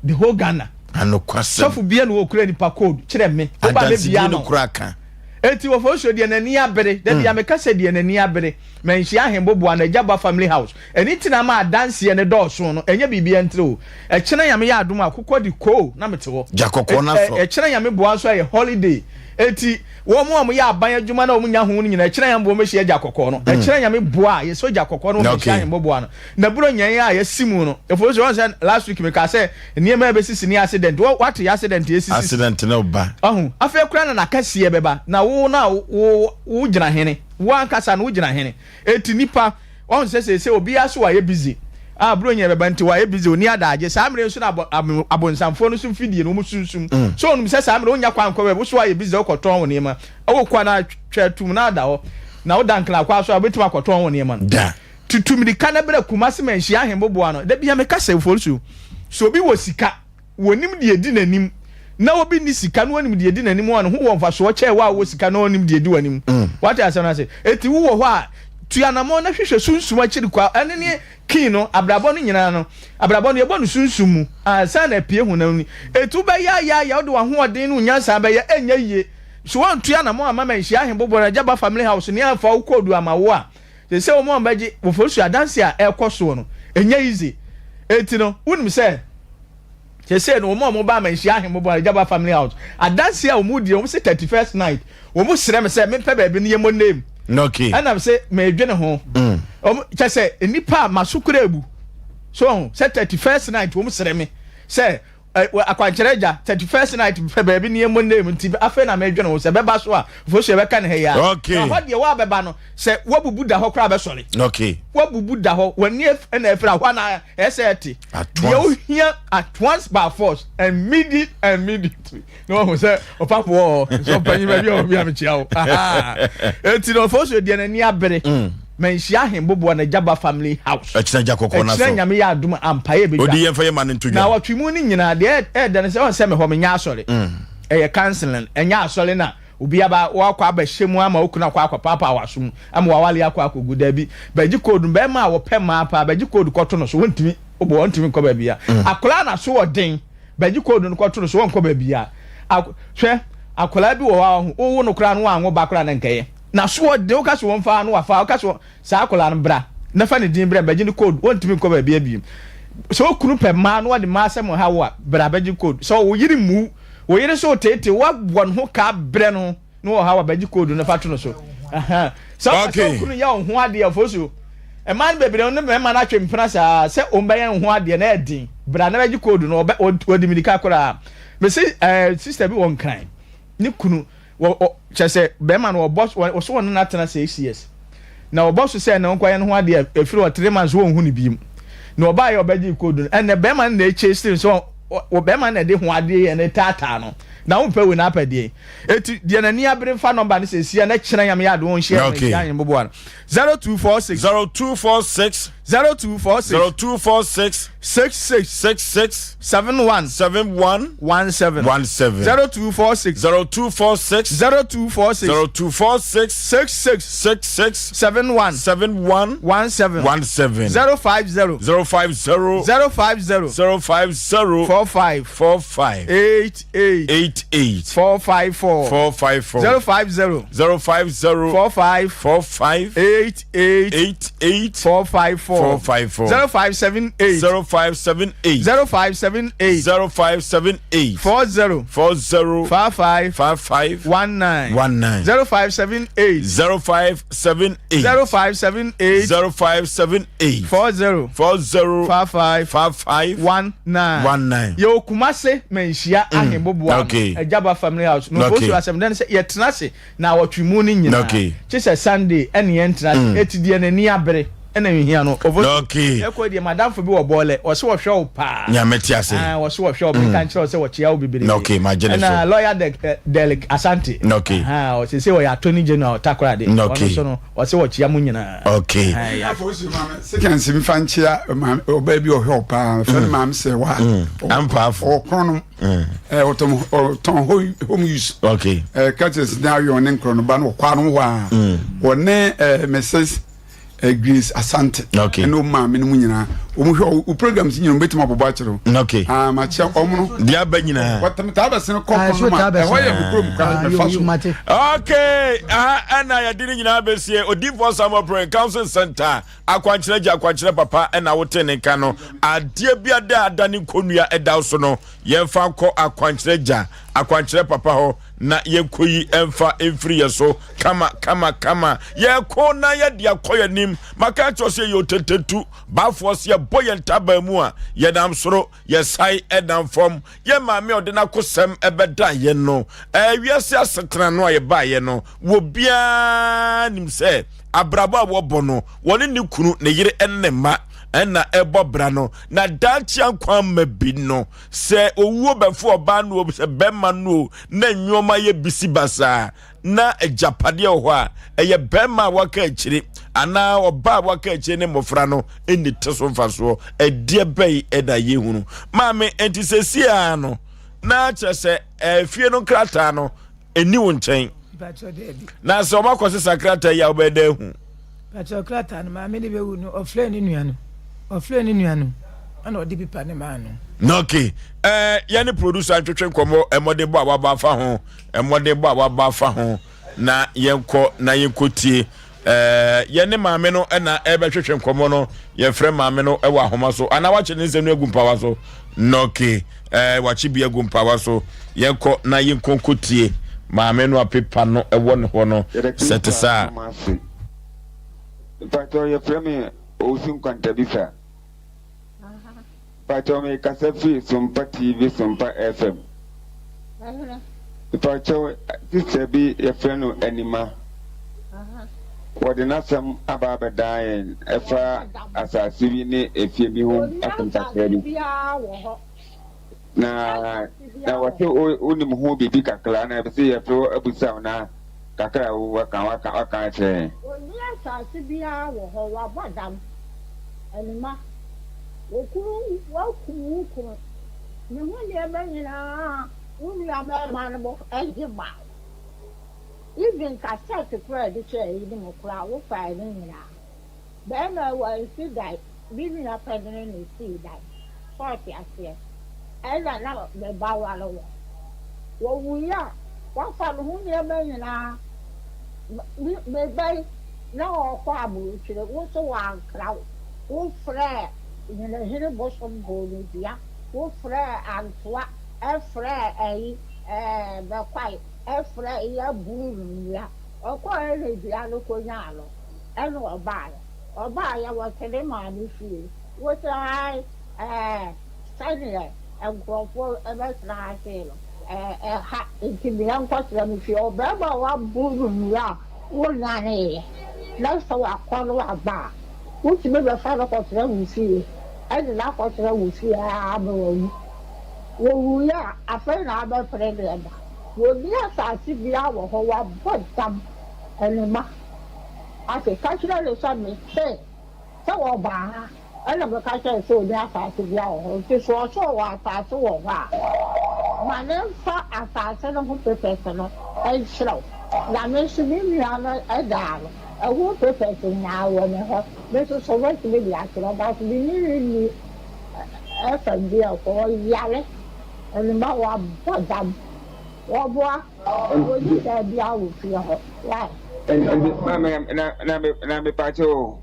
The whole Ghana. Anokwasɛm. Sɔfo biara nni hɔ a ɔkura nipa code kyerɛ me. Woba a mɛbia Adansedie ama no wo. koraa ka. Enti Ofosuo deɛ n'ani abere. Da biara meka sɛ deɛ n'ani abere. Manhyia Ahemboboa no, Agya Ba Family House. Ɛno nti na ama adanseɛ no dɔɔso no, ɛnyɛ biribiara ntire o. Ɛkyena Nyame yɛ adom a, akokɔ de koo na mete hɔ. Gya kɔkɔɔ no asɔ. Ɛkyena Nyame boa nso a ɛyɛ holiday. Enti wɔn a wɔyɛ aban adwuma na wɔn nya ho no nyinaa, ɛkyena Nyame boa wɔbɛhyia gya kɔkɔɔ no. Ɛkyena Nyame boa a, yɛsɔ gya kɔkɔɔ no wɔbɛhyia Okay. Ahemboboa no. Na Buronya yi a yɛasi mu no, ɛfo sɛ wɔn sɛ last week mekaa sɛ nneɛma a ɛbɛsisi ne accident. Wɔ wate accident a esisi. Accident no ba. Ɔho, afei koraa na n'akɛseɛ bɛba. Na wo no a wo wo gyina hene, wo ankasa no wogyina hene. Enti nipa, wahu sɛ seesei obiara so wayɛ busy. Ah, Buronya bɛba nti wayɛ busy, onni adagye. Saa mmerɛ yi nso na abɔ, ab, abonsamfoɔ no nso mfidie no, wɔn sunsum. So onim sɛ saa mmerɛ wonnya kwan nkɔ baabi, wo so wayɛ busy sɛ wokɔtɔn wo nneɛma. Wokɔ a na atwa atum na ada hɔ. Na woda Nklakwa so a, wobɛtumi akɔtɔn wo nneɛma no. Da. Tutu mmirika na bra Kumasi Manhyia Ahemboboa no. Da biara meka sɛ, Oforisuo, sɛ obi wɔ sika, wɔnim deɛ ɛdi n'anim, na obi nni sika na ɔnim deɛ ɛdi n'anim a, ne ho wɔ mfasoɔ kyɛn wo a wowɔ sika na ɔnnim deɛ ɛdi w'anim. Woate asɛm no ase? Enti wowɔ hɔ a, tu anammɔn na hwehwɛ sunsum akyiri kwa. Ɛno ne key no, abrabɔ no nyinaa no. Abrabɔ no, yɛbɔ no sunsum mu ansa na apue honam ni. Enti wobɛyɛ ayɛ ayɛ, wode w'ahoɔden ne wo nyansa bɛyɛ, ɛnyɛ yie. So woantu anammɔn amma manhyia Ahemboboa no Agyaba Family House ne amfa wo koodu amma wo a, seesei wɔn a wɔbɛgye wo fo so adanse a ɛrekɔ soɔ no, ɛnyɛ easy. Enti no, wonim sɛ seesei no wɔn a wɔba amanhyia Ahemboboa no Agyaba Family House, adanse a wɔn die, wɔn se 31st night, wɔn srɛ me sɛ mempɛ baabi no yɛmmɔ name. Okay. Ɛna me se meredwene ho. Mm. Wɔn kyɛ sɛ nnipa a maso kura abu. So sɛ 31st night wɔn srɛ me sɛ Akwankyerɛ agya, 31st night pɛ baabi ne yɛmmɔ name nti afei na medwene ho sɛ bɛba so a fosu yɛbɛka ne ha yi a. Okay. Na hɔ deɛ woabɛba no sɛ woabubu da hɔ koraa bɛsɔre. Okay. Woabubu da hɔ w'ani na afira hɔ na ɛsɛ ɛte. Deɛ wohia at once by force and immediate and immediately. Na wahu sɛ ɔpapo wɔ hɔ nso ɔpanyin baabi a ɔbi a mekyia wo. Eti na ɔfosu deɛ n'ani abere. Mm. Manhyia Ahenboboa na Gyaba family house. Ɛkyena gya kɔkɔɔ na so. Ɛkyena Nyame yɛ adom a mpaeɛ bɛdwa. Odi yɛn fa yɛ ma no nto dwa. Na wɔtwe mu no nyinaa deɛ ɛɛdɛ no sɛ wɔn sɛ mehɔ menyɛ asɔre. Mm. Ɛyɛ counseling ɛnyɛ asɔre na obi aba wakɔ abɛhyɛ mu ama okunu akɔ akɔ paapaa waso mu ama wawale akɔ akɔgu daabi. Bɛgye code no bɛrima a wɔpɛ mmaa paa bɛgye code kɔto no so wɔntumi wobɔ wɔntumi nkɔ baabi a. Mm. Akwadaa na so ɔden bɛgye code no kɔto no so wɔnkɔ baabi a. Hwɛ akwadaa bi wɔ hɔ a wowo no koraa no wanwo ba koraa na nkɛyɛ. Na so ɔde woka so wɔmfa no wafa woka so saa akwadaa no bra na fa ne din brɛ bɛgye ne code wɔntumi nkɔ baabi abiem sɛ okunu pɛ mmaa na ɔde mmaa asɛm ha wo a bra bɛgye code sɛ wo yere mmu wo yere so teete woabɔ ne ho ka brɛ no na wɔ ha wa bɛgye code no fa to no so sɛ ɔka sɛ okunu yɛ wo ho adeɛ ɔfo so mmaa no bebree ne mmarima no atwe mpena saa sɛ wɔn bɛyɛ ho adeɛ na ɛden bra na bɛgye code no ɔbɛ ɔdi mirika koraa mesi ɛɛ sister bi wɔ nkran ne kunu Wɔ ɔ kyerɛ sɛ bɛrima no ɔbɔ wɔ so wɔne no atena six years na ɔbɔ so sɛ ne nkɔyɛ no ho adeɛ ɛfiri hɔ 3 months wɔnhu no biem na ɔbaayɛ ɔbɛgye code no ɛnɛ bɛrima no na ɛkyɛ siri sɛ wɔ bɛrima no na ɛde ho adeɛ yɛ no taataa no na wompɛ wei na apɛ deɛ eti deɛ n'ani abere mfa nɔmba no sɛ sia na kyerɛ nyame yɛ ade wɔn hyɛ Okay. no nhyia boboa no 0246 0246 0246 0246 66 66 71 71 17 17 0246 0246 0246 0246 66 66 71 71 17 17 050 050 050 050 45 45 88 88 454 454 050 050 45 45 88 88 454 454 0578 0578 0578 0578 40 40 55 55 19 19 0578 0578 0578 0578 40 40 55 55 19 19. Yɛwɔ Kumase Manhyia Ahemboboa okay. no Agyaba Family House no Okay. Osu asɛm dɛn sɛ yɛtena ase na awɔtwe mu no nyinaa Okay. kye sɛ Sunday ɛne yɛntena ase eti deɛ n'ani abere ɛna ehia no Ofosu Okay. ɛkɔ deɛ madamfo bi wɔ bɔɔlɛ ɔse wɔhwɛ wo paa Nyame te ase. Ah, wɔse wɔhwɛ wo meka nkyerɛ wo sɛ wɔkyea wo bebree Okay, magye ne so. ɛna lawyer Dek eh, Derek Asante Okay. Aha, ɔse sɛ ɔyɛ attorney general Takoradi Okay. ɔno nso no ɔse wɔkyea mo nyinaa Okay. Ah, yeah. Sekansi mfa nkyea maame ɔbaa bi ɔhwɛ wo paa fɛn maame sɛ wa Ampaafo. ɔkorɔ no ɔtɔn ɔtɔn home home use Okay. ɛɛ kakyɛ na ayɔ ne nkorɔ no ba no ɔkɔ ano hɔ a ɔne ɛɛ Mrs Grace Asante Okay. ɛne ɔmo maame no mu nyinaa ɔmo hwɛ wo programs nyinaa ɔmo bɛtumi abobɔ akyerɛ wo Okay. aa ma kyɛ ɔmo no Deɛ aba nyinaa. wɔtɛm taa bɛsene kɔ Ah, kɔn so no ma taa bɛsene. ɛhɔ yɛ me kurom Ah, kwan yo, mɛfa yo, so mate. Okay, aha ɛna yɛde ne nyinaa bɛsie Odiyifoɔ Samuel Praying Counseling Center akwankyerɛ gye akwankyerɛ papa ɛna wote ne nka no adeɛ bi ada ada ne nkonnua ɛda wo so no yɛmfa nkɔ akwankyerɛ gya akwankyerɛ papa hɔ na yɛnkɔyi ɛmfa mfiri yɛ so kama kama kama yɛko na yɛde akɔ yɛn anim maka kyerɛ sɛ yɛ otetetu baafoɔ sɛ yɛbɔ yɛn ntaban mu a yɛnam soro yɛsae ɛnam fam yɛn maame a ɔde n'akosɛm ɛbɛda yɛn no ɛɛ wiase asetena no a yɛbaeɛ no wɔ biara nim sɛ abrabɔ a wɔbɔ no wɔne ne kunu ne yere ɛne ne mma. ɛna ɛbɔ bra no na daakye nkwa ma bi no sɛ owuo bɛfo ɔbaa no o sɛ bɛrima no o na nneɛma yɛ bisi basaa na agyapadeɛ wɔ hɔ a ɛyɛ bɛrima a waka akyire anaa ɔbaa a waka akyire ne mmɔfra no nni te so mfasoɔ ɛdeɛ bɛyi ɛna yɛhunu maame nti sɛ siaa no na kyerɛ sɛ efie no nkrataa no ɛni wo nkyɛn na sɛ ɔmakɔ sesa krataa yi a wobɛyɛ dɛ ahu Pakyɛ krataa no maame no bɛwu no ɔfrɛ ne nua no ɔfrɛ ne nua no ɛna ɔde pipa ne maa no. Na okay ɛɛ yɛne producer ntwetwe nkɔmmɔ mmɔden bɔ a waba afa ho mmɔden bɔ a waba afa ho na yɛnkɔ na yɛnkɔ tie ɛɛ yɛne maame no ɛna ɛbɛhwehwɛ nkɔmmɔ no yɛfrɛ maame no ɛwɔ ahoma so anaa wakye ne nsɛm no agu mpawa so na okay ɛɛ wakye bi agu mpawa so yɛnkɔ na yɛnkɔ nkɔ tie maame no a pepa no ɛwɔ ne hɔ no sɛ te saa. Mpakyɛw yɛfrɛ me Owusu Nkwantabisa. Mpakyɛw me kasa firi Sompa TV Sompa FM. Mpakyɛw sister bi yɛfrɛ no Anima. Wɔde n'asɛm aba abɛdan yɛn ɛfa asase bi ne efie bi ho asɛm kakra bi. Na na wɔse wonim ho biribi kakra na ɛbɛsɛ yɛfrɛ wo abusa wo na kakra a waka waka waka akyerɛ yɛn. Onni asase biara wɔ hɔ, wabɔ dam. Anima, wo kunu, woakum wo kunu, ne ho nneɛma nyinaa wo nua barima no gye maa wo. Even cassette koraa a yɛde kyɛɛ yi no mu koraa wofae ne nyinaa. Barima yi wansi dan, ne nua panin na osii dan. So ɔte aseɛ? Ɛna na ne ba ware wɔn. Wɔwuiɛ a, wafa ne ho nneɛma nyinaa. Me me ba yi, na ɔrekɔ aburokyire, wo nso wankra wo. Wofrɛɛ Nyinahini bosom bɔɔ no dua, wofrɛɛ Antoa, frɛɛ ayi ɛɛ Bɛkwae, frɛɛ yɛbuu no nnua. Ɔkɔeɛ na dua no kɔnyaa no. Ɛna ɔbaeɛ. Ɔbaeɛ wɔte ne maame fie. Wose ae ɛɛ sɛdeɛ nkurɔfoɔ bɛtena ha sei no ɛɛ ɛha nti me yɛnkɔtena me fie. Ɔbarima a waboro no nnua a wonyaneeɛ na sɛ wakɔ na waba a wotumi bɛfa no kɔtena wo fie ɛde no akɔtena wo fie ara ma wawu. Wɔwuiɛ a afei na abɛpere nneɛma. Wɔnni asase biara wɔ hɔ wabɔ dam anima. Afei ka kyerɛ no sɛ, Mese sɛ wɔbaa ha, ɛnna meka kyerɛɛ no sɛ ɔnni asase biara wɔ hɔ. Enti sɛ ɔse ɔwɔ asase wɔ hɔ a, ma no mfa asase no ho papers no nkyerɛ wo. Na me nso me nua no daa no, ɛho papers nyinaa wɔ me hɔ. Me nso so mɛtumi de akyerɛ wo, but me ne no nni asɛm bi a ɛkɔ. Ɔyare, ne mma wɔabɔ dam, wɔboa. Wɔnni baabiara wɔ fie hɔ. Why? Nti maame na na me na me pakyɛ o.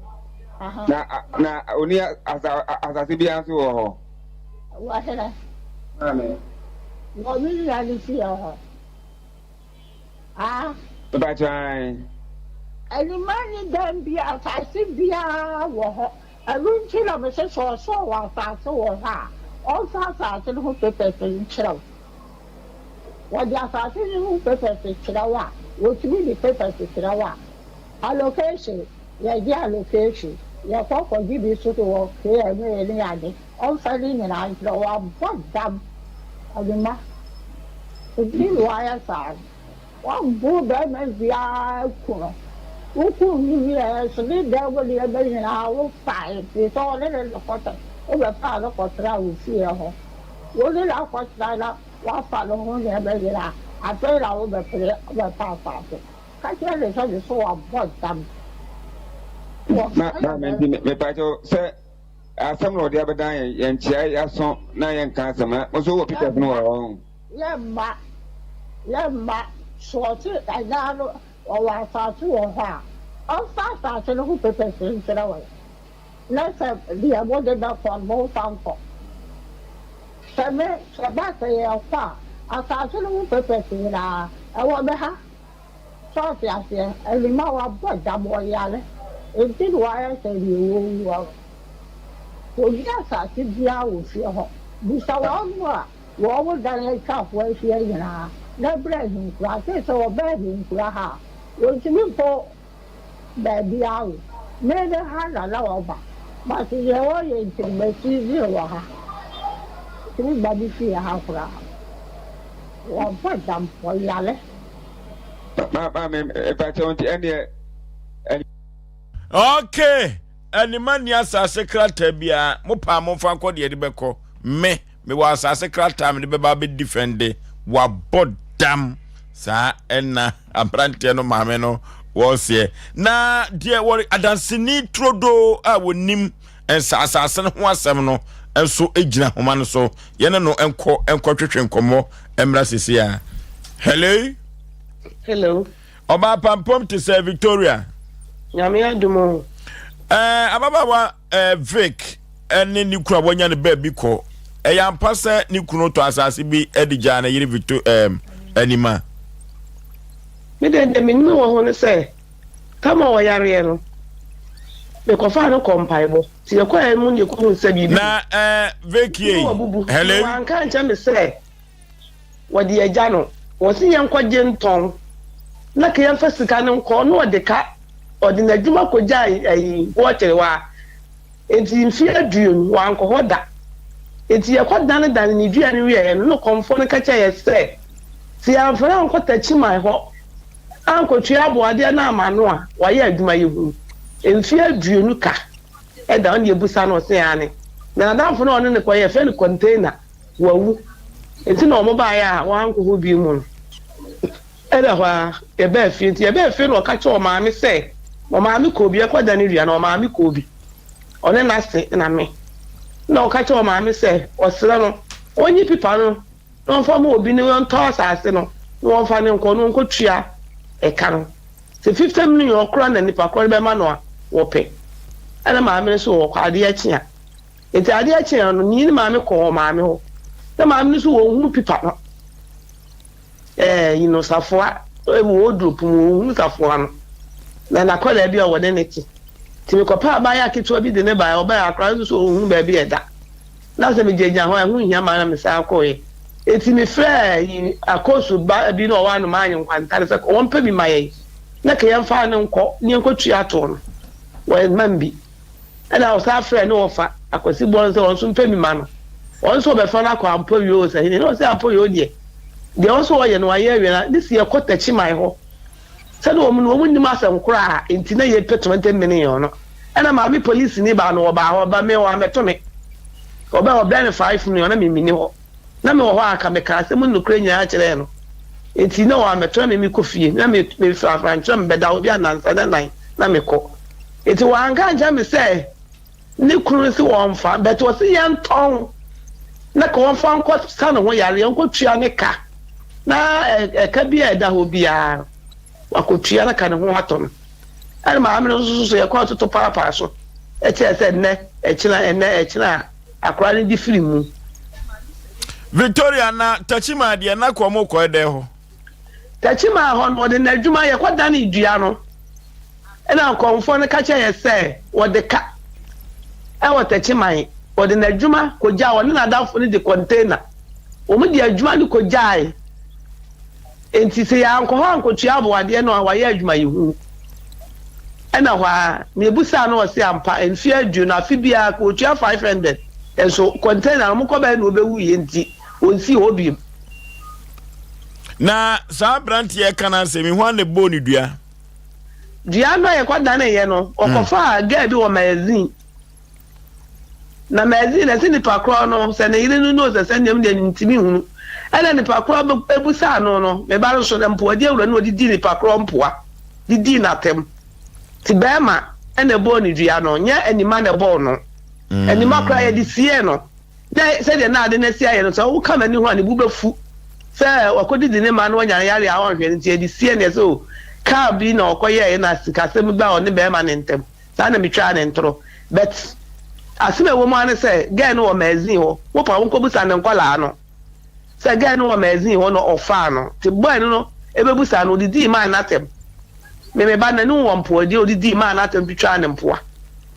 Na na oni asa asase biara nso wɔ hɔ. Wɔ hene. Maame. Wɔ me nua ne fie hɔ. Ah. Me pakyɛ ayi. Anima ni dan bi asase biara wɔ hɔ. Ɛno nti na mese sɛ ɔsɛ ɔwɔ asase wɔ hɔ a, ɔmfa asase no ho papers nkyerɛ wo. Wɔde asase no ho papers kyerɛ wo a, wɔtumi de papers kyerɛ wo a, allocation, yɛgye allocation, yɛkɔ kɔgye bi nso wɔ KMA ne ade, ɔmfa ne nyinaa nkyerɛ wo, wabɔ dam, ɔde ma. Nti na wayɛ saa no. Waboro barima biara aku no. Wokum no wieeɛ nso, ne dan mu nneɛma nyinaa wofae, firi sɛ ɔne ne kɔtɛ, wobɛfaa no kɔtraa wo fie hɔ. Wo ne no akɔtena na woafa ne ho nneɛma nyinaa, afei na wobɛpere abɛfa asase. Ka kyerɛ no sɛ me so wabɔ dam. Ma maame nti mepakyɛw sɛ asɛm na ɔde abɛdan yɛn yɛnkyea yɛaso na yɛnka asɛm na mo nso wɔ pictures no wɔ hɔ. Yɛmma yɛmma so ɔte ɛdan no ɔwɔ asase wɔ hɔ a ɔmfa asase no ho papers nkyerɛ wɔn. Na sɛ deɛ mode bɛkɔ no, momfa nkɔ. Sɛ me, sɛ ɛba sɛ yɛrekɔ a, asase no ho papers nyinaa, ɛwɔ me ha. So ɔte aseɛ? Anima, wabɔ dam, ɔyare, enti na wayɛ sɛ deɛ wɔrewua no. Wɔnni asase biara wɔ fie hɔ. Bisa wɔn a wɔn dan atwa ho ahyia nyinaa, na brɛ ahenkura. Seesei wɔba ahenkura ha a, wɔntumi nkɔ. Baabiara o, me ne ha na na ɔba. But deɛ wɔyɛ nti no masizi wɔ ha. Ntumi ba me fie ha koraa. Wɔbɔ dam, wɔyare. Maame, mepakyɛw nti ɛneɛ. Okay, anima nni asase krataa biara, mo paa momfa nkɔ deɛ de bɛkɔ. Me, mewɔ asase krataa mede bɛba abɛdifɛnde. Wabɔ dam. Saa ɛna aberanteɛ no maame no wɔseɛ. Na deɛ wɔre adanseni turodoo a wɔnim nsa asase no ho asɛm no nso gyina homa no so. Yɛne no nkɔ nkɔtwetwe nkɔmmɔ mmra sisi a. Hello. Hello. Ɔbaa pampam te sɛ Victoria. Nyame adom o. Ɛɛ ababaawa ɛɛ Vic ɛne ne kunu a wɔanya ne baabi kɔ. Ɛyɛ ampa sɛ ne kunu tɔ asase bi ɛde gyaa ne yere Victor ɛɛm anima. Me deɛ deɛ menim wɔ ho ne sɛ tam a ɔyareɛ no mekɔfaa no kɔ mpaebɔ nti yɛkɔɛ mu ne yɛkɔhu sɛ biribi Na ɛɛ Vic yei. Hello. Wanka ankyerɛ me sɛ wɔde agya no, wɔse yɛnkɔgye ntɔn na ka yɛmfa sika no nkɔ na ɔde ka, ɔde n'adwuma kɔgyae ayi wɔkyere hɔ a, enti mfeɛ aduonu wankɔ hɔ da. Enti yɛkɔ dane dane ne dua no wieɛ no na kɔmfoɔ no ka kyerɛ yɛ sɛ, sɛ yɛamfa no ankɔ Takyiman hɔ ankɔtua aboadeɛ no ama no a, wayɛ adwuma yɛhunu mfeɛ aduonu ka da, ɔne yɛbusa no ɔse aane. Na n'adamfo no a ɔne no kɔeɛ yɛfrɛ no container. Wawu nti na wɔn baeɛ a wɔankɔ hɔ bio mu no, ɛda hɔ ara yɛbaa fie. Nti yɛbaa fie na ɔka kyerɛɛ ɔmaame sɛ ɔmaame kɔɔ bi, yɛkɔda no wia na ɔmaame kɔɔ bi, ɔne n'ase na me. Na ɔka kyerɛɛ ɔmaame sɛ ɔsrɛ no ɔnyi pipa no na ɔmfa ma obi na ɔntɔ asase no na wɔmfa no nkɔ na ɔnkɔtua ɛka no. Sɛ 50 million koraa na nipa korɔ no bɛma no a, wɔpɛ. Ɛna maame no nso wɔkɔ adeɛ kye a. Enti adeɛ kyeeɛ no, ne maame kɔɔ ɔmaame hɔ. Na maame no nso wɔnhunu pipa no. Ɛɛ, you know, safoa wɔ wardrobe mu, wɔnhunu safoa no. Na n'akwadaa bi a wɔne ne te. Nti mekɔpɛ abaayewa ketewa bi de ne baeɛ, ɔbaeɛ akwadaa no nso ɔnhunu baabi a ɛda. Na sɛ megyinagyina hɔ a, ɛho nhia maa na mesan kɔeɛ. Enti mefrɛɛ yi Akoosu ba bi na ɔwɔ Anomaa Nkwanta no sɛ wɔmpɛ bi ma yɛn na ka yɛmfa no nkɔ na yɛnkɔtua toɔ no. Wɔamma me bi. Ɛna ɔsan frɛɛ ne wɔfa Akwasi Boɔ no sɛ wɔn nso mpɛ bi ma no. Wɔn nso wɔbɛfa no akɔ Ampɔwio Ɔsahene. Na ɔsɛ Ampɔwio deɛ, deɛ ɔwɔ sɛ ɔyɛ no wayɛ awie na ne si yɛkɔ Takyiman hɔ. Sɛdeɛ wɔn no wɔn nnim asɛm korɔ a nti na yɛpɛ 20 million no. Ɛna maame polisini baa no wɔbaa hɔ ba me wɔammɛto me. Ɔbaa ɔbrɛ no 5 million na me menni hɔ. Na mewɔ hɔ a anka mekaa asɛm no nokorɛ nyinaa kyerɛɛ no. Enti na wɔammɛto na me mekɔ fie. Na me mefiri Afrankyerɛ mebɛda hɔ bi a nnansa ne nan na mekɔ. Enti wɔanka ankyerɛ me sɛ ne kunu no se wɔmfa, but ɔse yɛntɔn na ka wɔmfa nkɔ sa ne ho yareɛ, nkɔtua ne ka, na ɛka bi a ɛda hɔ biara no wakɔtua na ka ne ho atɔ no. Ɛna maame no nso so yɛkɔɔ toto paapaa so kyerɛ sɛ nnɛ, ɛkyena, ɛnnɛ, ɛkyena a akwadaa no de firi mu. Victoria na Tachima deɛ na kɔ ɔmo kɔ ɛdɛ hɔ. Techiman hɔ no, wɔde n'adwuma yɛkɔdanee dua no. Ɛna nkɔmfoɔ no ka kyerɛɛ yɛ sɛ wɔde ka wɔ Techiman. Wɔde n'adwuma kɔgyaa, ɔne n'adamfo no de container. Wɔn de adwuma no kɔgyae. Enti sɛ yɛankɔ hɔ ankɔtua aboadeɛ no a, wɔayɛ adwuma yi hunu. Ɛna hɔ ara, mebusaa no ɔse ampa, mfeɛ aduonu, afe biara ka ɔtua 500. Nso container no wɔkɔ bɛyɛ na wɔbɛwuiɛ nti, wɔnsii hɔ bio. Na saa aberanteɛ ka no asɛm yi, hwan na ɛbɔɔ ne dua? Dua no a yɛkɔdaneeɛ no, wɔkɔfaa girl bi wɔ magazine. Na magazine no, ɛsɛ nipa korɔ no, sɛ ne yere no no sɛ sɛ nneɛm deɛ ntumi nhunu. Ɛna nipa korɔ bɛbusaa no no, me ba no so na mpoa di awura no ɔde dii nipa korɔ mpoa, de dii n'atɛm. Ti bɛrima ɛna ɛbɔɔ ne dua no, nyɛ anima na ɛbɔɔ no. Anima koraa yɛde siee no. Na sɛdeɛ na ade no asi ayɛ no, sɛ woka m'ani ho a, ne bo bɛfu sɛ wakɔdidi ne mma na wanya yareɛ a ɔnhwɛ no nti, ɛde sie neɛ sɛ o, kaa bi na ɔkɔyɛeɛ na sikasɛm baa ɔne bɛrima no ntam. Saa na metwaa ne ntoro. But asɛm a ɛwɔ mu ara ne sɛ, girl no wɔ magazine hɔ, wopa wonkɔbisa ne nkwadaa no. Sɛ girl no wɔ magazine hɔ na ɔfaa no nti boy no no ɛbɛbusaa no ɔdidii maa no atɛm. Me me ba n'ani wɔ mpoa deɛ ɔdidii maa no atɛm twitwaa no mpoa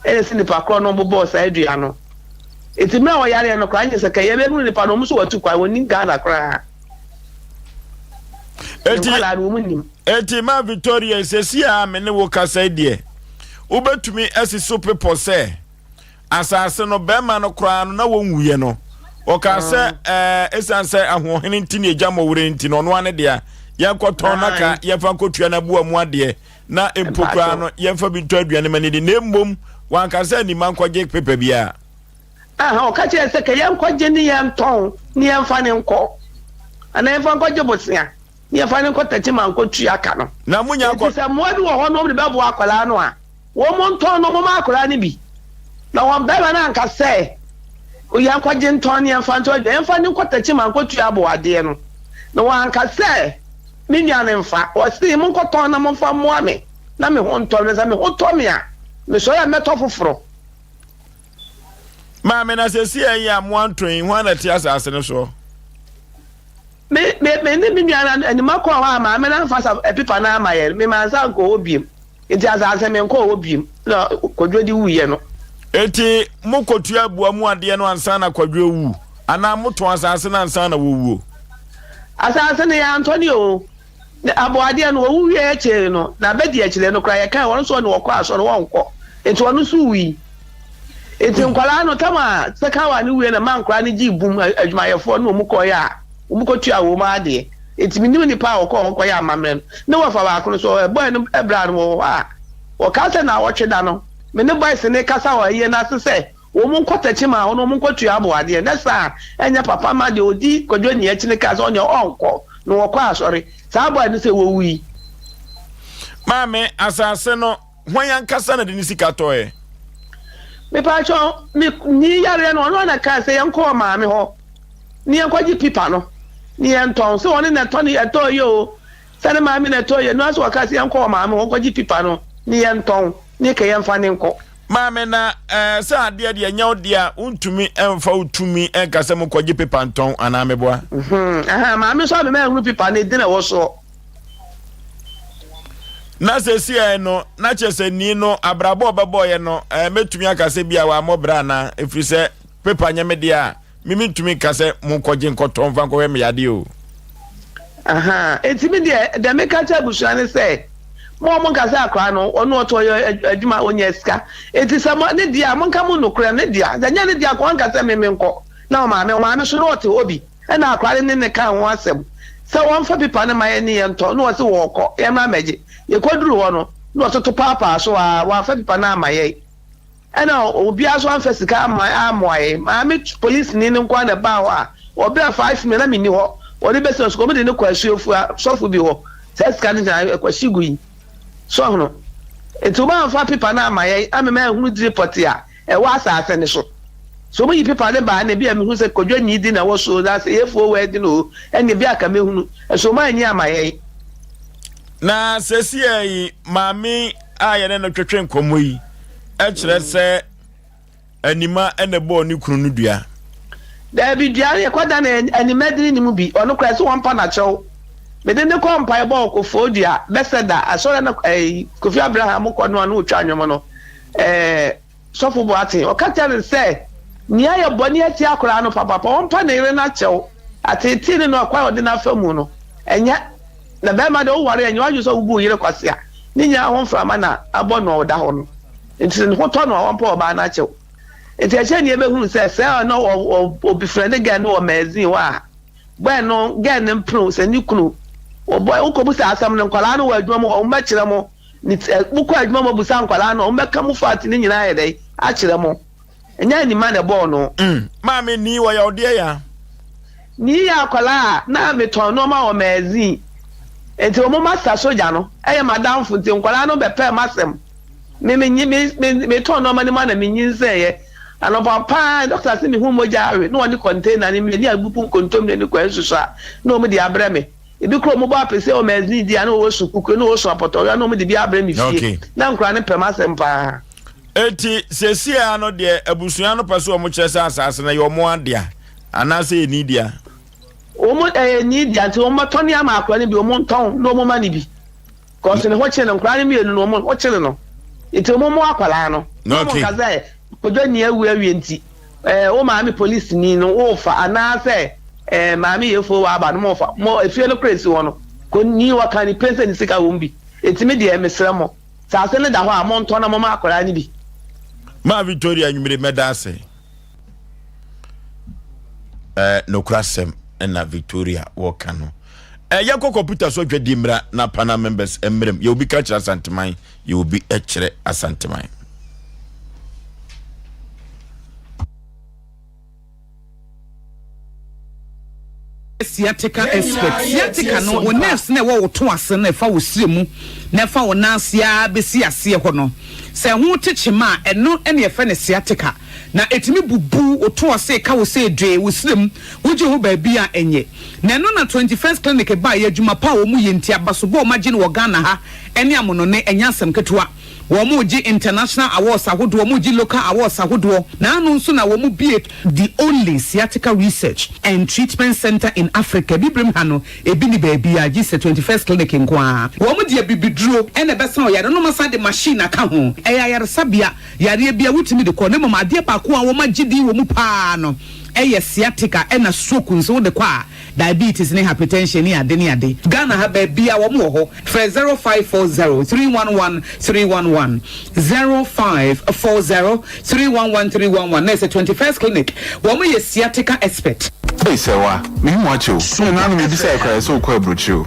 ɛna ɛsi nipa korɔ no bobɔɔ saa dua no. Nti mmerɛ a ɔyareɛ no koraa nyɛ sɛ kɛ yɛbɛhunu nipa no ɔmo nso watu kwan wɔnnim Ghana koraa. Eti Nkwadaa no wɔn nnim. Eti ma Victoria sɛsi a me ne wo kasa yi deɛ wobɛtumi asi so pepɔ sɛ. Asase no, bɛrima no koraa no na wɔnwuiɛ no, ɔkaa sɛ ɛɛ ɛsiane sɛ ahoɔhene nti ne agya mmɔwerɛ nti no ɔno ara ne dea, yɛnkɔtɔn na ka yɛmfa nkɔtua n'aboa mu adeɛ na mpo koraa no yɛmfa bi ntɔ aduane ma no di, na mmom wanka sɛ anima nkɔgye pepa biara. Aha, ɔka kyerɛɛ sɛ ka yɛnkɔgye ne yɛntɔn ne yɛmfa no nkɔ, anaa yɛmfa nkɔgye bosea ne yɛmfa no nkɔ Techiman nkɔtua ka no. Na monya akɔ. Enti sɛ mmoa bi wɔ hɔ na wɔde bɛboa akwadaa no a, Wɔntɔn no, momma akwadaa no bi. Na wɔn barima no anka sɛ, Yɛnkɔgye ntɔn na yɛmfa ntɔ aduan, yɛmfa no nkɔ Techiman nkɔtua aboadeɛ no. Na wɔanka sɛ, Me nua no mfa. Ɔse, Monkɔtɔn na momfa mmoa me na me ho ntɔ me, na sɛ me ho tɔ me a, mesɔre a mɛtɔ foforɔ. Maame, na seesei yi a moantɔn yi, hwan na ɛte asase no soɔ? Me, me, me ne me nua no anima kɔɔ hɔ a maame no amfa sa pepa no amma yɛn. Me mansan ankɔ hɔ bio. Enti asase menkɔɔ hɔ bio na Kwadwo de wuiɛ no. Enti mokɔtua abua mu adeɛ no ansa na Kwadwo awu anaa motɔn asase no ansa na wɔwuo? Asase no yɛantɔ no oo. Na aboadeɛ no wɔwu wieɛ akyire no na bɛdi akyire no koraa yɛkae wɔn nso ɔne wɔkɔ asɔre wɔnkɔ enti ɔno nso wui. Enti nkwadaa no tam a second one no wuiɛ na ma nkwadaa no gyee bum adwumayɛfoɔ no wɔn kɔeɛ a wɔn kɔtua wɔn adeɛ. Enti mennim nnipa a wɔkɔɔ hɔ kɔyɛɛ amammerɛ no. Ne wɔfa baako no nso, ɔbɔe no braa no wɔ hɔ a, wɔkaa sɛ naawɔtwe da no, me ne boys no rekasa wɔ ayie no ase sɛ wɔn nkɔ Techiman hɔ na wɔn nkɔtua aboadeɛ. Nɛ saa a, ɛnyɛ papa ma deɛ ɔdi Kwadwo Anyi akyi no kaa sɛ ɔneɛ ɔnkɔ na wɔkɔ asɔre. Saa boy no sɛ wɔwui. Maame, asase no, Hwan ankasa na de ne sika tɔeɛ? Mepaakyɛw, me ni yareɛ no, ɔno ara na kaa sɛ yɛnkɔ ɔmaame hɔ na yɛnkɔgye pipa no na yɛntɔn. Sɛ ɔno na ɛtɔ no ɛtɔɔ yɛ o, sɛ ne maame na ɛtɔɔ yɛ, ɛno ara sɛ ɔkaa sɛ yɛnkɔ ɔmaame hɔ nkɔgye pipa no na yɛntɔn na yɛka yɛmfa no nkɔ. Maame, na ɛɛ sɛ adeɛ deɛ ɛnyɛ wo deɛ a, wontumi mfa wo tumi nka sɛ monkɔgye pipa ntɔn anaa meboa? Mhm, ahaa, maame nso amema anhunu pipa no edin a ɛwɔ soɔ. Na seesei no, na kyerɛ sɛ nii no, abrabɔ a ɔbɛbɔeɛ no, eh, mɛtumi aka sɛ bi a wammɔ bra anaa, ɛfiri sɛ pepa nyɛ me deɛ a, me mentumi nka sɛ monkɔgye nkɔtɔ mfa nkɔhwɛ me yadeɛ o. Aha, enti me deɛ, deɛ meka kyerɛ abusua ne sɛ, mo a monka sɛ akwadaa no, ɔno ɔtɔ yɛ adwuma, ɔnya sika, enti sɛ mo, ne deɛ a, monka mo nokorɛ, ne dea, sɛ ɛnyɛ ne dea nka ɔnka sɛ me menkɔ, na ɔmaame, ɔmaame nso na ɔte hɔ bi. Ɛnna akwadaa no ne no kaa ho asɛm sɛ wɔmfa pipa no mma yɛn ne yɛntɔ, na ɔse wɔrekɔ, yɛmmra mmɛgye. Yɛkɔduruu hɔ no, na ɔtoto paapaa so ara, wamfa pipa no amma yɛn. Ɛnna obiara nso amfa sika amma ammoa yɛn. Maame polisini no nko ara na ɛbaa hɔ a ɔbrɛɛ 5 million, na menni hɔ, wɔde bɛsi no so, wɔde no kɔɔ Asuafua sɔfo bi hɔ. Saa sika no nyinaa ɛkɔhye gui. So ho? Enti wɔamfa pipa no amma yɛn amma manhunu dire pɔtee a ɛwɔ asase no so. Sɛ wɔyi pepa no ba a, ɛnna ebia mehu sɛ Kwadwo Anyi din na ɛwɔ so o, na sɛ ɛyɛ Fuowa din o, ɛnna ebia anka mehunu. Nso wɔanyi amma yɛn. Na seesei yi, maame yi a yɛne no twetwe nkɔmmɔ yi kyerɛ sɛ Anima na ɛbɔɔ ne kunu no dua. Daabi, dua no yɛkɔda no Anima dini no mu bi. Ɔno koraa, ɛsɛ wɔmpa no akyɛw. Mede no kɔɔ mpaebɔ wɔ Koforidua, Bethesda, asɔre a na Kofi Abraham kɔ no a na ɔtwa nnwom no. Ɛɛ. Sɔfo Boateng, ɔka kyerɛɛ no sɛ nea ayɛ bɔne atia akwadaa no papaapa, ɔmpa ne yere no akyɛw, ateetee no ne ɔkwan a ɔde no afa mu no, ɛnyɛ. Na barima deɛ, woware a, nyɛ w'adwene sɛ wobu wo yere kwasea. Ne nyinaa ho mframa na abɔ no a ɔda hɔ no. Enti sɛ ne ho tɔ no a, ɔmpa ɔbaa no akyɛw. Enti ɛkyɛɛ nea yɛbɛhunu sɛ, sɛ na ɔbefriende girl no wɔ magazine hɔ a, boy no, girl no mpene sɛ ne kunu, ɔbɔ, wokɔbu saa asɛm no, nkwadaa no wɔ adwuma mu hɔ, wɔbɛkyerɛ mo. Ne ti ɛ, mokɔ adwuma mu abusa nkwadaa no a, wɔbɛka mo fault no nyinaa ayɛ dɛn akyerɛ mo. Ɛnyɛ anima na ɛbɔɔ no. Mm, maame Nii wɔyɛ wo deɛ ya? Nii yɛ akwadaa a na metɔn nnoɔma wɔ magazine. Nti wɔn master sogya no yɛ m'adamfo nti nkwadaa no bɛpɛɛ m'asɛm. Me me me me metɔn nnoɔma no mu a na menyinsɛneeɛ. Anɔpa paa doctor se mehu mogya awe na wɔde container no mmienu a abubu nkontommire ne kwan susu a na wɔde abrɛ me. Ebi koraa wɔbɔ apese wɔ magazine di a na wɔwɔ sukuu na wɔwɔ apɔtɔwia na wɔde bi abrɛ me fie. Na nkwadaa no pɛ m'asɛm paa. Eti seesei ara no deɛ abusua no pɛ sɛ wɔn kyerɛ sɛ asaase no ɛyɛ wɔn adea anaasɛ ɛni dea? Wɔn ɛyɛ ni dea nti wɔn bɛtɔ ne ama akwadaa no bi wɔn ntɔn na wɔn ma no bi. Kɔsi ne ho kyere no nkwadaa no mmienu no wɔn ho kyere no nti wɔn mmoa akwadaa no. Na wɔn nka sɛ Kojo ni awu awie nti ɛɛ wo maame polisi ni no wofa anaasɛ ɛɛ maame yɛfuo wɔ aba no mo fa mo efie no kora esi hɔ no ko ni wɔka ne pɛn sɛ ne sika wɔm bi eti me deɛ mesrɛ mo sɛ ase no da hɔ a montɔ na moma akwadaa no bi. Maa Victoria anwummere mɛda ase. Eh, nokorasɛm na Victoria wɔka no. Eh, yɛnkɔ kɔmputa so adwadie mmra na panel members mmerɛm. Yɛ obi ka kyerɛ Asanteman, yɛ obi kyerɛ Asanteman. Sciatica expert. Sciatica no, wo nerves na ɛwɔ wo to ase no ɛfa wo srɛ mu na ɛfa wo nan ase ara bɛsi aseɛ hɔ no. Sɛ ɛho te kyema a, ɛno na yɛfrɛ no sciatica. Na ɛtumi bubu wo to ase ka wo sɛ dwee, wo srɛ mu, wogye ho baabi a ɛnyɛ. Na ɛno na 21st Clinic baeɛ, adwuma pa a wɔn yɛ nti, abasobɔ a wɔagye no wɔ Ghana ha ne amonone, ɛnyɛ asɛm ketewa. Wɔregye international awards ahodoɔ, wɔregye local awards ahodoɔ, na ano nso na wɔbue the only sciatica research and treatment centre in Africa. Abibirem ha no, ebi nni baabiara gye sɛ 21st Clinic nko ara. Wɔde abibiduro na ɛbɛsa ɔyare no, na wɔasan de machine aka ho. Ɛyɛ ayaresabea, yareɛ biara wotumi de kɔ, na mmom adeɛ baako a wɔagye din wɔ mu pa ara no yɛ sciatica ɛna stroke nso wode kɔ a, Diabetes ne hypertension ne ade ne ade. Ghana ha baabiaa wɔn wɔ hɔ. Frɛ 0540 311 311, 0540 311 311 na ɛsɛ 21st clinic. Wɔn yɛ sciatica expert. Ei Sɛwa, mehu wo akyɛ o. Sɛ nanom yɛbisae koraa yɛsɛ wokɔ aburokyire o.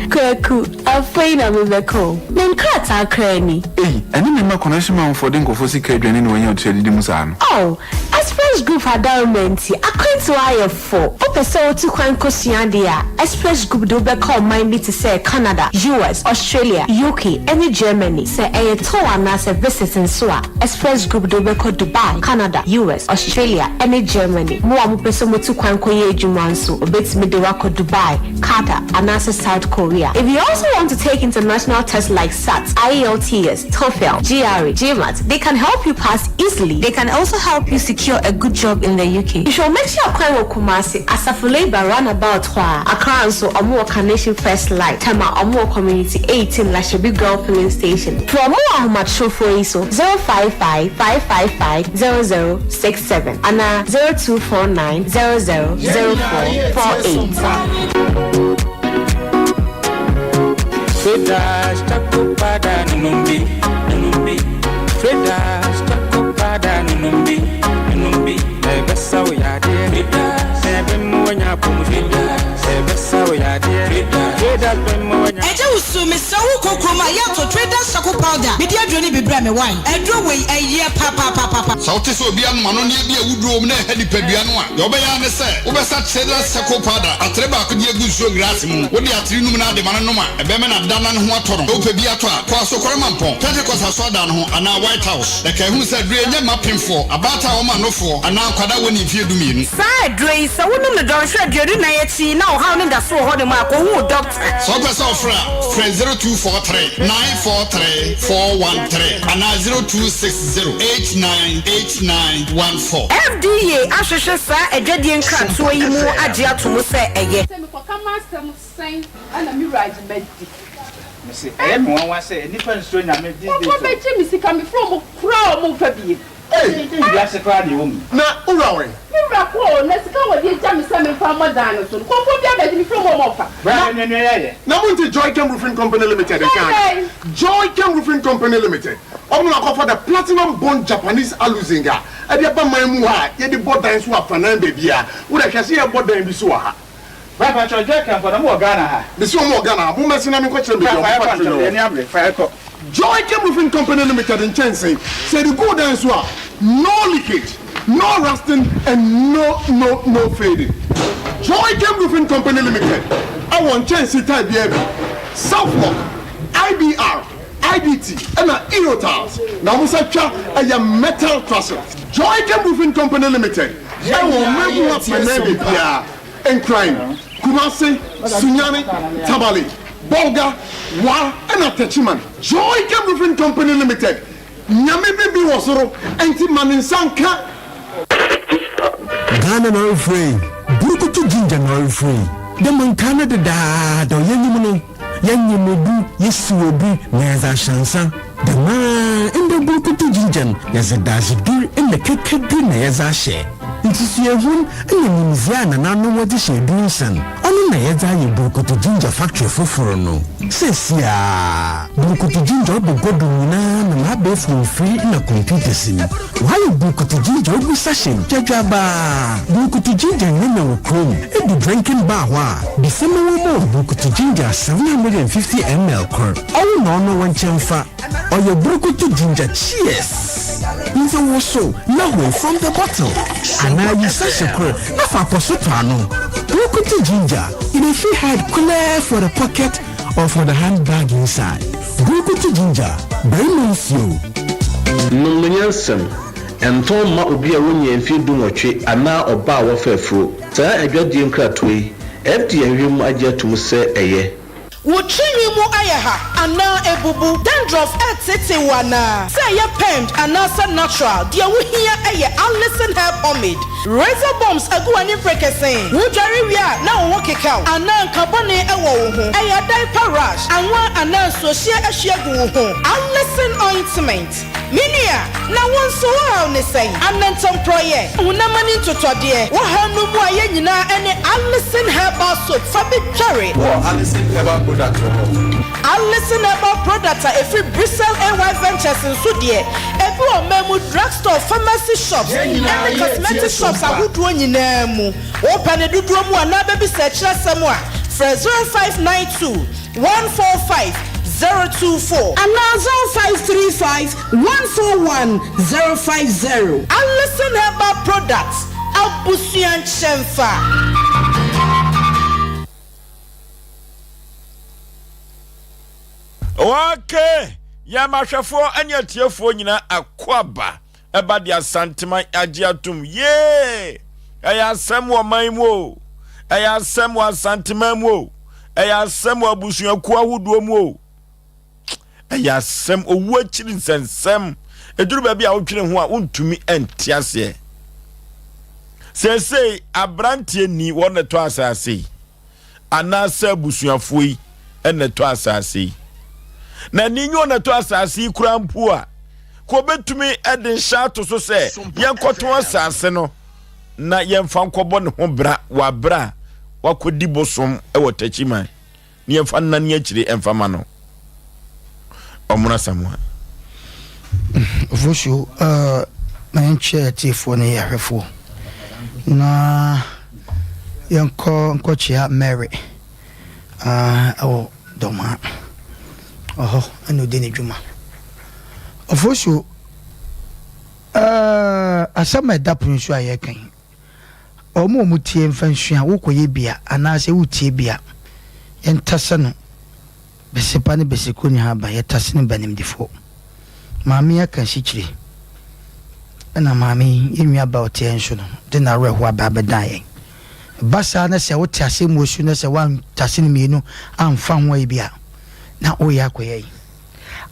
Kwaku, afei na mebɛkɔ o. Me nkrataa koraa ni. Ei, ɛne me mma connection manfoɔ de nkurɔfoɔ sika adwane na wanya ɔtiri adidi mu saa no. Oh, Express Group adaworoma nti, akwantuo ayɛ fo. Wopɛ sɛ wotu kwan kɔsua adeɛ a, Express Group de wo bɛkɔ ɔman bi te sɛ Canada, US, Australia, UK, ne Germany. Sɛ ɛyɛ tour anaasɛ visit nso a, Express Group de wo bɛkɔ Dubai, Canada, US, Australia, ne Germany. Mo a mopɛ sɛ motu kwan kɔyɛ adwuma nso, wɔbɛtumi de wo akɔ Dubai, Qatar, anaasɛ South Korea. If you also want to take international tests like SAT, IELTS, TOEFL, GRE, GMAT, they can help you pass easily. They can also help you secure a good job in the UK. Hwehwɛ wɔn akyi akwan wɔ Kumasi, Asafo Labour roundabout hɔ a. Accra nso, wɔn wɔ Carnation First Light, Tema, wɔn wɔ Community 18 Lashibi Girl Filling Station. Frɛ wɔn wɔ ahomatrofoɔ yi so, 055 555 0067 anaa 0249 00 0448. Traders, choco pada nunumbi, nunumbi. Traders, choco pada nunumbi, nunumbi. Ebesa wo yade. Traders, ebe mu wanya pomu. Traders, ebesa wo yade. Traders, be mu wanya. Agya Wusu, mesrɛ wo kɔ kurom a yɛ tɔ Traders Charcoal Powder mede aduro no bi brɛ me wai? Aduro wei ɛyɛ papaapapa. Sɛ wote sɛ obi anom anonneɛ bi a awuduro wom na ɛha nipadua no a, deɛ wobɛyɛ ara ne sɛ wobɛsa Traders Charcoal Powder atere baako de agu nsuo glass mu. Wode atere num na ade ma no nom a, ɛbɛma no ada na ne ho atɔ no. Sɛ wopɛ bi atɔ a, kɔ Asokore Mampɔn, Pentecost Asɔredan no ho anaa White House. Na kae hunu sɛ aduro yi nyɛ mma apemfoɔ, abaatan a wɔma nofoɔ, anaa nkwadaa a wɔnnii mfeɛ dumienu. Saa aduro yi, sɛ wonom no dɔnhwere 24 akyi na ɔhaw no da so wɔ hɔnom a, kɔhu wo dɔkta. Sɛ wopɛ sɛ wofrɛ a, frɛ 0243 943 413 anaa 0260 898914. FDA ahwehwɛ saa adwadie nkratoɔ yi mu agye ato mu sɛ ɛyɛ. Sɛ mekɔka m'asɛm sɛn na me wura agye madi. Mese ɛyɛ me nwanwa sɛ nnipa nsuro Nyame these days o. Nkurɔfoɔ bɛgye me sika mefrɛ wɔn koraa a wɔn mfa bie. Ei wiase koraa deɛ ɛwɔ mu yi. Na wo wura wɛn? Me wura kɔ o, na sika a wɔde agya me sɛ memfa mmɔ dan no so no, nkurɔfoɔ bi abɛgye mefrɛ wɔn a wɔmfa. Bra na nua nua yɛayɛ. Na monte Joychem Roofing Company Limited nka anaa? Joychem Roofing Company Limited, wɔn na wɔakɔfa the Platinum Bond Japanese Aluzinc a ɛde aba man mu ha a yɛde bɔ dan so afanan baabiara. Wo deɛ hwɛ sɛ yɛrebɔ dan bi so wɔ ha. Bra patrɔ Joychem fɔ na ɔmo wɔ Ghana ha. Mese ɔmo wɔ Ghana ha, mo mmɛse na menkɔ kyerɛ baabi a Bra ɔmo fa yɛkɔ factory no ntɛm, wɔ. yɛni abere, fa yɛkɔ. Joychem Roofing Company Limited nkyɛnsee, sɛ yɛde gu wo dan so a, no leakage, no rusting and no no no fading. Joychem Roofing Company Limited wɔ nkyɛnsee type biara bi, Southlock, IBR, IDT ɛna Eurotiles, na wɔn nsa twa ɛyɛ metal trusses. Joychem Roofing Company Limited wɔ ɔman mu afanan baabiara. Nkran, Kumasi, Sunyani, Tamale, Bolga, Wa ɛna Techiman. Joy Game Roofing Company Limited, Nyame bi bi wɔ soro nti ma ne nsa nka. Ghana na ɔrefrɛ yi, Burukutu Ginger na ɔrefrɛ yi. Dɛ ma nkaa no dedaada yɛnyim no. Yɛnyem obu, yesiw obu, na yɛdze ahyɛ nsa. Dɛmara ndɛ brukutu ginger no, yɛdze dadzedur na kɛkɛdur na yɛdze ahyɛ. Nsusuehun na nyimdzee a nananom wɔdze hyɛ edur nsa no, ɔno na yɛdze ayɛ brukutu ginger factory fofor no. Seseiara, Brukutu Ginger ɔbɔ gua do nyina nam abaɛfor mfir na computers mu. Wɔayɛ Brukutu Ginger ogu sachet mu dwadwaabaa. Brukutu Ginger nyanya wɔ kurom. Edu drinking bar hɔ a, bisa ma wɔmma wo Brukutu Ginger 750 ml kor. Ɔwo na ɔno wo nkyɛn fa. Ɔyɛ Brukutu Ginger Cheers! Ndze wosow na hoe from the bottle anaa yi sachet kor na fa akɔso tɔ ano. Brukutu Ginger, e dey fit hide kulɛɛ for the pocket or for the handbag inside. Brukutu Ginger, barima nsuo. Nom no nyansam. Ntɔn mma obi a wonnyaa mfeɛ dunwɔtwe anaa ɔbaa a wafa afuro. Saa adwadie nkratoɔ yi, FDA ahwehwɛ mu agye atom sɛ ɛyɛ. Wo tiri nwi mu ayɛ ha anaa abubu? Dandruff reteetee wo anaa? Sɛ ɛyɛ permed anaasɛ natural, deɛ wohia yɛ Alison Hair Pomade. Razor bumps agu w'ani mperekesee? Wodware wie a na wo ho keka wo anaa nka bɔne wɔ wo ho? Ɛyɛ diaper rash, anwa anaa nsuohyeɛ ahwie agu wo ho? Alison Ointment. Me nua, na wo nso wo haw ne sɛn? Anantamporɔeɛ, honam ani ntotɔdeɛ, wo haw no mu a yɛn nyinaa ne Alison Herbal Soap fa bi dware. Wɔ Alison Herbal Product wɔ hɔ. Alison Herbal Product a ɛfiri Bristol AY Ventures nso deɛ, ebi wɔ ɔman mu drugstore, pharmacy shops, ne cosmetic shops ahodoɔ nyinaa mu. Wopɛ ne dodoɔ mu anaa bɛbisa akyiri asɛm a, frɛ 0592 145 024. Anaa 0535 141 050. Alison Herbal Products, abusua nkyɛnfa. Okay, yɛn ahwɛfoɔ ne atiefoɔ nyinaa akwaaba ɛba de Asanteman agye atom. Yee! Ɛyɛ asɛm wɔ man mu o. Ɛyɛ asɛm wɔ Asanteman mu o. Ɛyɛ asɛm wɔ abusuakuo ahodoɔ mu o. Ɛyɛ asɛm owu akyiri nsɛnsɛm. Ɛduru baabi a wodwene ho a wontumi nte aseɛ. Seesei aberanteɛ ni wɔn na ɛtɔ asase yi. anaasɛ abusuafoɔ yi na ɛtɔ asase yi. Na ne nyɛ na ɛtɔ asase yi koraa mpo a, ka obɛtumi de nhyɛ ato so sɛ yɛnkɔtɔn asase no na yɛmfa nkɔbɔ ne ho bra wɔ aberɛ a wakɔdi bosom wɔ Takyiman na yɛmfa nnane akyire mfa ma no. Ɔmono Asamoah. Ofosuo, uh, ma yɛnkyerɛ atiefoɔ ne ahwɛfoɔ na yɛnkɔ nkɔkyea Mary uh, ɛwɔ Dɔmaa ɔhɔ ɛna ɔdi ne dwuma. Ofosuo, uh, asɛm a ɛda pono so a yɛreka yi, wɔn a wɔtie mfa nsua, wokɔyɛ bi a anaasɛ wotie bi a, yɛntase no Besepa ne besekuo nni ha aba, yɛtase no ba nimdefoɔ. Maame yi aka asikyire, ɛna maame yi, yɛn nua ba ɔteɛ nso no, de n'awerɛhoɔ aba abɛdan yɛn. Ɛba saa na sɛ wote asɛm wɔ su na sɛ woantase no mmienu amfa ho ayi bi a, na woreyɛ akɔyɛ yi.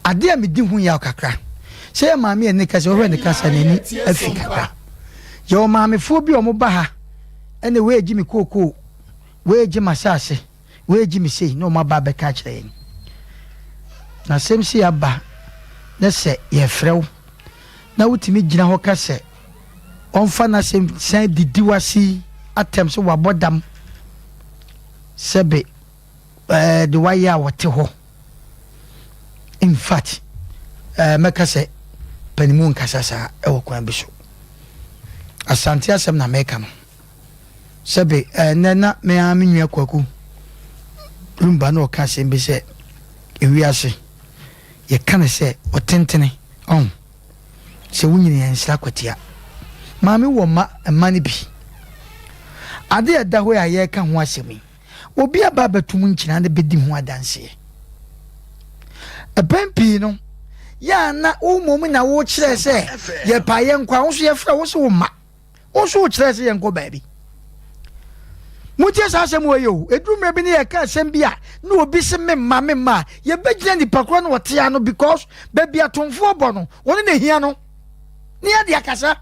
Adeɛ a medi ho yaw kakra, sɛ yɛ maame a ne kasa, wohwɛ ne kasa n'ani afi kakra. Yɛwɔ maamefoɔ bi a wɔba ha, ɛna wei gye me kookoo, wei gye m'asase. Wei gye me sei na wɔn aba abɛka akyerɛ yɛn. Na asɛm sei aba na sɛ yɛfrɛ wo na wotumi gyina hɔ ka sɛ ɔmfa n'asɛm san didi w'ase yi atɛm sɛ wabɔ dam sɛbe ɛɛ de wayɛ a wɔte hɔ. In fact, ɛɛ mɛka sɛ panimu nkasa saa ɛwɔ kwan bi so. Asante asɛm na mɛka no. Sɛbe, ɛnnɛ na me ara me nua Kwaku Lumba na ɔka asɛm bi sɛ, ewiase, yɛka no sɛ ɔtentene, ɔho, sɛ wonyini a nsra kwatia. Maame wɔ mma, mma no bi. Ade a ɛda hɔ yi a yɛreka ho asɛm yi, obi aba abɛto mu nkyina na bɛdi ho adanseɛ. Mpɛn pii no, yɛ a na wo mmom na wokyerɛ sɛ yɛpɛ a yɛnkɔ a, wo nso yɛfrɛ wo sɛ wo mma. Wo nso wokyerɛ sɛ yɛnkɔ baabi. Montie saa asɛm wɔ yi o. Ɛduru mmerɛ bi ne yɛka asɛm bi a na obi se me mma me mma a, yɛbɛgyina nipa korɔ no ɔte ano because baabi atomfoɔ bɔ no, ɔno na ɛhia no. Ne yɛde akasa.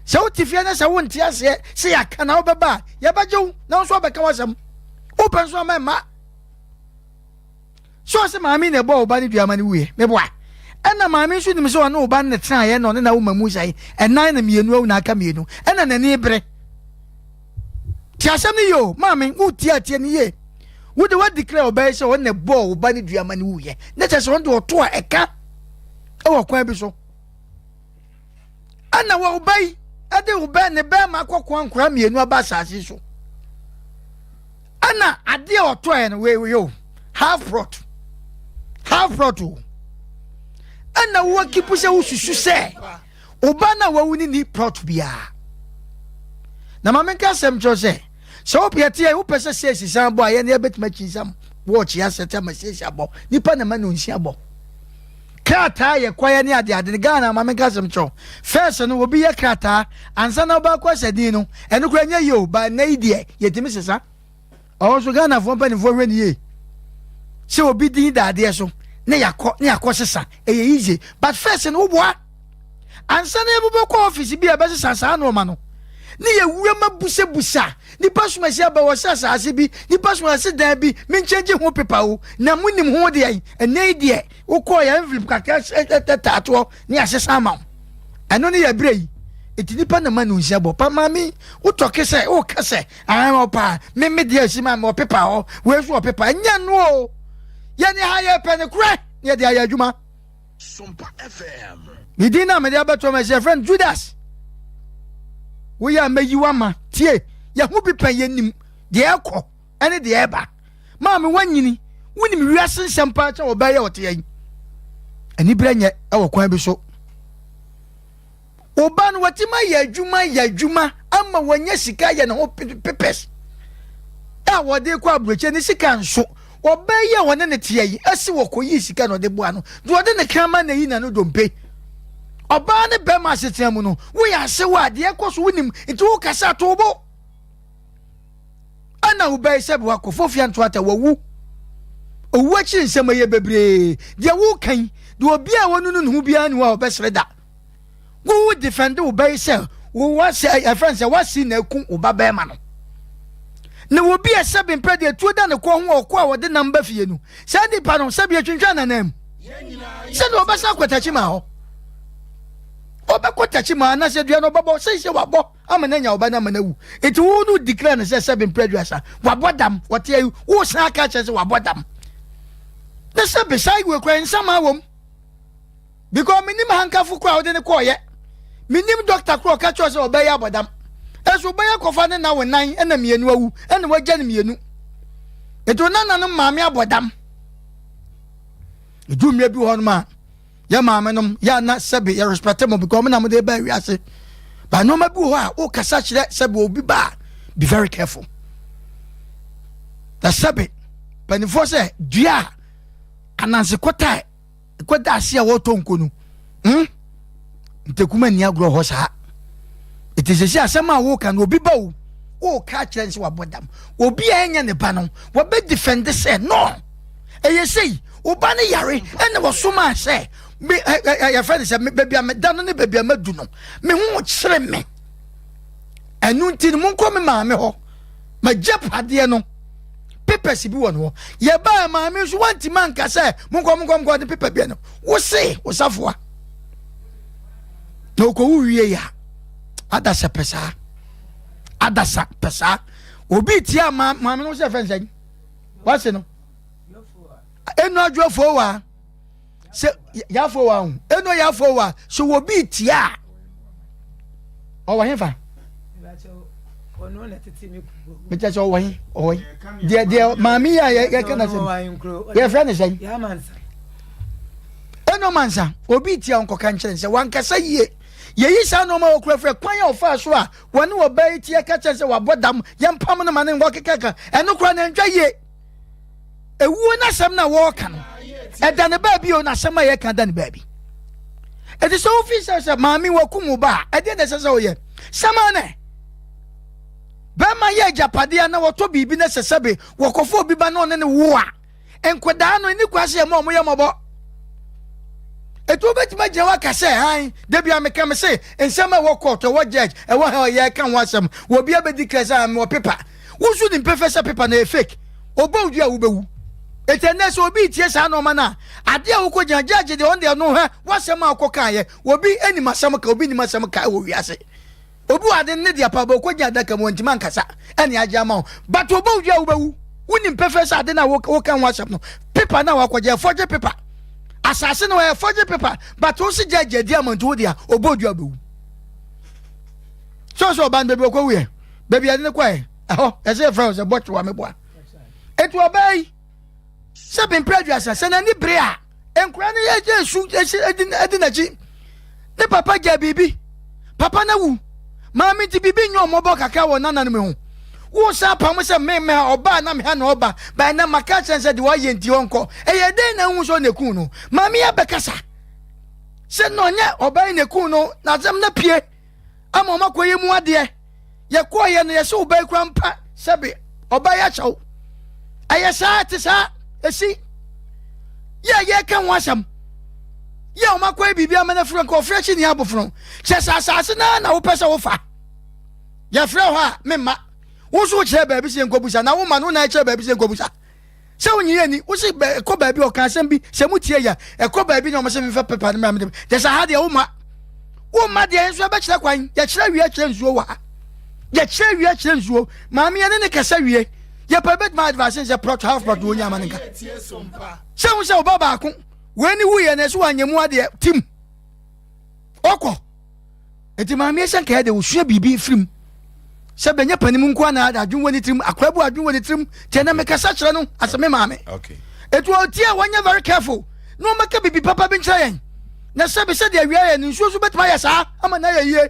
Sɛ wote fie na sɛ wonte aseɛ sɛ yɛaka na wobɛba a, yɛbɛgye wo na wo nso wabɛka w'asɛm. Wopɛ nso ama mma. So ɔse maame na ɛbɔɔ ɔba no dua ma no wuiɛ? Meboa. Ɛna maame nso nim sɛ ɔne ɔba no na tenaeɛ na ɔne na woma mu sɛe ɛnan na mmienu awu na aka mmienu ɛna n'ani bere. Te asɛm no yie o maame wotie atie no yie. Wo de wa declare ɔbaa yi sɛ ɔno na ɛbɔɔ wo ba no dua ma no wuiɛ. Ne kyerɛ sɛ ɔno de ɔto a ɛka ɛwɔ kwan bi so. Ɛna wɔ ɔba yi ɛde wo bɛ ne bɛrima akɔkoa nkora mmienu aba asase so. Ɛna adeɛ a ɔtɔɛ no wei wei o half plot half plot o. Ɛna wowɔ kipu sɛ wosusu sɛ Wo ba no a wawu no nni plot biara. Na ma menka asɛm kyerɛ sɛ, sɛ wopɛ yɛte yɛ wopɛ sɛ seesi san bɔ a yɛn yɛbɛtumi akyinsam wɔɔkye asɛte ama seesi abɔ. Nipa na ma no nsi abɔ. Krataa yɛ kwaeɛ ne adeade no Ghana ma menka asɛm kyerɛ First no obi yɛ krataa ansa na wobɛkɔ asɛ din no ɛno koraa nyɛ yie o ba nnɛ yi deɛ yɛtumi sesa. Ɔwɔ nso Ghanafoɔ mpanimfoɔ hwɛ ne yie sɛ obi din da adeɛ so ne yakɔ ne yakɔ sesa ɛyɛ easy but first no woboa ansa na yɛbɛbɛkɔ office bi a ɛbɛsesa saa nneɛma no ne yɛwura ma busabusa nipa somasi aba wɔ sɛ asaase bi nipa somasi dan bi menkyɛngye ho pepa o na monim ho deɛ ɛnɛ yi deɛ wokɔɔ yɛ envelope kakra taatoɔ ne asesa ama wo ɛno ne yɛ berɛ yi ɛti nipa na ma no nsia bɔ pa maame wotɔke sɛ woka sɛ Aane ɔpa me me deɛ asi ma me ɔpepa hɔ wei nso ɔpepa ɛnyɛ no o yɛne ha yɛpɛ ne korɛ ne yɛde ayɛ adwuma Sompa FM. Ne din na mede abɛto ma ɛsɛ yɛfrɛ no Judas woyɛ a mɛyi wama tie yɛho bi pɛn yɛnim deɛ ɛkɔ ɛne deɛ ɛba maame woanyini wonim wiase nsɛm paa kyɛ wɔbɛyɛ ɔteɛ yi aniberɛ nyɛ ɛwɔ kwan bi so Wo ba no watumi ayɛ adwuma ayɛ adwuma ama wanya sika ayɛ ne ho pepɛs a wɔde kɔ aburokyire ne sika nso ɔbaa yi a wɔne ne teɛ yi ɛsi wɔkɔyii sika na ɔde boa no deɛ ɔde ne kraman na yi na no dompe ɔbaa ne bɛrima asetena mu no woyɛ asew a deɛ ɛkɔ so wonim nti wokasa to bo ɛna wobɛyɛ sɛ wakɔ fofia ntoata wawu owu akyiri nsɛm ɛyɛ bebree deɛ woka yi deɛ obi a wɔnunu ne ho biara ne hɔ a ɔbɛsere da Wo defend wo ba yi sɛ wo wasɛ ɛfɛn sɛ wasi na eku wo ba bɛrima no. Na obi a sɛbi mpɛ deɛ tuo da ne kɔn ho ɔkɔ a wɔde nam ba fie no saa nipa no sɛbi atwintwan nanam mu sɛdeɛ ɔbɛsan akɔ takyi ma hɔ ɔbɛkɔ takyi ma anasɛ dua no ɔbɛbɔ sɛ sɛ wabɔ ama no anya ɔba no ama no awu nti wo no declare no sɛ sɛbi mpɛ aduasa wabɔ dam wɔte ayi wo san aka kyerɛ sɛ wabɔ dam ne sɛ bisa iwe kora nsɛm a wɔm because menim hankafo kora a wode ne kɔɔyɛ menim dɔkta kora ɔka kyerɛ sɛ ɔbɛyɛ abɔdam ɛso wobɛyɛ kɔfa ne na wo nan ɛna mmienu awu ɛna wagya no mmienu ɛti wo nananom maame abɔdam ɛdu mmerɛ bi wɔ hɔnom a yɛ maame nom yɛ ana sɛbe yɛ respect mo because ɔmo na mo de ba wiase ba nneɛma bi wɔ hɔ a wokasa kyerɛ sɛbe obi ba a be very careful na sɛbe mpanimfoɔ sɛ dua a ananse kɔtae kɔda ase a wɔtɔ nko no hmm ntakuma nni agorɔ hɔ saa ɛti sɛ sɛ asɛm a woka no obi ba o woka akyerɛ no sɛ wabɔ dam obi a ɛnyɛ ne ba no wɔbɛ defend sɛ no ɛyɛ sei wo ba no yare ɛna wɔsomaa sɛ me yɛfrɛ no sɛ baabi a meda no ne baabi a madu no me ho kyerɛ me ɛno nti no monkɔ me maame hɔ magya padeɛ no papers bi wɔ no hɔ yɛbaa maame nso wantumi anka sɛ monkɔ monkɔ monkɔ de paper bi no wo se wo safoa na ɔkɔwu wie yɛ a adasa pɛ saa adasa pɛ saa obi tia maame no sɛ fɛn sɛn wase no ɛnu adwofoɔ wa sɛ yafo wa ho ɛnu yafo wa sɛ obi tia a ɔwɔ hefa mekyɛ sɛ ɔwɔ he ɔwɔ he deɛ deɛ maame yi a yɛka na sɛm yɛfrɛ ne sɛn ɛnu mansa obi tia nkɔka nkyerɛ sɛ wankasa yie yɛyi saa nneɛma wɔ kurafura kwan a ɔfaa so a wɔne ɔbaa yi teɛ ka kyerɛ sɛ wabɔ dam yɛmpam no ma ne nkɔ kekaka ɛno koraa na ɛntwa yie Ewuo n'asɛm no a wɔreka no, ɛda ne baabi o, n'asɛm a yɛka da ne baabi. Ɛti sɛ wofi sɛ sɛ maame wakum wo ba a, ɛdeɛ na ɛsɛ sɛ woyɛ. Sama nɛ. Bɛrima yɛ agyapadeɛ na wɔtɔ biribi na sɛ sɛbe wɔkɔfo obi ba na ɔne ne wo a, nkwadaa no ɛni kwa sɛ yɛma ɔmo yɛ mmɔbɔ. Ɛti wobɛtumi agyina hɔ aka sɛ han, da bi a meka me se nsɛm a ɛwɔ court, ɛwɔ judge, ɛwɔ ha yɛka ho asɛm, wɔ obi abɛdi kra sɛ mewɔ paper. Wo nso nim pefee sɛ paper no ɛyɛ fake. Ɔbɔ wo dua a wobɛwu. Enti ɛnnɛ sɛ obi retie saa nnoɔma no a, adeɛ a wokɔgyina judge deɛ ɔno deɛ no hwɛ w'asɛm a wokɔkaeɛ. Obi nim asɛm ka, obi nim asɛm ka wɔ wiase. Obi wɔ ade no ne deɛ paa, but ɔkɔgyina adaka mu wantumi ankasa ɛne agye ama wo. But ɔbɔ wo dua a wobɛwu. Wonim pefee sɛ ade no a woka ho asɛm no, paper no a wakɔgye, ɛyɛ forgery paper. Asase no ɛyɛ forgery paper, but wo se judge adi ama nti wo dea, ɔbɔ odua bɛwu. Sɛ ɔsɛ ɔba no baabi ɔkɔ wuyɛ, baabi yɛde no kɔɛ, ɛhɔ, ɛsɛ yɛfrɛ wo sɛ bɔtwe wa meboa. Enti ɔbaa yi, sɛ bempere 30, sɛ n'ani bere a, nkora no yɛ esu edi n'akyi. Ne papa gya biribi, papa no awu. Maame nti biribi nyɛ ɔmmɔbɔ kakra wɔ nananom ho. Wo san apam sɛ me me ha ɔbaa na me ha na ɔba, by na maka kyerɛ sɛ deɛ wayɛ nti ɔnkɔ. Ɛyɛ dɛn na wohu sɛ ɔna ekun no? Maame yi abɛkasa sɛ na ɔnyɛ ɔbaa yi na ekun no, na asɛm no apue ama wɔn akɔyɛ mu adeɛ. Yɛkɔɔyɛ no yɛsɛ ɔbaa yi kura mpa sɛbe ɔbaa yi akyɛw. Ɛyɛ saa ɛte saa esi yɛ a yɛka ho asɛm yɛ a wɔn akɔyɛ biribi ama no afiri nka ɔfrɛ akyi ni abofono kyɛ sɛ asase naa na wopɛ sɛ wofa yɛfrɛ hɔ a memma wo nso wokyerɛ baabi sɛ yɛnkɔbusa na woma no na ɛkyerɛ baabi sɛ yɛnkɔbusa sɛ wonyi ani wo se ɛkɔ baabi ɔka asɛm bi sɛ motie yɛ ɛkɔ baabi na ɔmo sɛ memfa pepa no mmra mede kyɛ sɛ ha deɛ woma woma deɛ nso ɛbɛkyerɛ kwan yɛkyerɛ wie kyerɛ nsuo wɔ ha yɛkyerɛ wie kyerɛ nsuo maame yɛne ne kasa wie yɛpɛ bɛtumi advice sɛ plot half plot wɔnya ama no nka sɛ wo sɛ ɔba baako wei ne wuyɛ no ɛso wanyɛ mu adeɛ tim ɔkɔ Enti maame sɛ nka yɛde wosua biribi firi mu sɛ bɛnyɛ panim nko ana adwene wɔ ne tirim akora bu adwene wɔ ne tirim tiɛ na mekasa kyerɛ no asɛ me maame ɛti ɔtie a wɔnyɛ very careful na wɔmɛka biribi papa bi nkyerɛ yɛn na sɛbi sɛdeɛ awia yɛ no nsuo nso bɛtumi ayɛ saa ama na ayɛ yie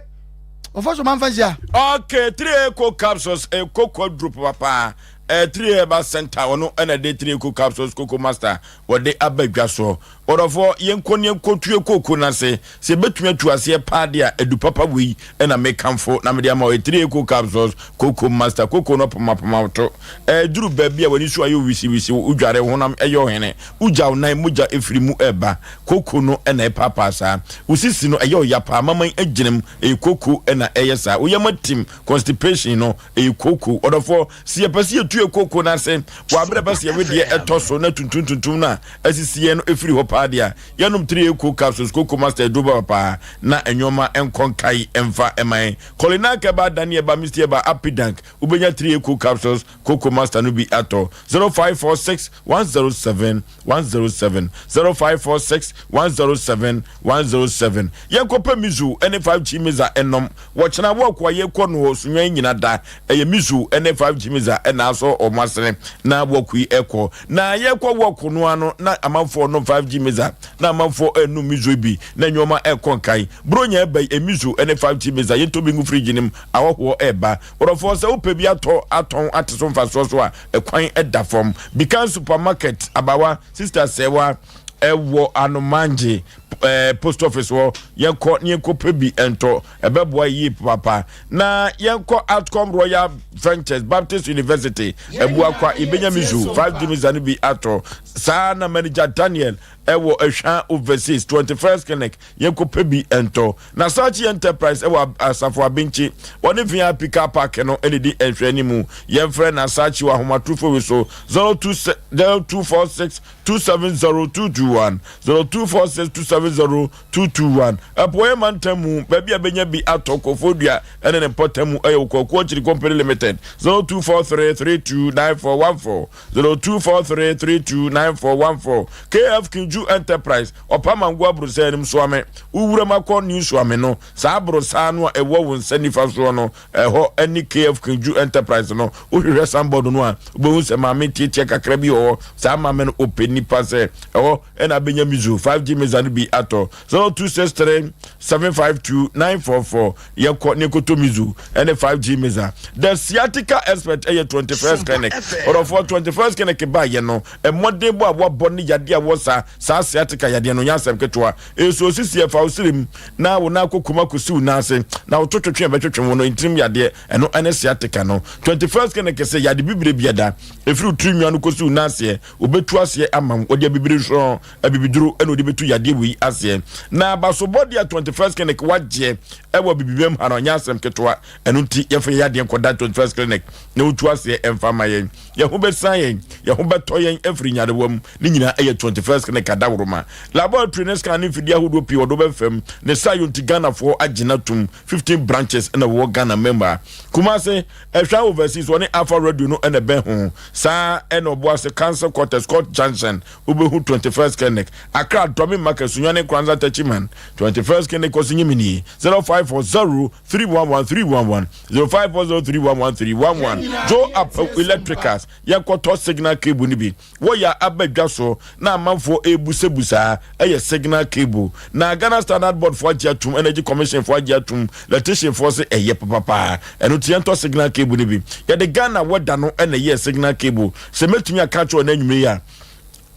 ɔfɔ so mamfa nsia. Okay, 3 eco capsules eco quadruple papa eh, 3 herbal center ɔno ɛna de 3 eco capsules coco master wɔde aba dwa soɔ Ɔdɔfoɔ, yɛnkɔ na yɛnkɔtue kooko no ase. Sɛ yɛbɛtumi atu aseɛ paa deɛ a, adu papa wei na mekamfo na mede ama wo. Ɛtiri Eco Capsules, Cocoa Master, kooko no pamapama wo to. Ɛduru baabi a w'ani so ayɛ wisiwisi, wodware, wo honam yɛ ɔhene, wogya wo nan, mogya firi mu reba. Kooko no na ɛpaapaa saa. Wo sisi no, ɛyɛ ɔya paa, maman agyina mu, ɛyɛ kooko na ɛyɛ saa. Wo yam atim, constipation no, ɛyɛ kooko. Ɔdɔfoɔ, sɛ yɛpɛ sɛ yɛtue kooko no ase wɔ aberɛ a ɛpɛ sɛ yɛwe deɛ ɛtɔ so na tuntum tuntum no a, asisi yɛn no firi hɔ paa deɛ a, yɛnom 3 Eco capsules, Coco Master aduro ba paa na nnoɔma nkɔ nkae mfa mma yɛn. Kolinak ɛba, Dani ɛba, Misty ɛba, Apidank, wobɛnya 3 Eco capsules, Coco Master no bi atɔ. 0546 107 107, 0546 107 107. Yɛnkɔpɛ Mizu ne 5G Miza nnom. Wɔkyena wɔɔko a yɛkɔ no wɔ Sunyani nyina da, ɛyɛ Mizu ne 5G Miza na asɔ wɔn asene na wɔɔko yi ɛkɔ. Na yɛkɔ wɔɔko no ano na amanfoɔ nom 5G Miza na amanfoɔ ɛnum Mizu bi na nneɛma ɛkɔ nkan. Buronya ɛba yi Mizu ne 5G Miza yɛntɔ bi ngu fridge no mu ahɔhoɔ ɛɛba. Wɔdɔfoɔ sɛ wopɛ bi atɔ atɔn ate so mfasoɔ so a ɛkwan ɛda fam. Bikan Supermarket abawa Sister Sɛwa ɛwɔ Anomangye eh, post office hɔ yɛnkɔ ne yɛnkɔpɛ bi ntɔ ɛbɛboa yie papa na yɛnkɔ outcome royal ventures baptist university abuakwa yɛbɛnya mizu 5 gmisa no bi atɔ saa na manager daniel ɛwɔ ahwa overseas 21st clinic yɛnkɔpɛ bi ntɔ na sachi enterprise ɛwɔ asafo abenkye wɔne vip car park no ɛne di nhwɛ ne mu yɛmfrɛ na sachi wɔ ahomatorofo wi so 0246 270221 0246 270221 Apueɛ mantam mu baabi a bɛnya bi atɔ Koforidua ne ne mpɔtam mu ɛyɛ Kwaku Akyiri Company Limited 0243329414 0243329414 KF Kinju Enterprise Ɔpamango Aborosan anim Soame wo wuram akɔ New Soame no saa aborosan no a ɛwɔ wo nsa nifa soɔ no Ɛhɔ ne KF Kinju Enterprise no. Wohwehwɛ signboard no a, wobɛhu sɛ maame tiatia kakra bi wɔ hɔ. Saa maame no, ɔpɛ nnipa sɛ. Ɛhɔ na abɛnya Mizu 5G Miza no bi atɔ. 0263 752 944. Yɛkɔ ne yɛkɔtɔ Mizu ne 5G Miza. The Sciatica Expert ɛyɛ 21st Clinic. Ɔdɔfoɔ 21st Clinic baayɛ no, mmɔdenbɔ a wɔabɔ ne yadeɛ a wɔsa saa sciatica yadeɛ no nyɛ asɛm ketewa. Nso osisi ɛfa wo srem na wo nan akɔ kum akɔsi wo nan ase na wo to twetwe a ɛbɛtwetwe wo no ntirim yadeɛ ɛno ɛne sciatica no. 21st clinic sɛ yade bibire biada ɛfiri wo tiri nwa no kɔsi wo nan aseɛ wɔbɛtu aseɛ ama wo wɔde abibire nsrɔn abibiduro ɛna wɔde bɛtu yadeɛ wei aseɛ na abasobɔdeɛ a 21st clinic wagyeɛ ɛwɔ abibibam ha no ɛnyɛ asɛm ketewa ɛno nti yɛmfa yɛ yadeɛ nkɔda 21st clinic na wɔtu aseɛ ɛmfa ma yɛn yɛn ho bɛsan yɛn yɛn ho bɛtɔ yɛn afiri nyarewa mu ne nyinaa ɛyɛ 21st clinic. adaworoma. Laboratory ne scan ne mfidie ahodoɔ pii wɔde wobɛfam ne saa yɛ nti Ghanafoɔ agyina tom 15 branches na wɔwɔ Ghana mɛmba. Kumase, Ɛhwa Overseas wɔne Alpha Radio no na ɛbɛn ho. Saa ɛna Ɔboase Council Quarters, Court Junction, wobɛhu 21st Clinic. Accra, Dɔme Market, Sunyani, Kranza, Techiman, 21st Clinic kɔ so nyimini 0540 311 311 0540 311 311. Joe Apaw Electricals, yɛnkɔtɔ signal cable no bi. Wɔyɛ a aba dwa so na amanfoɔ ɛrebusabusa ɛyɛ signal cable. Na Ghana Standard Board foɔ agye atum, Energy Commission foɔ agye atum, electrician foɔ se ɛyɛ papapaa. Ɛno nti yɛntɔ signal cable no bi. Yɛde Ghana weather no na ɛyɛɛ signal cable. Sɛ mɛtumi aka akyerɛ wo ɛnɛ anwummerɛ yi a,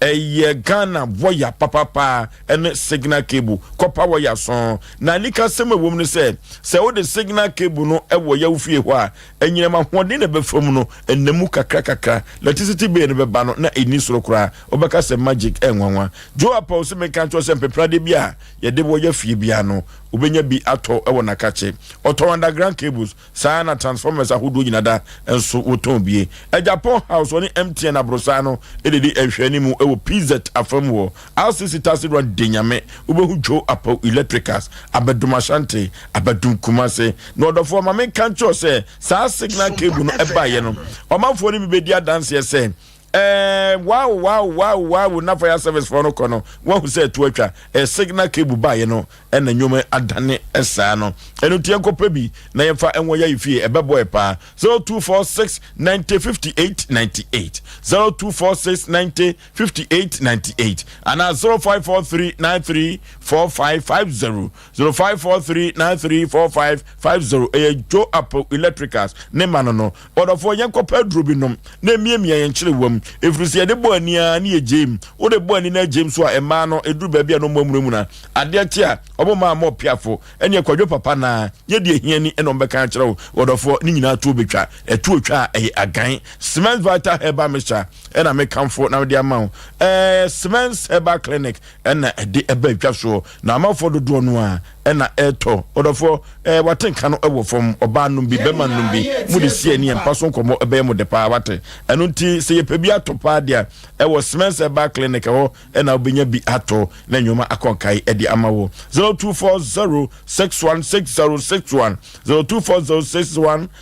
Ɛyɛ Ghana wɔya papapa ne signal cable, copper wɔya sɔn. Na anikasɛm a ɛwɔ mu ne sɛ, sɛ wode signal cable no wɔ yɛ wo fie hɔ a, anyinam ahoɔden na ɛbɛfa mu no, ɛnna mu kakra kakra. Electricity bill no bɛba no, na ɛnni soro koraa. Wobɛka sɛ magic, ɛnwanwa. Joe Apaw sɛ menka nkyerɛ wo sɛ mpepradeɛ bi a yɛde wɔya fie biara no, wobɛnya bi atɔ wɔ Nakakye. Ɔtɔn underground cables. Saa ara na transformers ahodoɔ nyina da nso wotɔn bie. Agyapong House ɔne MTN aborosan no didi nhwɛanimu wɔ PZ afa mu hɔ. RCC Taxi Run Denyame wobɛhu Joe Apaw Electricals, Abɛdom Ashanti, Abɛdom Kumase. Na ɔdɔfoɔ ma menka nkyerɛ wo sɛ saa signal cable no baeɛ no ɔmanfoɔ no bi bɛdi adanseɛ sɛ Ɛɛ wow wow wow wow na fire service foɔ no kɔ no wahu sɛ ɛto atwa ɛɛ signal cable baeɛ no ɛna nnwom adane saa no ɛno nti yɛnkɔpɛ bi na yɛmfa ɛnwɔ yɛ fie ɛbɛbɔ ɛ paa 0246 90 58 98 0246 90 58 98 anaa 0543 93 4550 0543 93 4550 ɛyɛ Joe Apple Electricals ne ma no no Ɔdɔfoɔ, yɛnkɔpɛ aduro bi nom na ɛmiamia yɛn kyerewa mu, ɛfiri sɛ yɛde bɔ ani ara ne yɛgyae mu. Wode bɔ ani na agyae mu so a, mmaa no, ɛduru baabi a na wɔn amunamuna. Adeɛ kye a, wɔn mmaa mmɔ piafo. Ɛnneɛ kwadwo papa no ara, nyɛ deɛ ɛhia ni na wɔbɛka akyerɛ wo. Ɔdɔfoɔ, ne nyinaa toɔ bɛtwa. Ɛtoɔ twa a, ɛyɛ agan. Cement Vital Herbal Mixture na mekamfo na mede ama wo. Ɛɛ, Cement Herbal Clinic na ɛde ɛba adwa soɔ, na amanfoɔ dodoɔ no ara na ɛretɔ. Ɔdɔfoɔ, ɛɛ, wate nka no wɔ fam, ɔbaa nom bi, bɛrima nom bi, mo de si ani, mpa so nkɔmmɔ ɛbɛyɛ mo de paa, wate. Ɛno nti, sɛ yɛpɛ bi atɔ paa deɛ, ɛwɔ Siemens Herbal Clinic ɛhɔ ɛna wobɛnya bi atɔ na nneɛma akɔ nkae ɛde ama wo. 0240 616061, 0240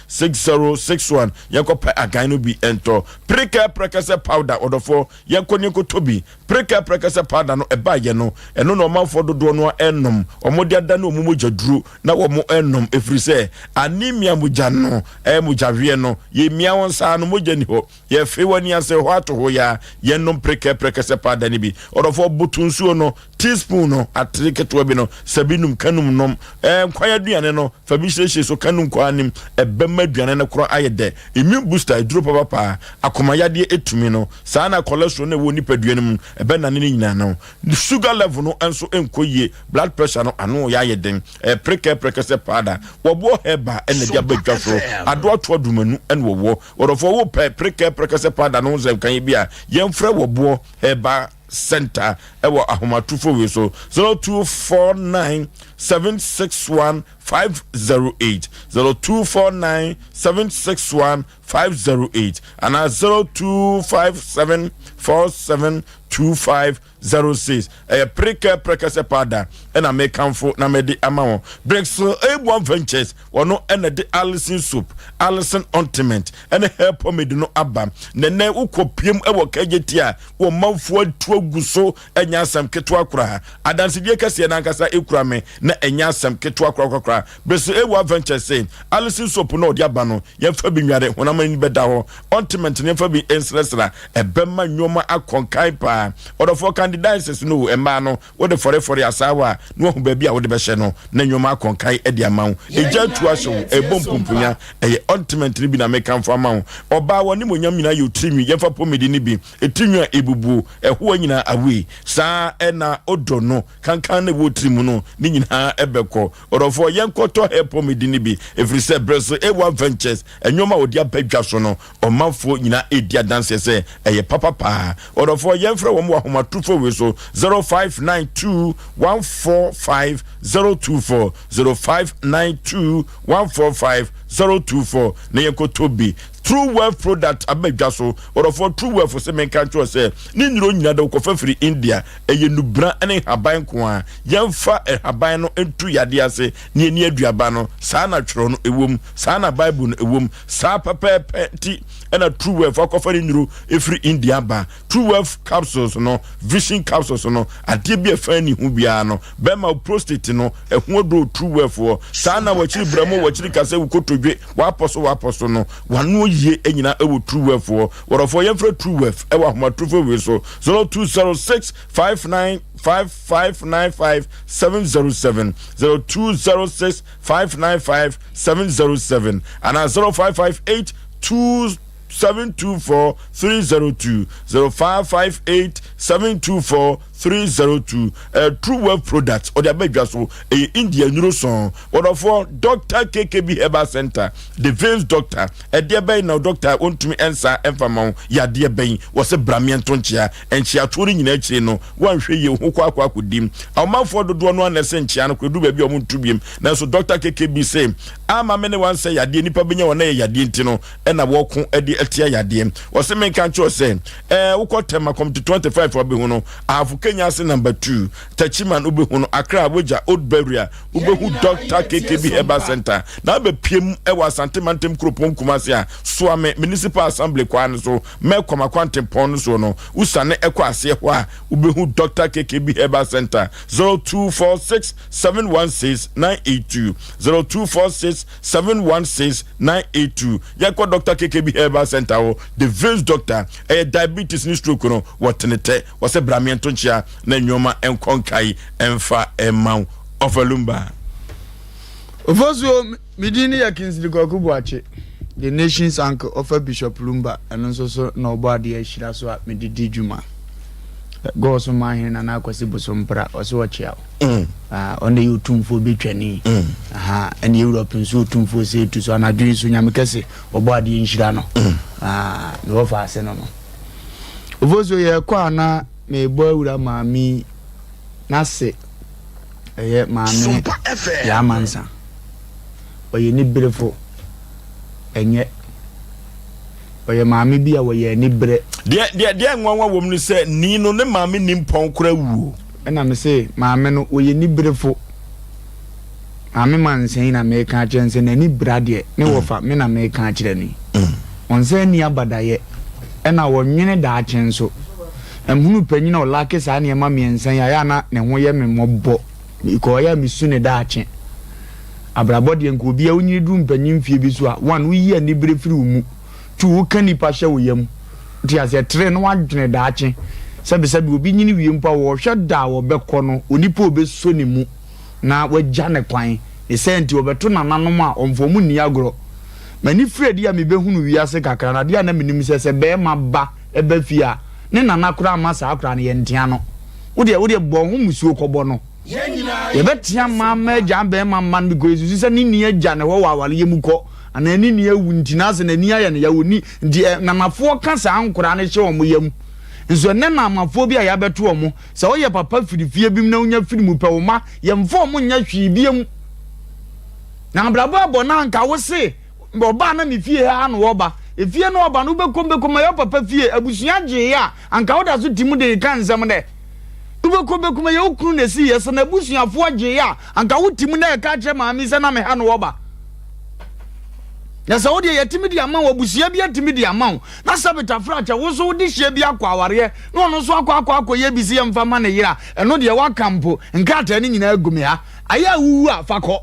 616061, yɛnkɔpɛ agan no bi ɛntɔ. Prekɛ prɛkɛsɛ powder, ɔdɔfoɔ, yɛnkɔ ne yɛnkɔtɔ bi. Preka prɛkɛsɛ powder no ɛbaeɛ no, ɛno na ɔmanfoɔ dodoɔ no ara nom. Wɔde adane wɔn mogya duro na wɔnom ɛfiri sɛ anemia mogya no, ɛyɛ mogyaweɛ no, yɛmia wɔn saa no mogya nni hɔ. Yɛfee wɔn ani ase hɔ ato hɔ yi ara, yɛnom preka prɛkɛsɛ powder no bi. Ɔdɔfoɔ, boto nsuo no, teaspoon no, atere ketewa bi no, sɛ bi num, ka num nom. Ɛɛ, nkwan aduane no, fa bi hyehyɛ so, ka num kɔ anim, ɛbɛma aduane no korɔ ayɛ dɛ. Immune booster, aduro papapaa, akoma yadeɛ ɛtumi no. Saa na cholesterol no a ɛwɔ nipadua no mu ɛbɛnane ne nyinaa no. Sugar level no nso nkɔ yie, blood pressure no ano yɛ ayɛ den. Ɛyɛ prekɛprɛkɛ sɛ powder. Wɔboɔ herbal ɛna ɛde aba dwa so. Adoatoa dumanu ɛna wɔwɔ. Wɔdɔfoɔ wo pɛ prekɛprɛkɛ sɛ powder no ho nsɛm kan bi a, yɛmfrɛ wɔboɔ herbal center ɛwɔ ahomatofo wei so 0249 761 508 0249 761 508 anaa 0257 47 2506. Ɛyɛ prekɛ prɛkɛsɛ powder ɛna mekamfo na mede ama wɔn. Brixel A1 Ventures wɔno ɛna de Alison soap, Alison ointment ɛne hair pomade no aba. Na ɛnɛ wokɔ piem ɛwɔ KJT a wɔn manfoɔ atu agu so ɛnyɛ asɛm ketewa koraa. Adansedie kɛseɛ no ankasa ɛkura me na ɛnyɛ asɛm ketewa korakorakora. Brixel A1 Ventures se Alison soap no a ɔde aba no Yɛmfa bi nnware, honam ani bɛda hɔ. Ointment no, yɛmfa bi nsrasra, ɛbɛma nneɛma akɔ nkan paa. Ɔdɔfoɔ, candidiasis no o, mmaa no, wode fɔrefɔre asaawa a, na wahu baabi a wode bɛhyɛ no, na nneɛma akɔ nkan de ama wo. Egya atu ahyɛ wo, ɛrebɔ mpumpunya, ɛyɛ ointment no bi na mekamfo ama wo. Ɔbaa, w'animuonyam nyinaa yɛ wo tirinwi, yɛmfa pomade no bi, tirinwi a ebubuo, ɛhoa nyinaa away. Saa ara na odɔ no, kankan no a ɛwɔ wo tiri mu no, ne nyinaa bɛkɔ. Ɔdɔfoɔ, yɛnkɔtɔ hair pomade no bi, ɛfiri sɛ berɛ so A1 Ventures nnoɔma a wɔde aba dwa so no, ɔmanfoɔ nyinaa redi adanseɛ sɛ ɛyɛ papa paa. Ɔdɔfoɔ, yɛmfrɛ wɔn wɔ ahomatorofoɔ wei so, 0592 145 024, 0592 145 024, na yɛnkɔtɔ bi. True Wealth product aba dwa so. Ɔdɔfoɔ True Wealth se menka nkyerɛ wo sɛ ne nnuro nyina de wokɔfa firi India. Ɛyɛ nnubena ne nhaban nko ara. Yɛmfa nhaban no ntu yadeɛ ase na yɛnni aduaba no. Saa na twerɛ no ɛwom. Saa na Bible no ɛwom. Saa pɛpɛɛpɛ nti na True Wealth akɔfa ne nnuro firi India aba. True Wealth capsules no, Vision capsules no, adeɛ bi a ɛfa ani ho biara no, bɛma wo prostate no ɛho aduro True Wealth wɔ. Saa na wakyiri brɛmo, wakyiri kasa, wo kotodwe, wapɔ so wapɔ so no, wano yie nyinaa ɛwɔ True Wealth wɔ. Wɔdɔfoɔ yɛmfrɛ True Wealth ɛwɔ ahomatorofo wei so 0206 595 595 707 0206 595 707 anaa 0558 2 724 302 0558 724 302 uh, True Wealth Products ɔde aba dwa so ɛyɛ India nnuro sɔn wɔdɔfoɔ Dr. KKB Herbal Center the veins doctor ɛdeɛ bɛn na doctor ɔntumi ɛnsa ɛmfa ma wo yadeɛ bɛn wɔsɛ brameɛ nto nkyea nkyeatoɔ no nyinaa akyire no woanhwɛ yie ho kɔ akɔ akɔdim awomanfoɔ dodoɔ no anɛ sɛ nkyea no kɔdu baabi a ɔmo ntu biem nanso Dr. KKB se ama me ne wansɛ yadeɛ nipa bɛnya wɔn ɛyɛ yadeɛ nti no ɛna wɔko de atia yadeɛ. Ɔse menka nkyerɛ sɛ ɛɛ wokɔ Tema Committee 25 a wobɛhu no, Ahafo Kenya ase number 2, Techiman wobɛhu no, Accra Wagya Old Barrier wobɛhu Doctor KKB Herbal Center na wobɛpie mu ɛwɔ Asante Mantam Kuropɔn Kumasi a Soame Municipal Assembly kwan no so Mɛkwam akwantempɔn no soɔ no wosane ɛkɔ aseɛ hɔ a wobɛhu Doctor KKB Herbal Center 0246 716 982 0246 716 982 Yɛnkɔ Doctor KKB Herbal Center hɔ, The Veins Doctor, ɛyɛ diabetes ne stroke no, wɔtene tɛ, wɔsɛ bra meɛnto nkyea na nnoɔma nkɔ nkae ɛmfa mma wo. Ɔfa Lumba. Ofosuo, me din ne yɛ Kingsley Kwaku Boakye, The Nation's Uncle, ɔfa Bishop Lumba, ɛno nso so na ɔbɔ adeɛ ahyira so a mede di dwuma. God so man hene Nana Akwasi Bosompra, ɔse ɔkyea wo. Ah, ɔno yɛ otumfoɔ bɛtwani. Aha, ɛne Europe nso otumfoɔ sɛ etu so anadwo yi nso nyame kɛse ɔbɔ adeɛ nhyira no. Ah, mewɔ fa ase no no. Ofosuo yɛkɔ a na mebɔ awura maame n'ase ɛyɛ maame yɛ amansa. Ɔyɛ niberefo ɛnyɛ Ɔyɛ maame bi a wɔyɛ anibrɛ. Deɛ deɛ deɛ nwanwa wɔ mu ne sɛ nii no ne maame nni mpɔn koraa wuo. Ɛna me se maame no ɔyɛ nibrefo. Maame Mansa yi na meka akyerɛ no sɛ n'ani bra deɛ ne wɔfa me na meka akyerɛ no yi. Ɔnsan nni abadayɛ ɛna ɔnwene daakye nso. Mhunu panyin a ɔlake saa nneɛma mmiɛnsa yi a ɛyɛ a na ne ho yɛ me mmɔbɔ. Mekɔeɛ a mesu ne daakye. Abrabɔ deɛ nka obiara wonyini duru mpanyin mfie bi so a, one, woyi anibere firi wo mu, two, woka nnipa hyɛ wo yam, wote aseɛ, three, na woadwene daakye. Sɛbesɛbe obi nyini wie mpo a, wɔhwɛ da a wɔbɛkɔ no, onipa a ɔbɛsɔ ne mu na wagya ne kwan. Ne saa nti, wɔbɛto nananom a ɔmfa wɔn nni agorɔ. M'ani firi adi a mebɛhunu wiase kakra no, adeɛ a na menim sɛ, sɛ barima ba ba fie a, ne nana koraa mma saa koraa no, yɛntea no. Wo deɛ, wo deɛ bɔ ho musuo kɔbɔ no. Yɛbɛtea mmaa mma agya bɛrima mma no because yɛsusu sɛ ne nua agya ne hɔ wɔ awareyɛ mu kɔ anaa ne nua awu nti na asɛ n'ani ayɛ no ya ɔnni nti ɛ nanafoɔ ka saa nkoraa no hyɛ wɔn yam. Nso ɛnnɛ naamafoɔ bi a yɛabɛto wɔn sɛ woyɛ papa firi fie bi mu na wonya firi mu pɛ wo mma yɛmfa wɔn nyɛ hwee biam. Na abrabɔ abɔ no anka wo se ɔbaa na me fie ha na ɔba efie na ɔba no wobɛkɔm bɛkɔm ɛyɛ papa fie abusua gyeeɛ a Anka woda so te mu de reka nsɛm dɛ, Wobɛkɔ bɛkum ɛyɛ wo kunu na ɛsiiɛ, sɛ n'abusuafoɔ gyeeɛ a, anka wote mu na ɛka kyerɛ maame yi sɛ na me ha na ɔba. Na sɛ wodeɛ yɛatumi de ama wo, abusua bi atumi de ama wo, na sɛ betafrakyɛ wo nso wode hyia bi akɔ awareɛ, na ɔno nso akɔ akɔ akɔyɛ bi sɛ yɛmfa ma ne yere a, ɛno deɛ woaka mpo, nkrataa no nyinaa gu me ha. Ayɛ a wowu a, fa kɔ.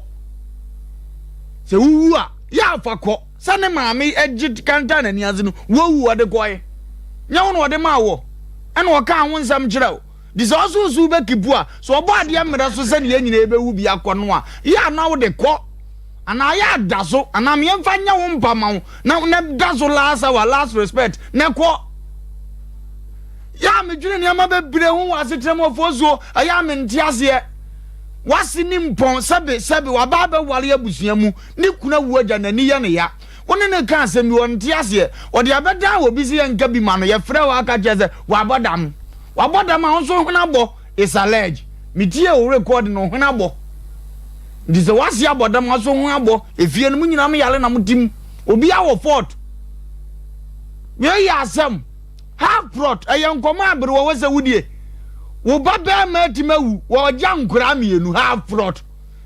Sɛ wowu a, yɛ a fa kɔ. Sɛ ne maame gye kantaa n'ani ase no, wawu ɔde kɔe. Nyɛ wo na ɔde maa wɔ, ɛna ɔkaa ho nsɛm kyerɛ wo. De sɛ ɔsooso bɛkipu a, sɛ ɔbɔ adeɛ mmerɛ so sɛdeɛ yɛn nyinaa yɛbɛwu bi akɔ no a, yɛ a na wode kɔ. Anaa yɛ a da so, anaa meɛmfa nyɛ wo mpa ma wo, na na da so last hour, last respect, na kɔ. Yɛ a medwene nneɛma bebree ho wɔ asetena mu ɔfoɔsuo, ɛyɛ a mente aseɛ. Wase ne mpɔn, sɛbe, sɛbe, waba abɛware abusua mu, Ne kunu awu agya, n'ani yɛ no ya. Wo ne no reka asɛm bi, ɔnte aseɛ. Ɔde abɛdan obi sɛ yɛnka bi ma no. Yɛfrɛ wo aka kyerɛ sɛ wabɔ dam. Wabɔ dam a, wo nso hwene abɔ. It's alleged. Metiee wo record no, hwene abɔ. Nti sɛ w'ase abɔ dam a, wo nso hwene abɔ. Efie no, mo nyinaa mo yare na mote mu. Obiara wɔ fault. Wei yɛ asɛm. Half plot, ɛyɛ nkɔmɔ aberewa wɔ sɛ wodie. Wo ba bɛrima atumi awu, wɔgya nkoraa mmienu, half plot.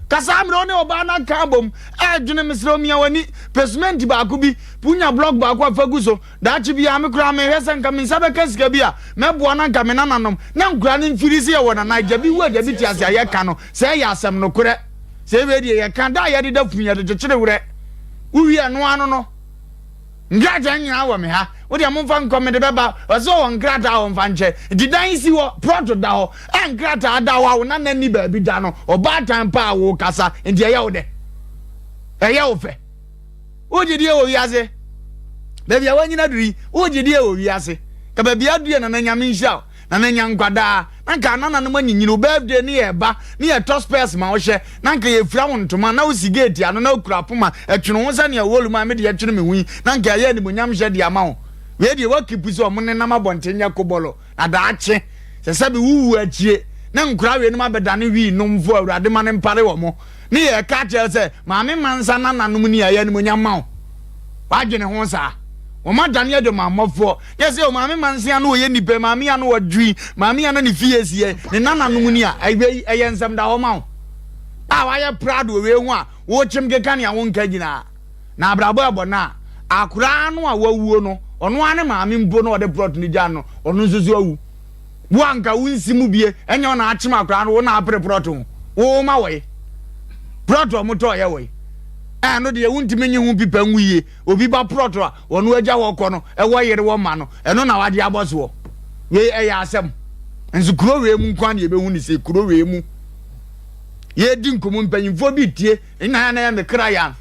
Kasa mmerɛ wo ne ɔbaa no aka abom, ɛredwene mesrɛ wo mia w'ani, pɛ cement baako bi, wonya block baako a fa gu so, daakye biara me koraa mehwɛ sɛ nka me nsa bɛka sika bi a, mɛboa na nka me nananom, na nkoraa no mfiri sɛ yɛwɔ nana agya bi wu agya bi te ase a yɛka no, sɛ ɛyɛ asɛm nokorɛ. Sɛ wei deɛ yɛka da a yɛde da funu yɛde kyekyere werɛ, wowie ɛno ano no. Nkrataa nyinaa wɔ me ha. Wo deɛ momfa nkɔ, mede bɛba. Ɔse ɔwɔ nkrataa a ɔmfa nkyɛ. Nti dan si hɔ, prɔto da hɔ. A nkrataa da hɔ a wo nana nni baabi da no, ɔbaatan pa a wokasa nti ɛyɛ wo dɛ? Ɛyɛ wo fɛ? Wogye die wɔ wiase? Baabi a woanyina duru yi, wogye die wɔ wiase? Ka baabi aduru yɛ nana Nyame nhyira wo. Nana nya nkwa daa. Na nka anananom anyinyini wo birthday ne yɛ ba ne yɛ tɔ spurs ma wo hyɛ na nka yɛ fira wo ntoma na wo si gate ano na wo kura poma ɛtwene ho sɛnea wolu a me deɛ ɛtwene me ho yi na nka ɛyɛ animonyam hyɛ de ama wo. Wei deɛ wa keep sɛ ɔmo nenam abɔnten nyɛ kobɔlɔ na daakye sɛ sɛbe wo wu akyie ne nkora wei nom abɛdane wii nomfoɔ awurade ma no mpare wɔn ne yɛ ka kyerɛ sɛ maame mansa nananom ni a ɛyɛ animonyam ma wo. Wadwene ho saa. Wɔn adane adwamammɔfoɔ. Yɛ sɛ maame mansa ano ɔyɛ nipa, maame ano ɔdwi, maame ano ne fie sie, ne nananom ni a, ɛwɛ yi ɛyɛ nsɛm da hɔ ma wo. A wayɛ proud wɔ wei ho a, wokyem keka nea wonka nyinaa. Na abrabɔ ɛbɔ no a, akoraa no a wawuo no, ɔno ara ne maame mpo na ɔde plot no gyaa no, ɔno nso so awu. Wo a nka wonsi mu bie, ɛnyɛ wo na akyem akoraa no, wo na apere plot ho. Wo ma wɔye. Plot a wɔtɔɔ yɛ wɔye. Ɛno deɛ wontumi nye ho pipa ngu yie. Obi ba prɔto a ɔno agya hɔ kɔ no ɛwɔ yere wɔ mma no ɛno na wagye abɔ soɔ. Wei ɛyɛ asɛm. Nso kuro wei mu nko ara na yɛbɛhu ne sɛ kuro wei mu. Yɛredi nkɔmmɔ mpanyinfoɔ bi tie nna ya na yɛ me kra yan.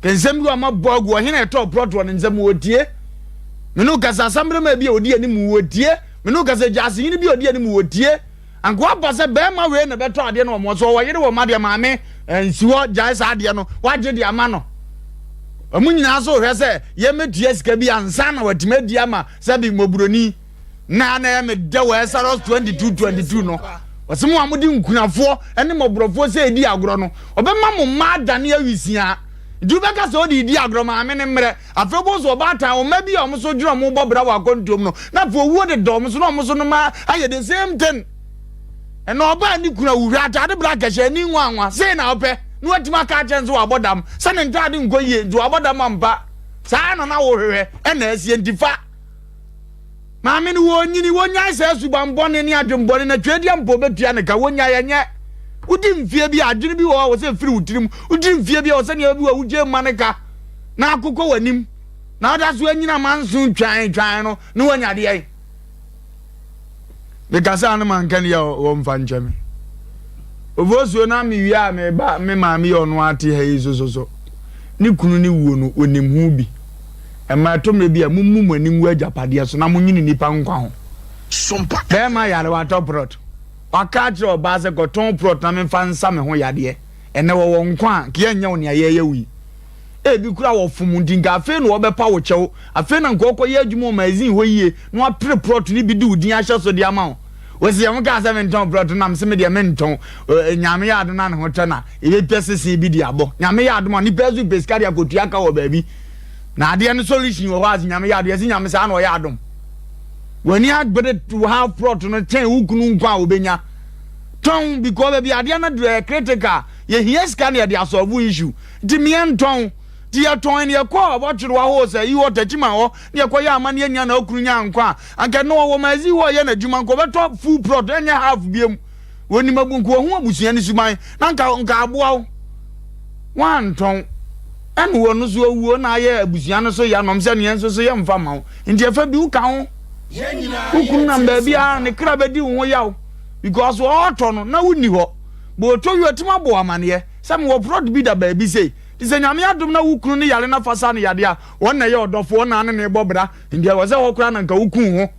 Kensɛm bi wɔ ma bɔ agu ɔhene ɛtɔɔ prɔto wɔ ne nsam wɔtie. Me ne wo kasa asambrema bi a ɔdi anim wɔtie. Me ne wo kasa gyaasehene bi a ɔdi anim wɔtie. Anka waba sɛ bɛrima wei na bɛtɔ adeɛ no wɔn so ɔwɔ yere wɔ ma deɛ maame nsi hɔ gyae saa adeɛ no wagye de ama no. Wɔn nyinaa so hwɛ sɛ yɛmɛtua sika bi ansa na watumi adi ama sɛbi mmɔborɔni na na ɛyɛ me dɛ wɔ Exodus 22 22 no wɔsɛ mo a mode nkunafoɔ ne mmɔborɔfoɔ sɛ ɛdi agorɔ no ɔbɛma mo mma adane awisiaa nti wobɛka sɛ wode di agorɔ maame ne mmerɛ Afei wobɛhu sɛ ɔbaatan, wɔn mma bi a wɔn nso dwene wɔn bɔ bra wɔ akwantuom no, na afei owuo deda wɔn so na wɔn nso no ma ayɛ the same thing. Ɛna ɔbaa ne kunu awu, hwɛ ataade black ɛhyɛ ani nwanwa, sei na ɔpɛ, na watumi aka akyerɛ no sɛ wabɔ dam, sɛ ne ntaade nkɔ yie nti wabɔ dam ampa. Saa na na wohwehwɛ, ɛna asie nti fa. Maame no wɔnyini, wɔnyae saa suban bɔne ne adwen bɔne na tweadia mpo ɔbɛtua ne ka, wɔnyae ɛnyɛ. Wodi mfie bi a adwene bi wɔ hɔ a wɔ sɛ ɛfiri wo tirim, wodi mfie bi a wɔ sɛ nneɛma bi wɔ a wogye ma ne ka. na akokɔ w'anim na ɔda so anyina manso twan twan no na wanya adeɛ mekasa no manka ne yɛ wɔmfa nkyɛ me ofosuo na mewie a meba me maame yɛ ɔno ate ha yi sososo ne kunu ne wuo no onim ho bi ɛma ɛtɔ mmerɛ bi a mummu mo ani ngu agyapadeɛ so na monyene nnipa nkwa ho bɛrima yare watɔ prɔt waka akyerɛ ɔbaa sɛ kɔtɔn prɔt na memfa nsa me ho yadeɛ Ɛnnɛ wɔwɔ nkwa a, nka yɛnyɛ wo nea yɛreyɛ wo yi. Ebi koraa wɔfom wo nti, nka afei na wɔbɛpa wo kyɛw. Afei na nka wɔkɔyɛ adwuma wɔ magazine hɔ yie na wɔapere prɔto no bi de wo din ahyɛ so de ama wo. Wɔsi yɛn ho kaa sɛ mentɔn prɔto na mese me deɛ mentɔn. Nyame yɛ adom na ne ho tɔ na yɛbɛpɛ sese bi de abɔ. Nyame yɛ adom a nipa nso pɛ sika de akɔtua ka wɔ baabi. Na adeɛ no solution wɔ hɔ a Nyame yɛ adom. Yɛse Nyame saa na ɔyɛ adom. W'ani abere half prɔto no kyɛn wo kunu nkwa a wobɛnya. Tɔn because baabi adeɛ no aduru ɛyɛ critical yɛhia sika na yɛde asɔlvo issue nti meɛ ntɔn nti yɛtɔn ne yɛkɔ abɔtwerewa hɔ sɛ yi hɔ takyima hɔ ne yɛkɔ yɛ ama ne yɛnya na okunu nya nkwa a anka ɛno ɔwɔ magazine hɔ ɔyɛ n'adwuma nka ɔbɛtɔ full plot ɛnyɛ half biam wɔnim abu nka ɔho abusua ne suban na nka nka aboa wo wantɔn ɛna wɔn nso awuo na ayɛ abusua no so yɛ anom sɛ neɛ nso so yɛmfa ma wo nti ɛfa bi woka ho wo kunu nam baabi a ne kra bɛdi wo ho yaw Because ɔɔtɔ no na wonni hɔ. But ɔtɔ wie ɔtumi abɔ wo amaneɛ sɛ mewɔ prɔt bi da baabi sei. Nti sɛ Nyame adom na wo kunu no yare na fa sa no yadeɛ a, ɔno na ɛyɛ ɔdɔfoɔ, ɔno na ne ne bɔ bra. Nti ɛwɔ sɛ hɔ koraa na nka woku wo ho.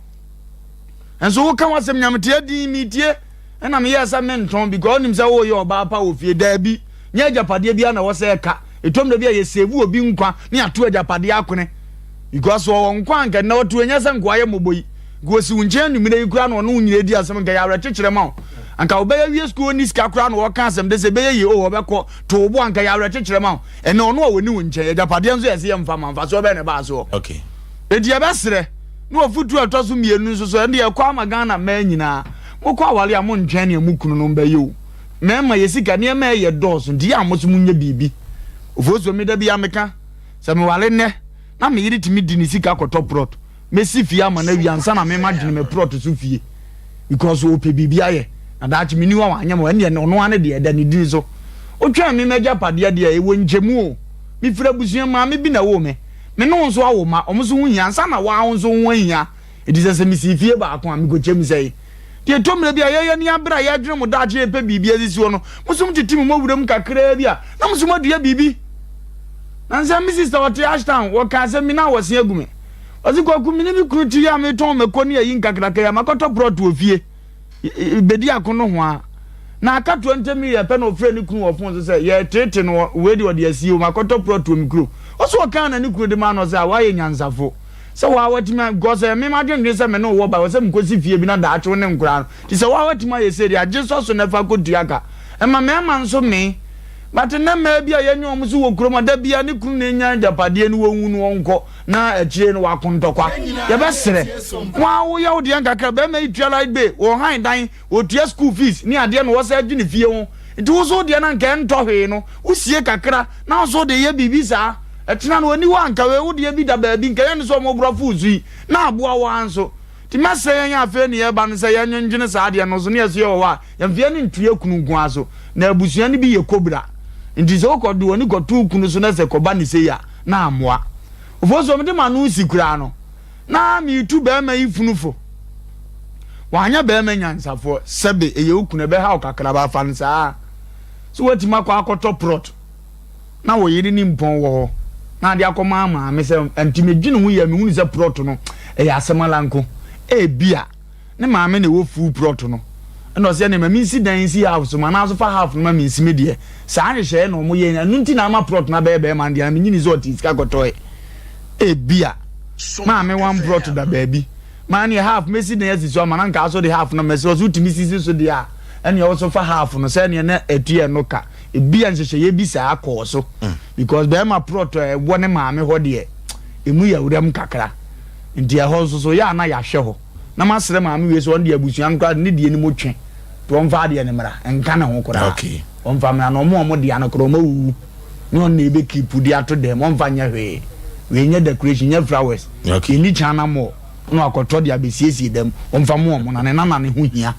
Nso woka w'asɛm Nyameteɛ din metie ɛna meyɛɛ sɛ mentɔn because wonim sɛ woyɛ ɔbaa pa wɔ fie. Daabi, nyɛ agyapadeɛ biara na ɛwɔ sɛ ɛka. Ɛtɔ mmerɛ bi a yɛ save obi nkwa ne yɛato agyapadeɛ akone. Because ɔwɔ nkwa a nka nnɛ ɔte hɔ ɛnyɛ sɛ nkoa yɛ mmɔbɔ yi. Nka ɔsi wo nkyɛn anwummerɛ yi koraa na ɔne wo nyina di asɛm nka ɛyɛ awerɛkyekyerɛ ma wo. Anka wobɛyɛ wie sukuu ɔnni sika koraa na ɔka asɛm de sɛ ɛbɛyɛ yie oh ɔbɛkɔ to wo bo anka ɛyɛ awerɛkyekyerɛ ma wo. Ɛnnɛ ɔno a ɔni wo nkyɛn agyapadeɛ nso yɛse yɛmfa ma mfasoɔ bɛn na ɛbaa soɔ? Okay. Enti yɛbɛsrɛ, ne afutuo a ɛtɔ so mmienu nso so, ɛnde ɛkɔ ama Ghana mmaa nyinaa, mokɔ aware a monntwɛn nea mo kununom bɛyɛ o. Mmarima, yɛ sika, nneɛma a ɛyɛ dɔɔso nti yɛ a mo nso monyɛ biribi. Ofosuo, me da biara meka, sɛ meware nnɛ na me yere tumi di ne sika kɔtɔ prɔt, mɛsi fie ama no awie ansa na me madwene me prɔt so fie because ɔpɛ biribi ayɛ na daakye menni hɔ a wanyɛ ma ɛndeɛ ɔno ara ne deɛ ɛda ne dini so. Wotwɛn me m'agyapadeɛ deɛ ɛwɔ nkyɛmu o. Mefiri abusua maame bi na ɛwoo me. Me ne wo nso awo mma, wɔn nso ho hia ansa na woa wo nso wo ho ahia. Enti sɛ sɛ mesii fie baako a, mekɔkyɛ mu sɛn? Deɛ ɛtɔ mmerɛ bi a, yɛn ani abere a yɛredwene mo daakye a yɛpɛ biribi asisi hɔ no, mo nso motete mo mmɔ wuram kakraa bi a, na mo nso moadua biribi. Nansa me sista ɔte Ashtown, wɔkaa asɛm bi na wɔse agu me. Ɔse, Kwaku, me ne me kunu te yi a metɔn mako ne ayi nkakraka yi a, makɔtɔ prɔt wɔ fie. Bedi ako nohoa. Na aka 20 million pɛ na ɔfrɛɛ ne kunu wɔ fon so sɛ, Yɛreteete no, wei deɛ ɔde asie o, makɔtɔ prɔt wɔ me kurom. Ɔse ɔkaa na ne kunu de maa no, ɔse, Ah, woayɛ nyansafo sɛ woa woatumi a, because ɛyɛ me m'adwendwene sɛ me ne wo wɔ ba, ɛwɔ sɛ mekɔsi fie bi na daakye wo ne nkoraa no, nti sɛ woa woatumi ayɛ sei deɛ a, gye sɔ so na fa kɔtua ka. Ɛma mmarima nso mee. But nnɛ mmaa bi a yɛnyɛ wɔn so wɔ kurom a, da biara ne kunu na ɛnya agyapadeɛ no, wɔnwu no ɔnkɔ. Na akyire no wako ntɔkwa. Yɛbɛsrɛ. Wo ara woyɛ wo deɛ nkakra. Barima yi tua light bill, ɔhan dan, ɔtua school fees ne adeɛ na ɔsan dwene fie ho. Nti wo nso wo deɛ no anka ɛntɔ hwee no, wosie kakra na wo nso wode yɛ biribi saa. Ɛkyena no ɔnni hɔ a anka wei wo deɛ bi da baabi nka ɛnyɛ ne sɛ ɔmo borɔfo wo so yi na aboa wo ara nso. Nti mɛsrɛ yɛn a afei ne yɛreba no sɛ yɛnwendwene saa adeɛ no so ne yɛso yɛwɔ hɔ a yɛmfa yɛn ani nto yɛn kunu nko ara so. Na abusua no bi yɛ kobra. Nti sɛ wokɔ de w'ani kɔto wo kunu so na sɛ kɔba ne sei a, na ammoa. Ofosuo, mede m'ano resi koraa no, na meretu barima yi funu fo. Wanyɛ barima nyansafoɔ, sɛbe ɛyɛ wo kunu, ɛbɛha wo kakra, ba fa no saa. So woatumi akɔ akɔtɔ prɔt na wo yere ne mpɔn wɔ hɔ na ade akɔma maame sɛ, nti medwene ho yie a mehunu sɛ prɔt no ɛyɛ asɛm ara nko. Ebia. Ne maame na ɛwɔ full plot no ɛna ɔsɛ ɛne ma mensi dan nsi half so ma naa so fa half no ma mensi me deɛ saa nhyehyɛeɛ na ɔmo yɛ ɛno nti na ama plot no abɛyɛ bɛrima no deɛ na menyini sɛ ɔte sika kɔtɔɛ ebia maame one plot da baabi maa neɛ half mɛsi dan asi so ama na nka so de half no mɛsi ɔso wotumi sisi so deɛ a ɛne ɔso fa half no sɛ ɛneɛ na ɛtuɛ no ka ebia nhyehyɛeɛ bi saa kɔɔ so because bɛrima plot a ɛwɔ ne maame hɔ deɛ emu yɛ wuram kakra nti ɛhɔ nso so yɛ a na yɛahwɛ hɔ na masrɛ maame wei sɛ ɔno deɛ abusua no koraa ne deɛ no mu twe nti ɔmfa adeɛ no mmra nka ne ho koraa ɔmfa mmra na ɔmo a ɔmo dea no koraa ɔmo awuwu ne ɔno na ebe keep de ato dɛm ɔmfa nyɛ hwee wei nyɛ decoration nyɛ flowers yɛnni China mall na wakɔtɔ de abɛsiesie dɛm ɔmfa mo ɔmo na ne nana ne ho hia.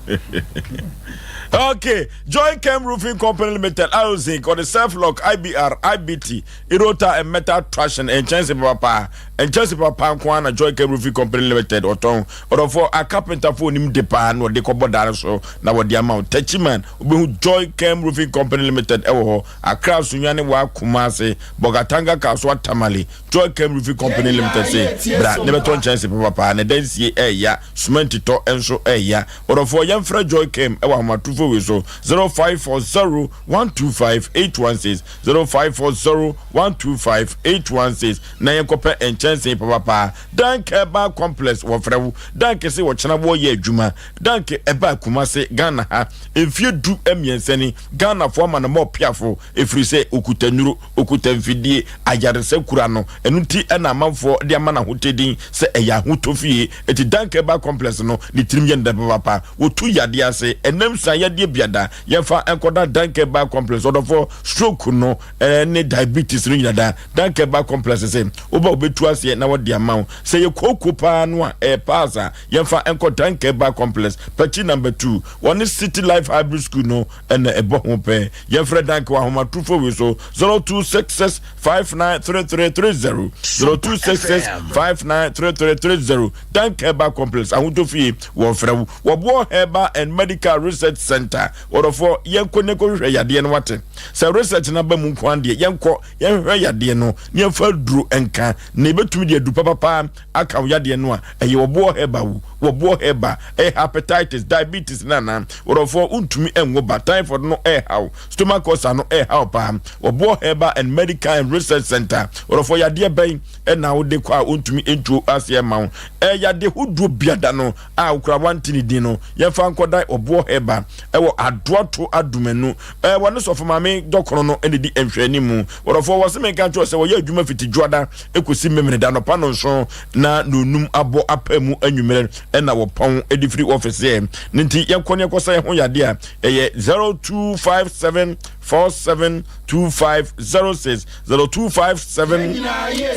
Okay, Joy Chem Roofing Company Limited, Zinc, or the Self Lock, IBR, IBT, Irota, and Metal Trashing, and Chance Papa. Nkyɛnse papa nko ara na Joy Chem Roofing Company Limited ɔtɔn. Ɔdɔfoɔ, a carpenterfoɔ onim de paa na ɔde kɔbɔ dan so na wɔde ama wo. Techiman, wobɛhu Joy Chem Roofing Company Limited ɛwɔ hɔ. Accra, Sunyani, Wa, Kumasi, Bolgatanga, Kasoa, Tamale. Joy Chem Roofing Company Limited se bra na bɛtɔ nkyɛnse papa paa na dansie ɛɛya, sumɛnti tɔ nso ɛɛya. Ɔdɔfoɔ, yɛmfrɛ Joy Chem ɛwɔ ahomatorofoɔ wei so, 0540 125 816, 0540 125 816. Na yɛnkɔpɛ nkyɛnsee papapa. Dank Herbal Complex wɔfrɛ wo. Dank se ɔkyena wɔyɛ adwuma. Dank ɛbaa Kumase, Ghana ha mfie du mmiɛnsa ni. Ghanafoɔ ama no mɔ piafo ɛfiri sɛ ɔkuta nnuro, ɔkuta mfidie, ayaresa kura no. Ɛno nti na amanfoɔ de ama no ahotɛ din sɛ ɛyɛ ahotɔ fie. Enti Dank Herbal Complex no ne tirim yɛ no dɛ papapa. Wɔtu yadeɛ ase, ɛnam sua yadeɛ biada. Yɛmfa nkɔda Dank Herbal Complex. Ɔdɔfoɔ, stroke no ne diabetes no nyina da. Dank Herbal Complex sɛ woba wɔbɛtu aseɛ na wɔde ama wo. Sɛ yɛ kooko paa no a ɛyɛ pass a, yɛmfa nkɔ Dank Herbal Complex, Pakyi Number 2. Wɔne City Life Hybrid School no na ɛbɔ ho pɛɛ. Yɛmfrɛ Dank wɔ ahomatorofo wei so, 0266 593330, 0266 593330. Dank Herbal Complex, Ahotɔ Fie, wɔfrɛ wo. Wɔboɔ Herbal and Medical Research Center. Wɔdɔfoɔ, yɛnkɔ ne kɔhwehwɛ yadeɛ no wate. Sɛ research no aba mu nko ara deɛ, yɛnkɔ yɛnhwehwɛ yadeɛ no na yɛmfa aduro nka na yɛbɛtumi de aduru papapa aka wo yadeɛ no a, ɛyɛ wɔboɔ herbal wo, wɔboɔ herbal, ɛyɛ hepatitis, diabetes no anaa? Wɔdɔfoɔ, wontumi nwo ba, typhoid no ɛreha wo, stomach ulcer no ɛreha wo paa. Wɔboɔ Herbal and Medical and Research Center. Wɔdɔfoɔ, yadeɛ bɛn ɛna wode kɔ a wontumi ntuo aseɛ mma wo? Ɛyɛ yadeɛ hodoɔ biada no a wokura wante ne din no, yɛmfa nkɔdan wɔboɔ herbal. ɛwɔ Adoato Adomanu. Ɛɛ wɔne sɔfo maame dɔkono no ɛna di nhwɛanimu. Wɔdɔfoɔ wɔ se menka nkyerɛ sɛ wɔyɛ adwuma fiti dwoada ɛkɔsi Memeneda anɔpa nonson na nonum abɔ apa mu anwummerɛ ɛna wɔpɔn ɛde firi ɔfese ɛ. Ne nti yɛnkɔ ne yɛnkɔsa yɛn ho yadeɛ a ɛyɛ 0257 47 2506 0257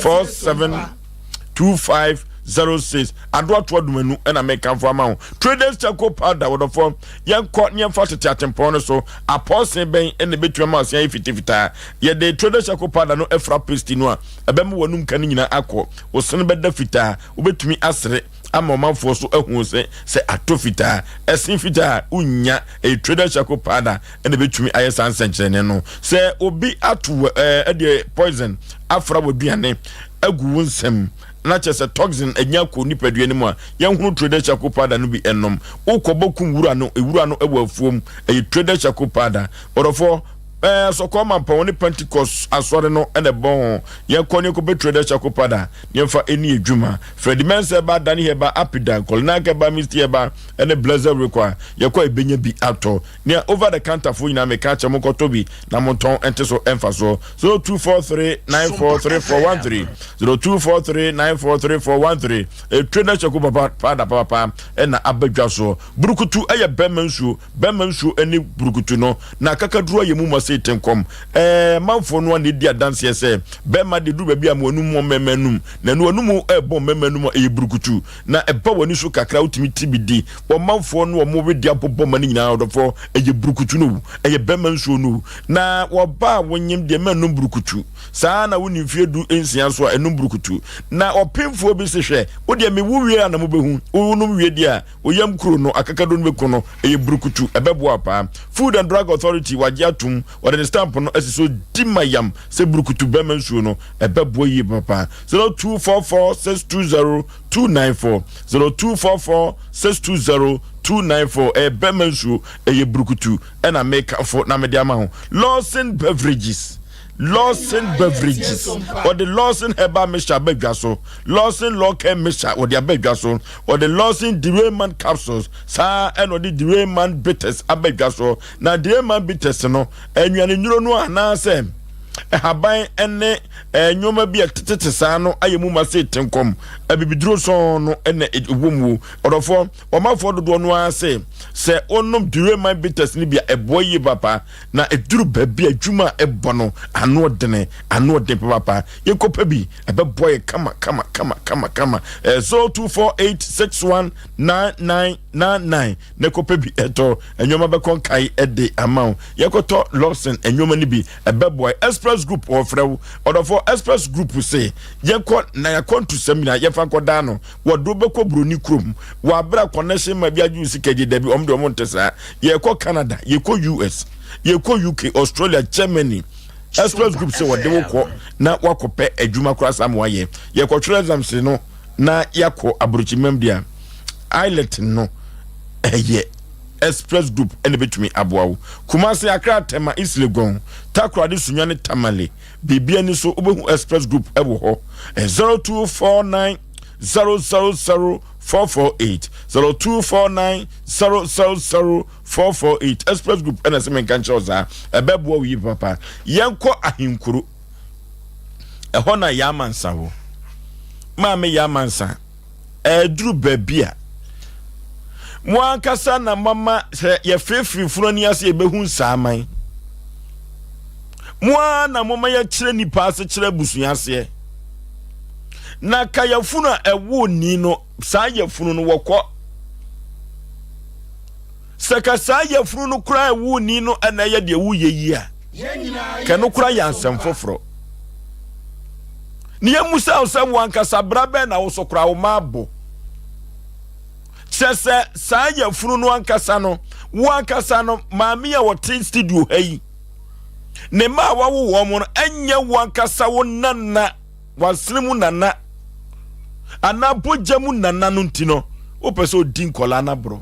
47 2506 adoatoa dumanu ɛna mekamfo ama wo traders charcoal powder wɔdɔfoɔ yɛnkɔ ne yɛmfa tete atempɔn no so apɔɔse bɛn ɛna ɛbɛtumi ama aseɛ ayɛ fitafitaa yɛde traders charcoal powder no afra paste no a ɛbɛma w'anum ka no nyinaa akɔ wo sene bɛda fitaa wobɛtumi asere ama ɔmanfoɔ so ahu sɛ sɛ atɔ fitaa ɛsen fitaa wonnya ɛyɛ traders charcoal powder ɛna ɛbɛtumi ayɛ saa nsɛnkyerɛnne no sɛ obi ato ɛɛ ɛdeɛ poison afra w'aduane agu wo nsam na kyerɛ sɛ toxin anya kɔ nipadua no mu a yɛnhunu trader charcoal powder no bi ɛnom wokɔbɔ kum wura no ewura no ɛwɔ afuom ɛyɛ trader charcoal powder ɔdɔfoɔ ɛɛ sɔkɔɔ mampɔn ne pentecost asɔre no ɛna ɛbɔ ho yɛnkɔ ne yɛnkɔpɛ trader charcoal powder ne yɛmfa ɛni adwuma Freddie Mensah ɛba Danny Heba Apidan Kolinak ɛba Misty ɛba ɛne Blessed Rekwa yɛkɔ ɛbɛnya bi atɔ Nea over the counter foɔ nyinaa meka akyerɛ mo nkɔtɔ bi na montɔn ɛnte so ɛmfa soɔ 0243943413 0243943413 Etire na hyɛko papa paada papapa ɛna aba dwa soɔ Burukutu ɛyɛ bɛrima nsuo bɛrima nsuo ɛne burukutu no na akakaduro ayɛ mu ma sei tenkɔm ɛɛ manfoɔ no a na ɛdi adanseɛ sɛ bɛrima de duru baabi a mo anum mɔ mmarima anum na ɛno anum ɛbɔ mmarima anum a ɛyɛ burukutu na ɛba w'ani so kakra wotumi ti bi di. Ɔmanfoɔ no wɔn wedeɛ abobɔ ma no nyinaa ɔdɔfoɔ ɛyɛ burukutu no o ɛyɛ bɛrima nsuo no o na wɔba a wonyem deɛ mɛ nom burukutu saa na wonni mfeɛ du nsia so a ɛnom burukutu na ɔpemfoɔ bi se hwɛ wo deɛ mewu wie a na mobɛhu wonom wie deɛ a oyam kuro no akakaduro no bɛku no ɛyɛ burukutu ɛbɛboa paa Food and Drug Authority wagye atom wɔde ne stamp no asi so di ma yam sɛ burukutu bɛrima nsuo no ɛbɛboa yie papa 0244 620 294 0244 620 294 ɛyɛ bɛrima nsuo ɛyɛ burukutu ɛna mekafo na mede ama ho Lawson Beverages Lawson Beverages wɔde Lawson Herbal Mixture aba dwa so Lawson Lawcare Mixture wɔde aba dwa so wɔde Lawson Derailman Capsules saa ɛna wɔde Derailman Bitters aba dwa so na Derailman Bitters no nnuane nnuro no anaasɛ nhaban ne nneɛma bi a ɛtetete saa no ayɛ mu ma se tenkɔm abibiduro sɔn no na ɛwɔ mu. Ɔdɔfoɔ, ɔmanfoɔ dodoɔ no ara se sɛ wonom Dureman bitters no bi a ɛboa yie papa na ɛduru baabi a adwuma a ɛbɔ no ano ɔdene, ano ɔden papapa. Yɛnkɔpɛ bi, ɛbɛboa yɛ kama kama kama kama kama. 0248619999 na kɔpɛ bi ɛtɔ nneɛma bɛkɔ nkae ɛde ama wo yɛkɔtɔ Lawson nneɛma no bi ɛbɛboa Express Group wɔfrɛ wo ɔdɔfoɔ Express Group se yɛnkɔ na yɛakɔ ntusɛm nyinaa yɛmfa nkɔdaa no wɔde wobɛkɔ buroni kurom wɔabrɛ connection ma bi agye wo sika gye dabi ɔmo de ɔmo nte saa yɛkɔ Canada yɛkɔ US yɛkɔ UK Australia Germany Express Group sɛ wɔde wo kɔ na wakɔpɛ adwuma koraa saa ma wayɛ yɛkɔtwerɛ exams no na yɛakɔ aburokyimam deɛ islet no ɛyɛ express group ɛna ɛbɛtumi aboa wo Kumasi Accra Tema East Legon Takoradi Sunyani Tamale biribi ani so wobɛhu express group ɛwɔ hɔ 0249 000 448 0249 000 448 express group ɛna sɛ menka nkyerɛ wo saa ɛbɛboa wo yi papa yɛnkɔ ahenkuro ɛhɔ na yɛ amansa wɔ maame yɛ amansa ɛduru baabi a mo ankasa na mama sɛ yɛfirifiri funu ani ase yɛbɛhu nsaaman mo ara na moma yɛkyerɛ nipa ase kyerɛ abusua aseɛ na ka yɛfunu a ɛwɔ ni no saa yɛfunu no wɔkɔ sɛ ka saa yɛfunu no koraa ɛwɔ ni no ɛna ɛyɛ deɛ woyɛ yi a Kɛ no koraa yɛ asɛm foforɔ. Ne yɛmmusa wo sɛ wo ankasa bra bɛn na wo so koraa wo ma abo. Kyerɛ sɛ saa yafunu no ankasa no, wo ankasa no, maame a wɔte studio ha yi, ne mma a wawo wɔn no, ɛnyɛ wo ankasa wo nana, wasene mu nana, anaa bogya mu nana no nti no, wopɛ sɛ odi nkɔlaa no aborɔ.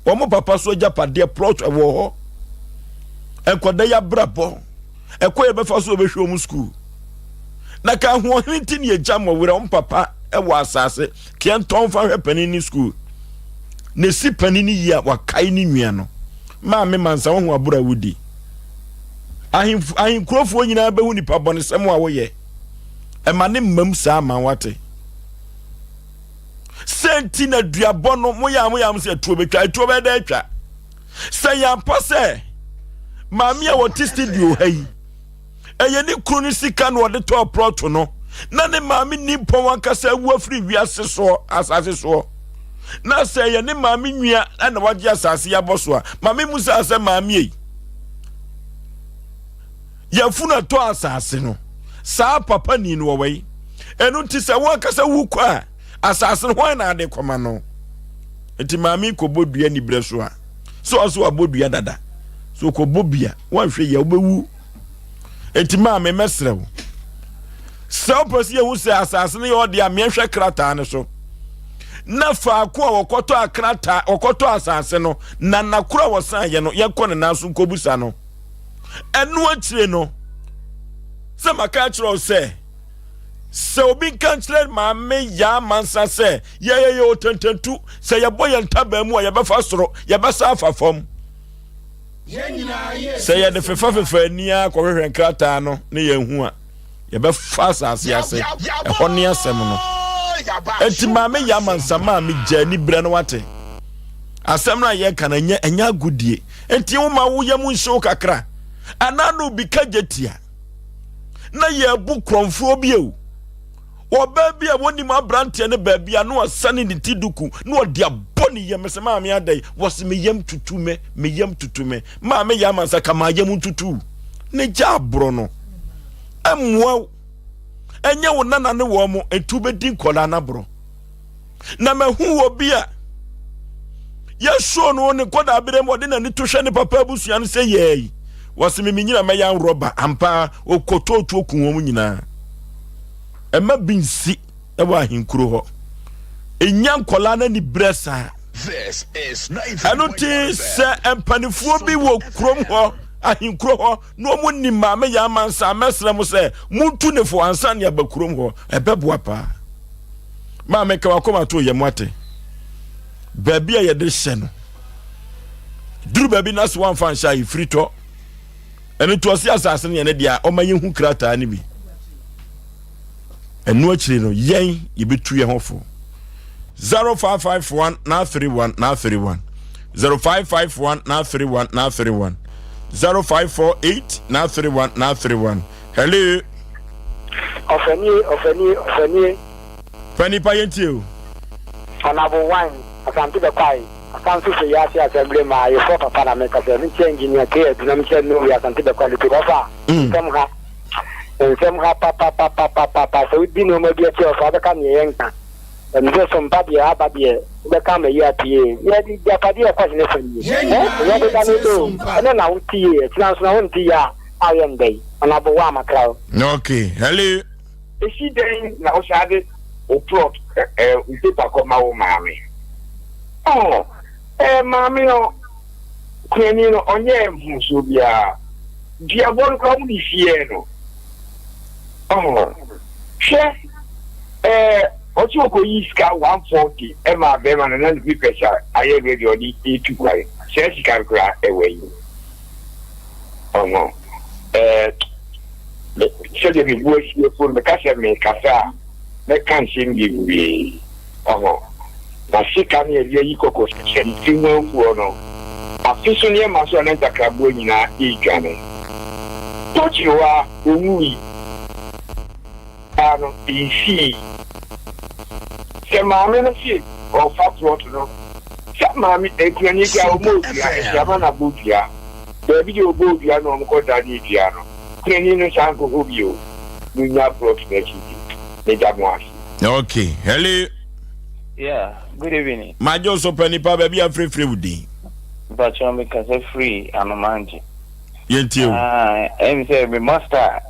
Wɔn papa so agyapadeɛ plot ɛwɔ hɔ. Nkwadaa yi abrabɔ ɛkɔ yɛ bɛfa so wɔbɛhwɛ wɔn sukuu. Na ka ahoɔhene nti ne agya ma werɛ wɔn papa ɛwɔ asase keɛ ntɔn fa hwɛ panin ne sukuu. Na esi panin ne yie a wakae ne nua no. Maame Mansa woahu aboro a wodi. Ahemfo ahenkurofoɔ nyinaa bɛhu nipa bɔnesɛm a woyɛ. Ɛma ne mmam saa ma wate. Sɛ nti na duabɔ no moyɛ a moyɛ a mo sɛ atuo bɛtwa atuo bɛyɛ dɛ atwa. Sɛ yɛampa sɛ maame a wɔte studio ha yi ɛyɛ ne kunu no sika na ɔde tɔɔ prɔto no na ne maame ni mpɔn ankasa awu afiri wiase soɔ asase soɔ na sɛ ɛyɛ ne maame nua na wagye asase yi abɔ so a maame mu sɛ asɛ maame yi yɛfunu ɛtɔ asase no saa papa ni no wɔwɔ yi ɛno nti sɛ wɔn ankasa wu kɔ a asase no hwan na ade kɔma no nti maame kɔbɔ dua nibrɛ so a sɛ ɔsɛ wabɔ dua dada so kɔbɔ bia wanhwɛ yɛ wobɛwu Enti maame, mɛsrɛ wo, sɛ wopɛ sɛ yɛhu sɛ asase no yɛ ɔde a, meɛhwɛ krataa no so. Na faako a wɔkɔtɔ akrataa, wɔkɔtɔ asase no, na nakoro a wɔsan yɛ no, yɛnkɔ ne nan so nkɔbusa no. Ɛno akyire no, sɛ maka akyerɛ wo sɛ, sɛ obi nka nkyerɛ maame yaa mansa sɛ yɛyɛyɛ otententu, sɛ yɛbɔ yɛn ntaban mu a yɛbɛfa soro, yɛbɛsa afa fam. Sɛ yɛde fefafefa ani ara kɔhwehwɛ nkrataa no ne yɛn hu a, yɛbɛfa asase ase. Ɛhɔ ne asɛm no. Enti maame yɛ amansa maame gya ani brɛ no wate. Asɛm no a yɛka no ɛnyɛ ɛnyɛ agodie. Enti woma wo yam nhyew kakra. Anaa no bi ka gye tia. Na yɛbu korɔmfoɔ bi o. Ɔbaa bi a wɔnim aberanteɛ no baabi a na wasane ne ti duku na ɔde abɔ ne yam sɛ maame adɛn wɔse me yam tutu me me yam tutu me maame yɛ ama nsa ka maa yam ntutu ne gya aborɔ no ɛmmoa wo ɛnyɛ wo nana ne wɔn mo nti wobɛdi nkɔlaa no aborɔ na mahu wɔ bi a yɛsuo no ne nkɔdaa berɛ mu ɔde n'ani to hwɛ ne papa abusua no sɛ yɛi wɔse me menyina mɛyɛ rɔba ampa ɔkɔtɔɔtuo ku wɔn nyinaa ɛma bi nsi wɔ ahenkuro hɔ ɛnya nkɔlaa no ani berɛ saa ɛno nti sɛ mpanifoɔ bi wɔ kurom hɔ ahenkuro hɔ na wɔn nim maame yɛ amansa mɛsrɛ mo sɛ montu ne fo ansa ne aba kurom hɔ ɛbɛboa paa maame ka wakoma to yɛ mo ate baabi a yɛde hyɛ no duru baabi na so wamfa nhyɛ a ɛfiri tɔ ɛno nti ɔse asase no yɛ ne deɛ a ɔma yɛhu krataa no bi ɛno akyiri no yɛn yɛbɛtu yɛn ho fo 0551 931 931 0551 931 931 0548 931 931 hello Ɔfanie ɔfanie ɔfanie. Fa nipa yɛn tie o. Ɔnabo wine Asante bɛkwae Asanso Feyiase Assembly ma ayeforɔ papa na mekasa mekyia Engineer K Adu na mekyia Norway Asante bɛkwae Lupe ɔfa nsɛm ha nsɛm ha papapapapapa sɛ wodi nnoɔma bi akyi a ɔfa wobɛka neɛ yɛnka ɛm sɛ sompa deɛ aba deɛ wobɛka ama yi apue yɛde gyapadeɛ ɛkɔ hene fa nie ɛ ɛyɛ deda ne dɛ o ɛnɛ na wote yie ɛkyena nso na wonte yie a ayɛ ndɛn ɔnabo wo amakra wo. Okay, hello. Esi dɛn na wo saa de wo plot eh, wo paper kɔ ma wo maame? Oh, eh, maame no, kuani no, ɔnyɛɛ mfomsoɔ biara. Duabɔ no koraa wɔde siee no. Oh, hwɛ, eh, ɔse ɔkɔyi sika 140 ɛmaa bɛrima no na ne papers ayɛ ready ɔde retu kwan. Saa sika no koraa ɛwɔ yi. Ɔho, eh, Me, sɛdeɛ me bo asi afu no, meka sɛ merekasa a, mɛka nsɛm bebree. Ɔho, na sika no yɛde ayi kɔkɔ sɛ ne tiri ho afuo no, afe so nneɛma so a na ntakraboa nyinaa redwane. Tokyewa, ɔwui paa no, nsii. Sɛ maame no se ɔrefa plot no, sɛ maame, akunani koraa ɔmmɔɔ dua, ɛsɛ ama no abɔ dua. Baabi deɛ ɔbɔɔ dua na wɔkɔ danee dua no, kunani no san nkɔ hɔ bio. Monnya plot no akyi di. Meda mo ase. Okay, hello. Yeah, good evening. Magye wo so pɛ nipa baabi a frɛfrɛ wo din. Mpakyɛw me kasa firi Anomangye. Yɛntie wo. Ah, ɛm sɛ me master,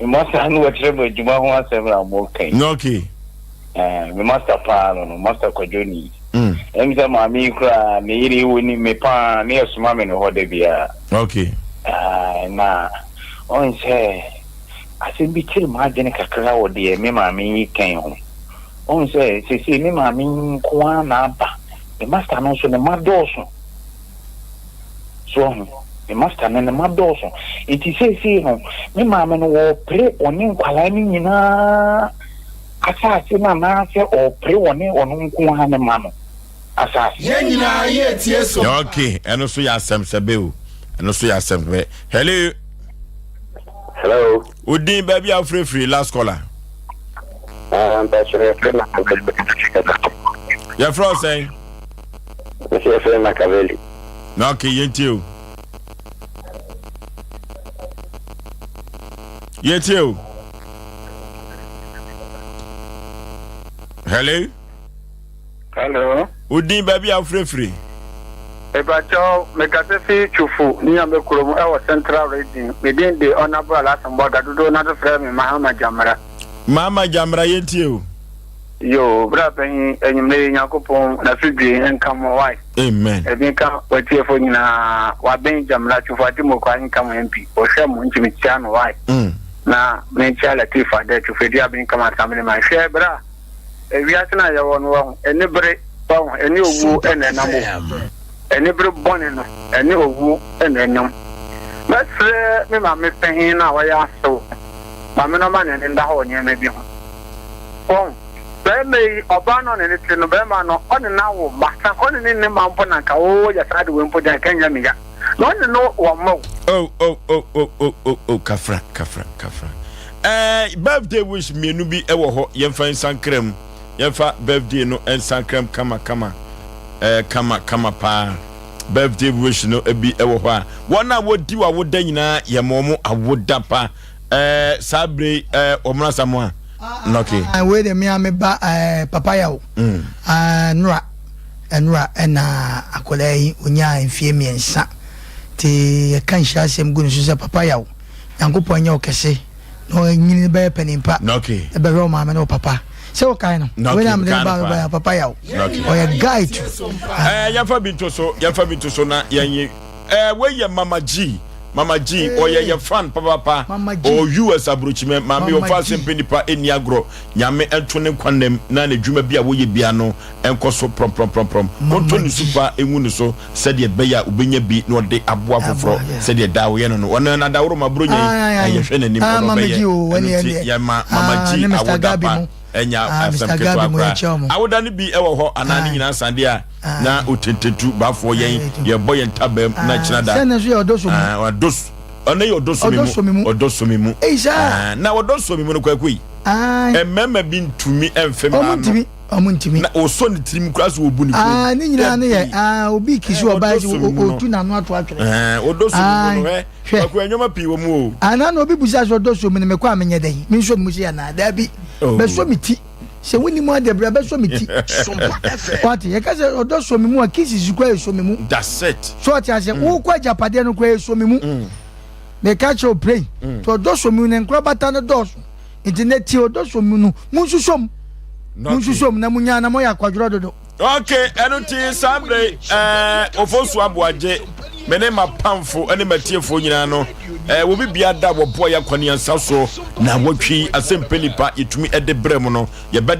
me master no wɔkyerɛ me adwuma ho asɛm na mo ka yi. Okay. Eh, me master paa no no, master Kwadwo ni. Ɛm sɛ maame yi koraa ne yere wɔnim me paa ne yɛsoma me no hɔ da biara. Okay. Ah, na ɔn sɛ asɛm bi kyere m'adwene kakra wɔ deɛ me maame yi kan ho. Ɔn sɛ seesei me maame yi nko ara na aba. Me master no nso ne mma dɔɔso. So wahu? Me master no, ne mma dɔɔso. Enti seesei no, me maame no, wɔrepere ɔne nkwadaa no nyinaa asase no anaasɛ ɔrepere ɔne ɔno nko ara ne mma no asase? Yɛn nyinaa yɛ tie so. Ok, ɛno so yɛ asɛm sɛbɛ o. Ɛno so yɛ asɛm sɛbɛ. Hello. Hello. Odin baabi a wofirefiri last caller. Ah, mpakyɛ yɛfrɛ Makaveli. Yɛfrɛ wo sɛn? Mese yɛfrɛ Makaveli. Na ok, yɛntie o. Yɛntie o. Hello. Hello. Odin baabi a wofirefiri. Mepakyɛw, mekasa fi Twufo ne Nyame kurom ɛwɔ Central Region. Me din de Honourable Alhassan Bɔga, dodow no ara frɛ me Mahama Gyamera. Mahama Gyamera yɛntie o. Yoo, bra panyin, anwummere yi Nyankopɔn n'asodwie nka mo wai. Amen. Ebi nka w'atiefo nyinaa, waben Gyamera Twufo Atimoko ahenka mo MP, ɔhwɛ mo nti mekyia no wai. Na menkyia Latif Adɛ Twufo Aduaben Kama Assemblyman. Hwɛ bra. Ewiase no a yɛwɔ no, wahu, anibere, wahu, ɛne owuo na ɛnam o. Anibere bɔne no, ɛne owuo na ɛnam. Mɛsrɛ me maame panyin no a ɔyɛ asew, maame no ɔma n'ani nda hɔ wɔ nneɛma bi ho. Wahu, barima yi, ɔbaa no a ɔne no te no, barima no, ɔne no awo mma. Sɛ anka ɔne no nni mma mpo na anka woyɛ saa ade wei mpo deɛ, anka ɛnyɛ me ya. Na ɔne no wɔ mma o. Oh, oh, oh, oh, oh, oh, oh, kafra, kafra, kafra. Eh, birthday wish mmienu bi wɔ hɔ, yɛmfa nsankra mu. Yɛmfa birthday no nsankra mu kama kama, eh, kama kama paa. Birthday wish no bi wɔ hɔ a, wɔn a wɔdi w'awoda nyinaa yɛma wɔn awoda pa. Eh, saa bere yi, eh, wɔn asa mo a. Okay. Ah, wei de me a me ba eh, papa yaw. Mm. Ah, nora, nora ɛna akwadaa yi onyaa mfie mmiɛnsa. Te yɛka nhyira asɛm gu ne so sɛ papa yaw. Nyankopɔn nyɛ wo kɛse na ɔnyini bɛyɛ panin pa. Okay. Ɛbɛhwɛ wo maame ne wo papa. Sɛ wokae no. Okay, Wei na mede mekae no no ba paa. bɛyɛ papa yaw. Okay. Ɔyɛ guy tu. Eh, yɛmfa bi nto so, yɛmfa bi nto so na yɛnye. Eh, wei yɛ Mama G. Mama G, ɔyɛ yɛ fan papapa. Mama G. Ɔwɔ US aburokyimɛ. Maame Mama ɔfa G. asɛm pɛ nipa ɛnni agorɔ. Nyame nto ne nkwa nnam na n'adwuma bi a wɔyɛ bia no nkɔ so prɔmprɔmprɔmprɔm. Ɔntɔ ne su pa ngu ne so sɛdeɛ ɛbɛyɛ a ɔbɛnya bi na ɔde aboa foforɔ sɛdeɛ daa ɔyɛ no no. Ɔno n'adaworo Buronya yi, yɛhwɛ n'anim ɔno ɔbɛyɛ. Ɛno nti yɛma Mama G awoda pa ɛnyɛ asɛm ketewa koraa. Awoda no bi wɔ hɔ anaa ne nyinaa san deɛ a na otentetu bafoɔ yɛn yɛbɔ yɛn ntabaam na kyena da. Ɔno yɛ ɔdɔ so mi mu. Ɔdɔ so mi mu. Na ɔdɔ so mi mu no kwaku yi. Mmarima bi ntumi mfe mmaa no. Ɔmo ntumi. Na ɔsɔ ne tirim koraa so ɔbu ne kɔn. Aa ne nyinaa no yɛ aa obi kisi ɔbaa si otu n'ano ato atwene. Ɔdɔ so mi mu no hwɛ. Kwaku nneɛma pii wɔ mu o. Ana na obi busa sɛ ɔdɔ so mi no mekɔ a menyɛ dɛn? Mensɔ ne mu sei anaa? Daabi. Bɛsɔ me ti. Sɛ wonni mu adeɛ bra bɛsɔ me ti. Wate yɛka sɛ ɔdɔ sɔ me mu a kisses koraa ɛsɔ me mu. That's it. So ɔte aseɛ wokɔ agyapadeɛ no koraa ɛsɔ me mu. Meka kyerɛ wo pray. Nti ɔdɔ sɔ me mu no nkorabata no dɔɔso. Nti nɛ tie ɔdɔ sɔ mu no monsusɔ mu monsusɔ mu na monyaa na moyɛ akwadworɔ dodo. Ok ɛno nti saa berɛ yi ɛɛ Ofosu Aboagye me ne m'apamfo ne m'atiefoɔ nyinaa no ɛɛ wɔ bibia da wɔboa yɛ akwaneansa so na wɔtwi asɛmpɛ nipa yɛtumi ɛde brɛ mu no yɛbɛda.